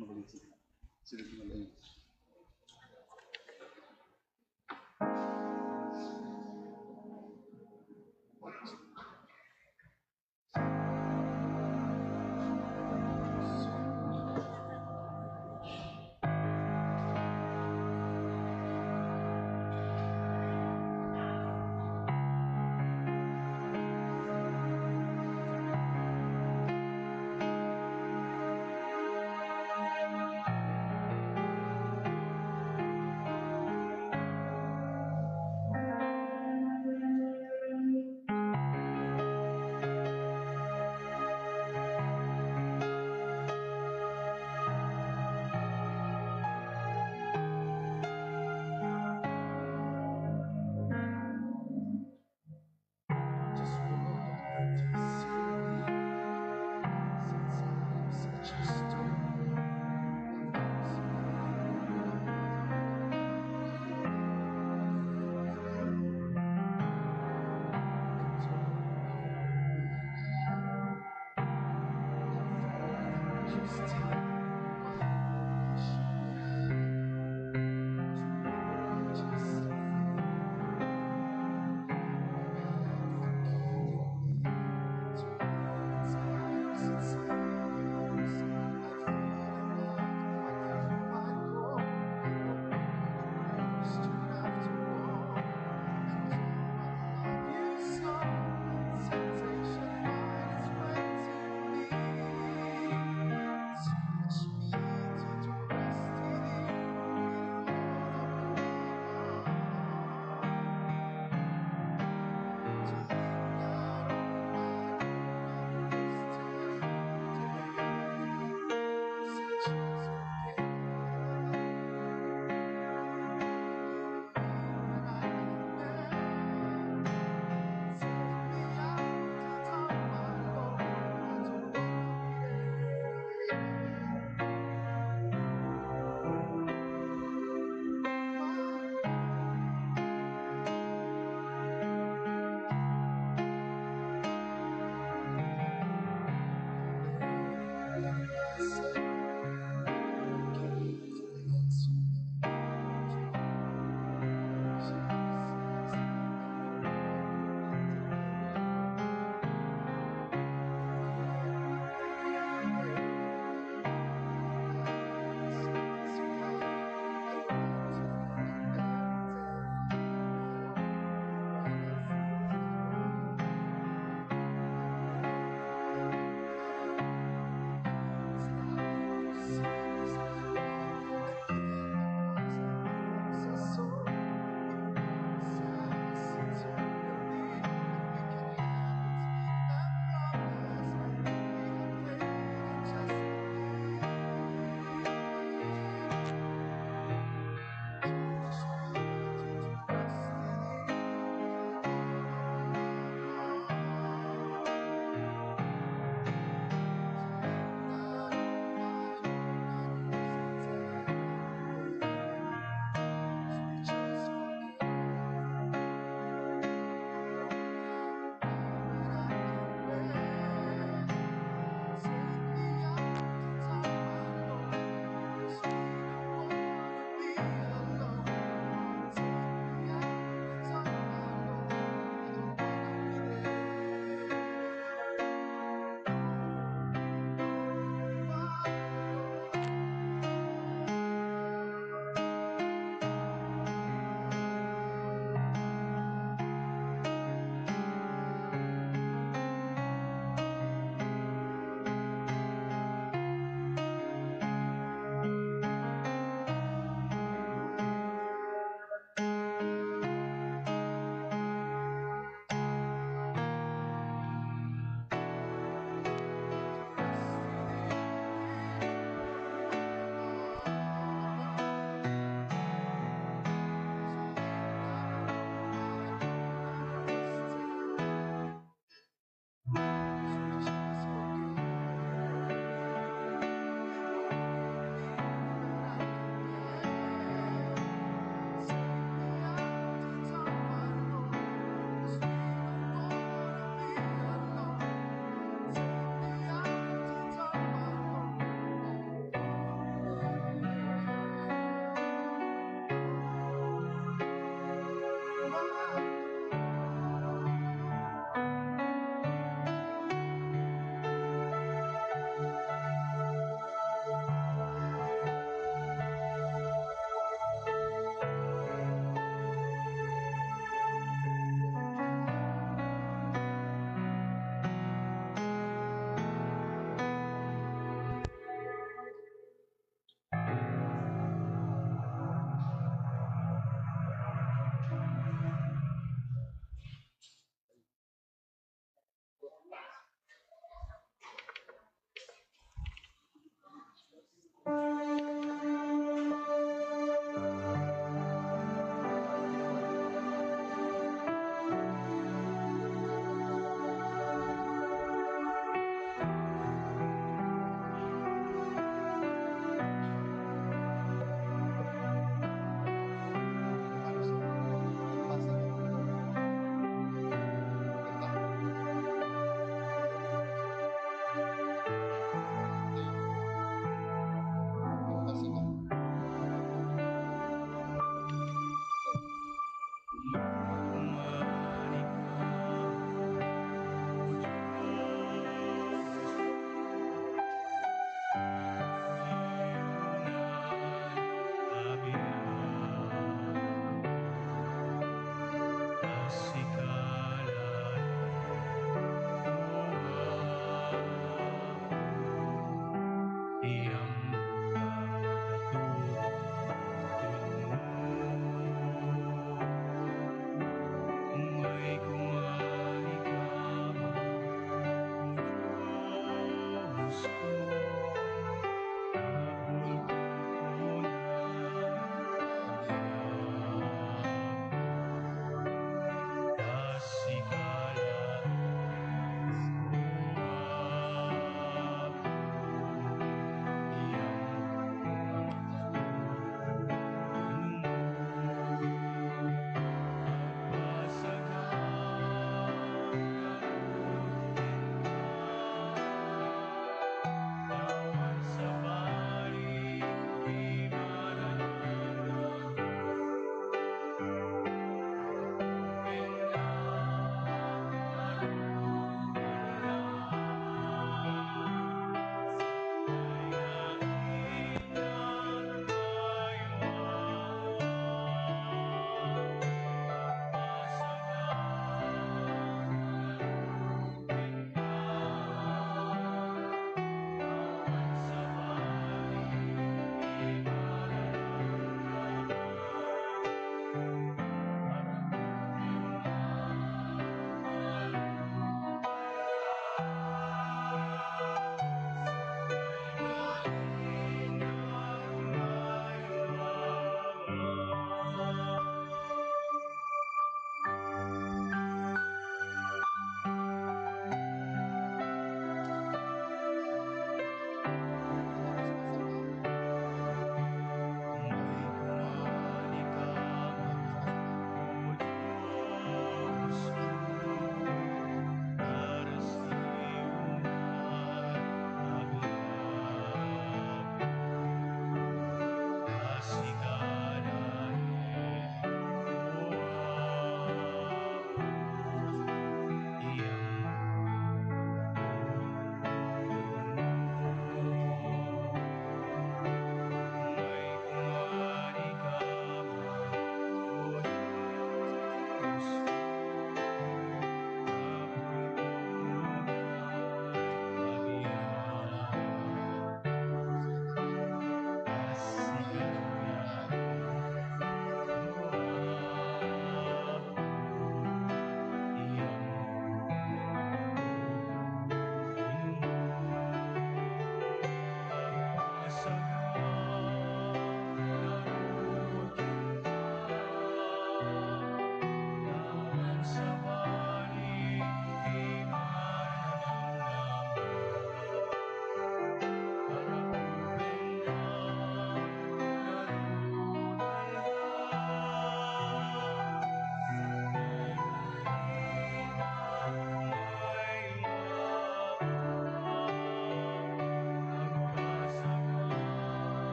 Magaling si, sila mo lang.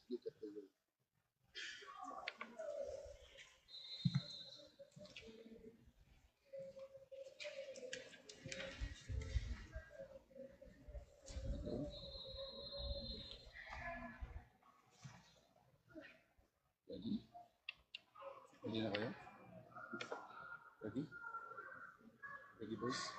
Look at the world. Ready? Ready na kayo? Ready? Ready, boys?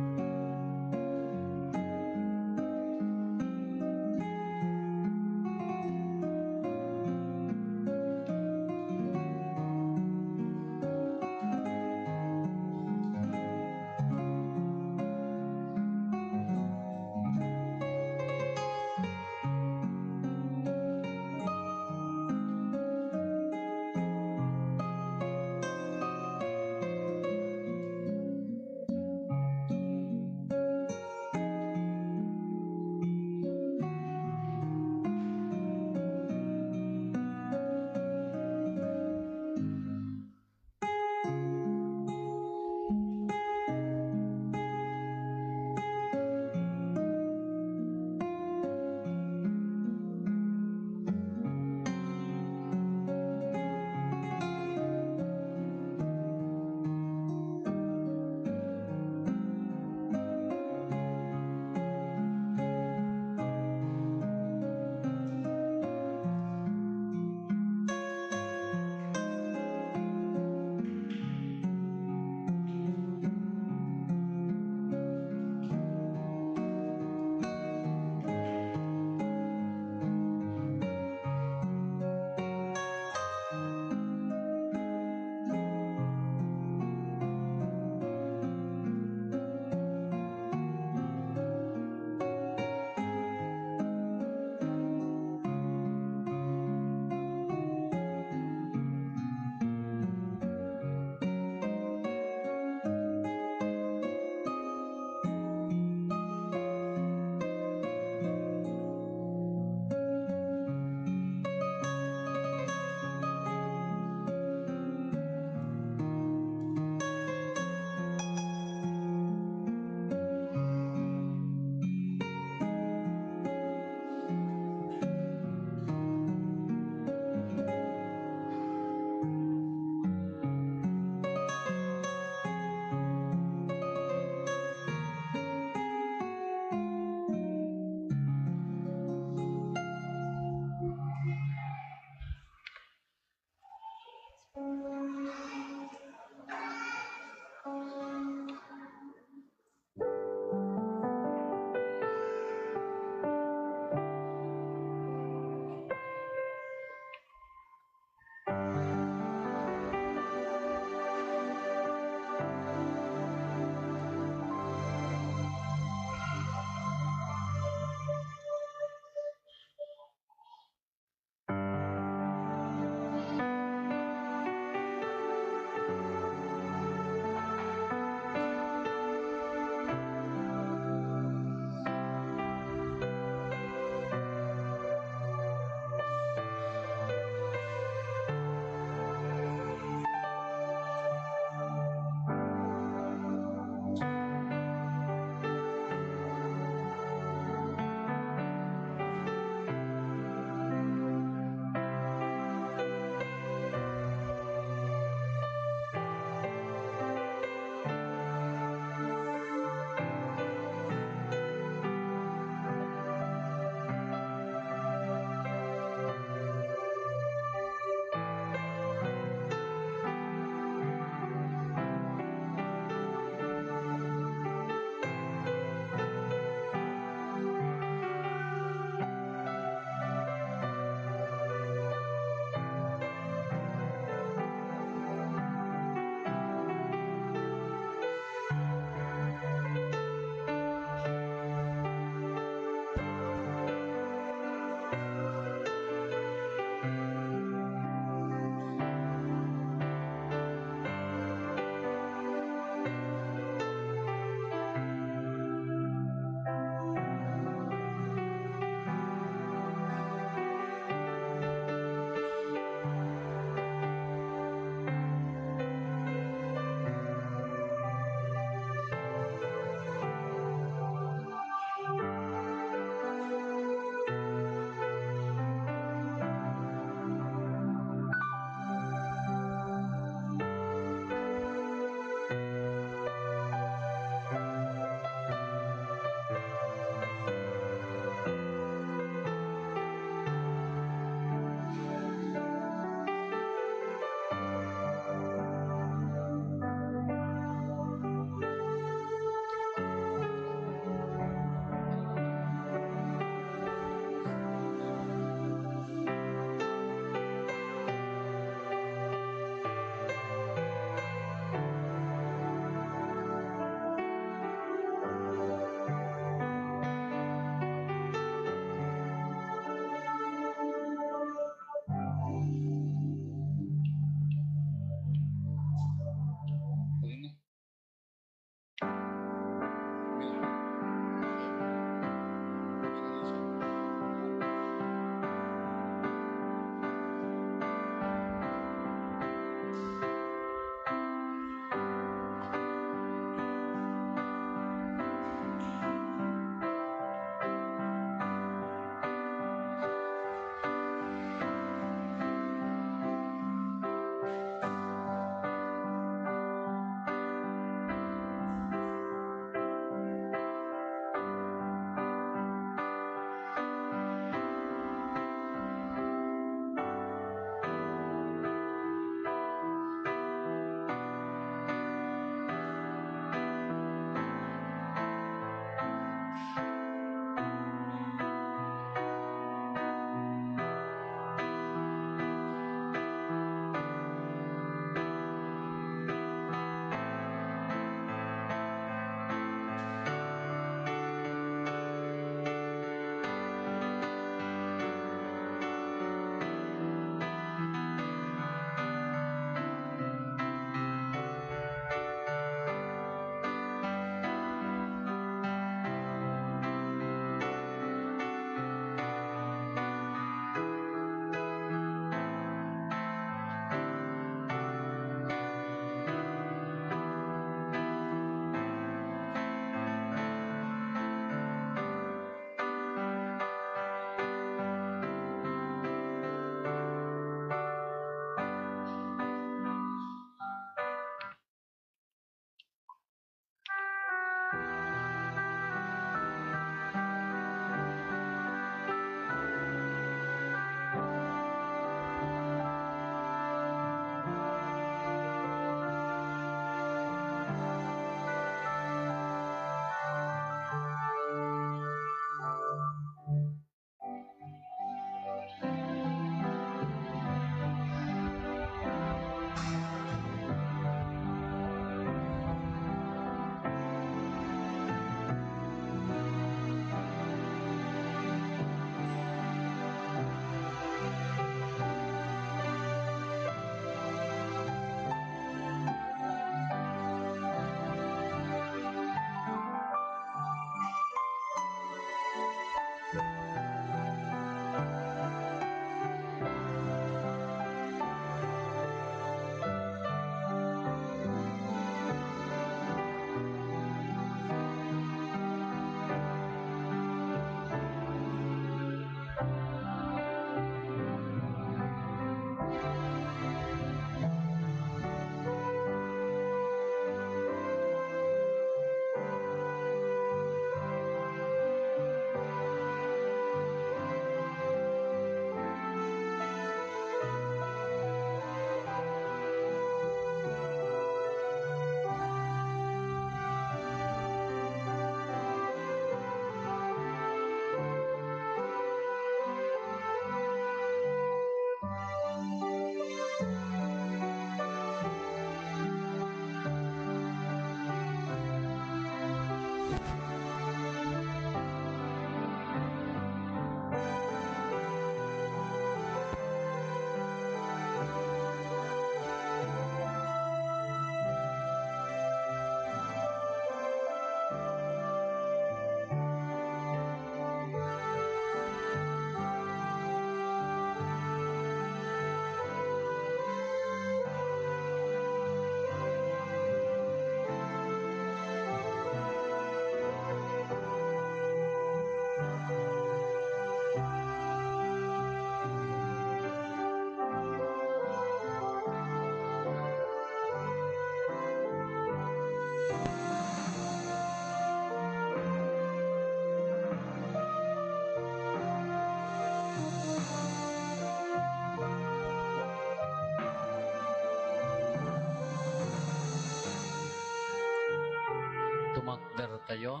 Tayo.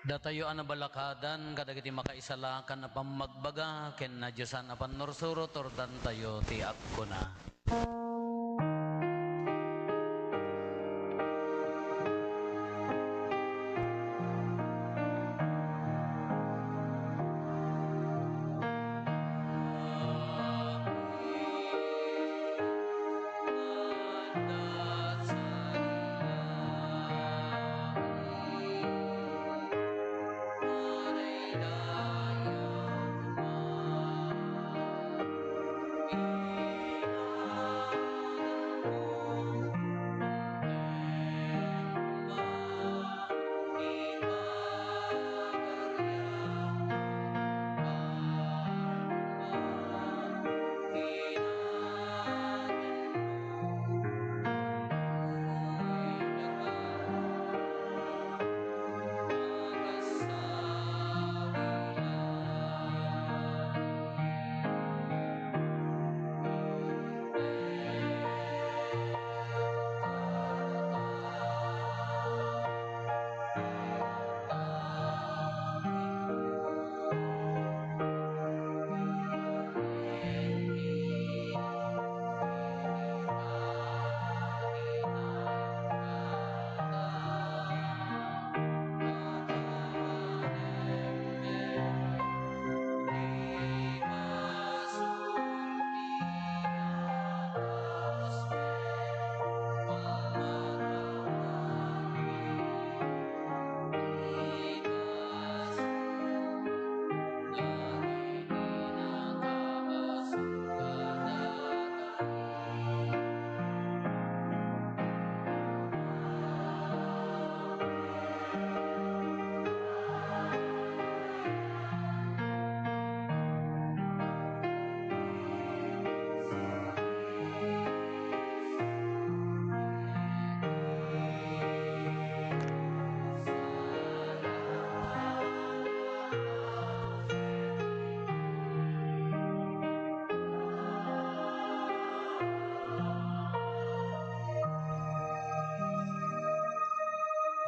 Datayo a nabalakadan kadagiti makaisalakan a pammagbaga ken nadiosan a pannursuro, turdantayo ti agkuna.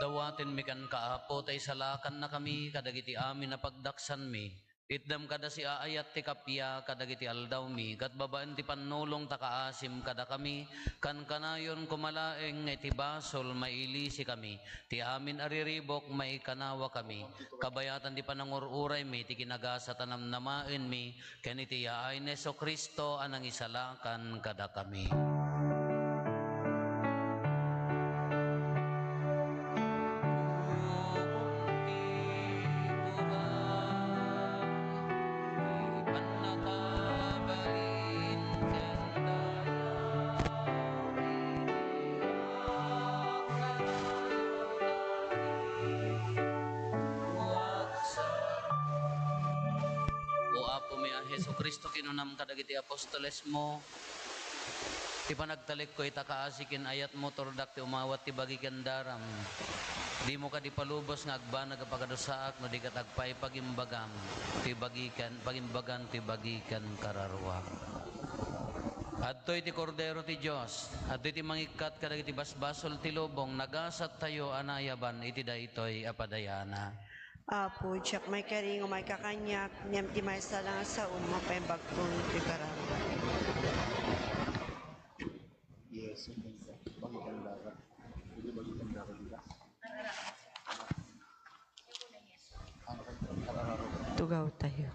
Dawatenmi kenka, Apo, ta isalakannakami kadagiti amin a pagdaksanmi. Itdam kada siaayat ti kappia kadagiti aldawmi, ket babaen ti pannulong ta kaasim kadakami, kankanayon koma laeng nga iti basol mailisikami, ti amin a riribuk maikanawakami, kabayatan ti panangur-uraymi ti kinagasat a namnamaenmi, ken iti yaay ni Jesu-Cristo a nangisalakan kadakami. O Apomi a Jesu-Cristo, kinunam kadagiti apostolesmo, ti panagtalekko ita kaasi ken ayatmo, turdak ti umawat ti bagi ken daram. Dimo kadi palubos nga agbanag a pagadusaak no di ket agpaipagim-bagam ti bagi ken, pagimbagan ti bagi ken kararuam. Adtoy ti Kordero ti Dios, adtoy ti mangikkat kadagiti basbasol ti lubong, nagasattayo a naayaban iti daytoy a padayana. Apo, diak maikari nga maikakaniak, ngem ti maysa la nga saom, mapaimbagko ti kararuam. Yes, okay. Bagi kang dagat. Pwede bagi kang dagat, di ba? Tugawtayo.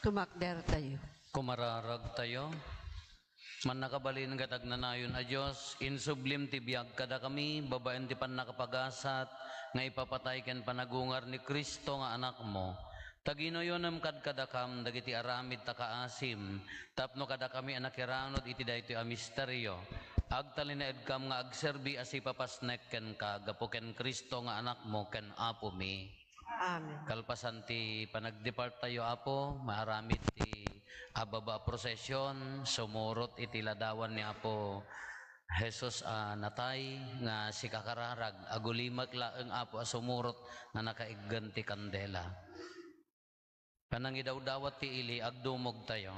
Kumakdertayo. Kumararagtayo. Mannakabalin ket agnanayon a Dios, insublim ti biag kadakami babaen ti pannakapagasat nga ipapatay ken panagungar ni Cristo nga Anakmo. Ta ginuyonem kadkadakam dagiti aramid ta kaasim tapno kadakami a nakiranod iti daytoy a misterio, agtalinaedkam nga agserbi a sipapasnek kenka gapu ken Cristo nga Anakmo ken Apomi. Amen. Kalpasan ti panagdepartayo, Apo, maaramid ti ababa a prosesion, sumurot iti ladawan ni Apo Jesus a natay nga sikakararag. Agulimek laeng, Apo, a sumurot nga nakaiggen ti kandela. Panangidawdawat ti ili, agdumogtayo.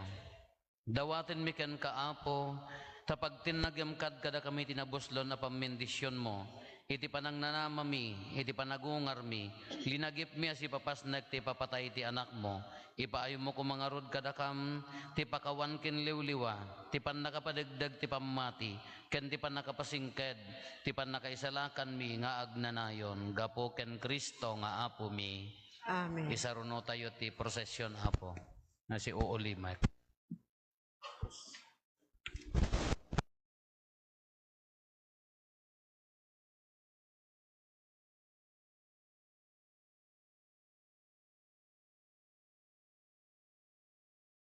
Dawatenmi kenka, Apo, ta pagtinnagem kad kadakami ti nabuslon a pammendisionmo, iti panangnanamami, iti panagungarmi, linagipmi a sipapasnek ti ipapatay ti Anakmo. Ipaaymo koma ngarud kadakam ti pakawan ken liwliwa, ti pannakapadegdeg ti pammati, ken ti pannakapasingked, ti pannakaisalakanmi nga agnanayon gapu ken Cristo nga Apomi. Amen. Isarunotayo ti prosesion, Apo, nga si Uulimek.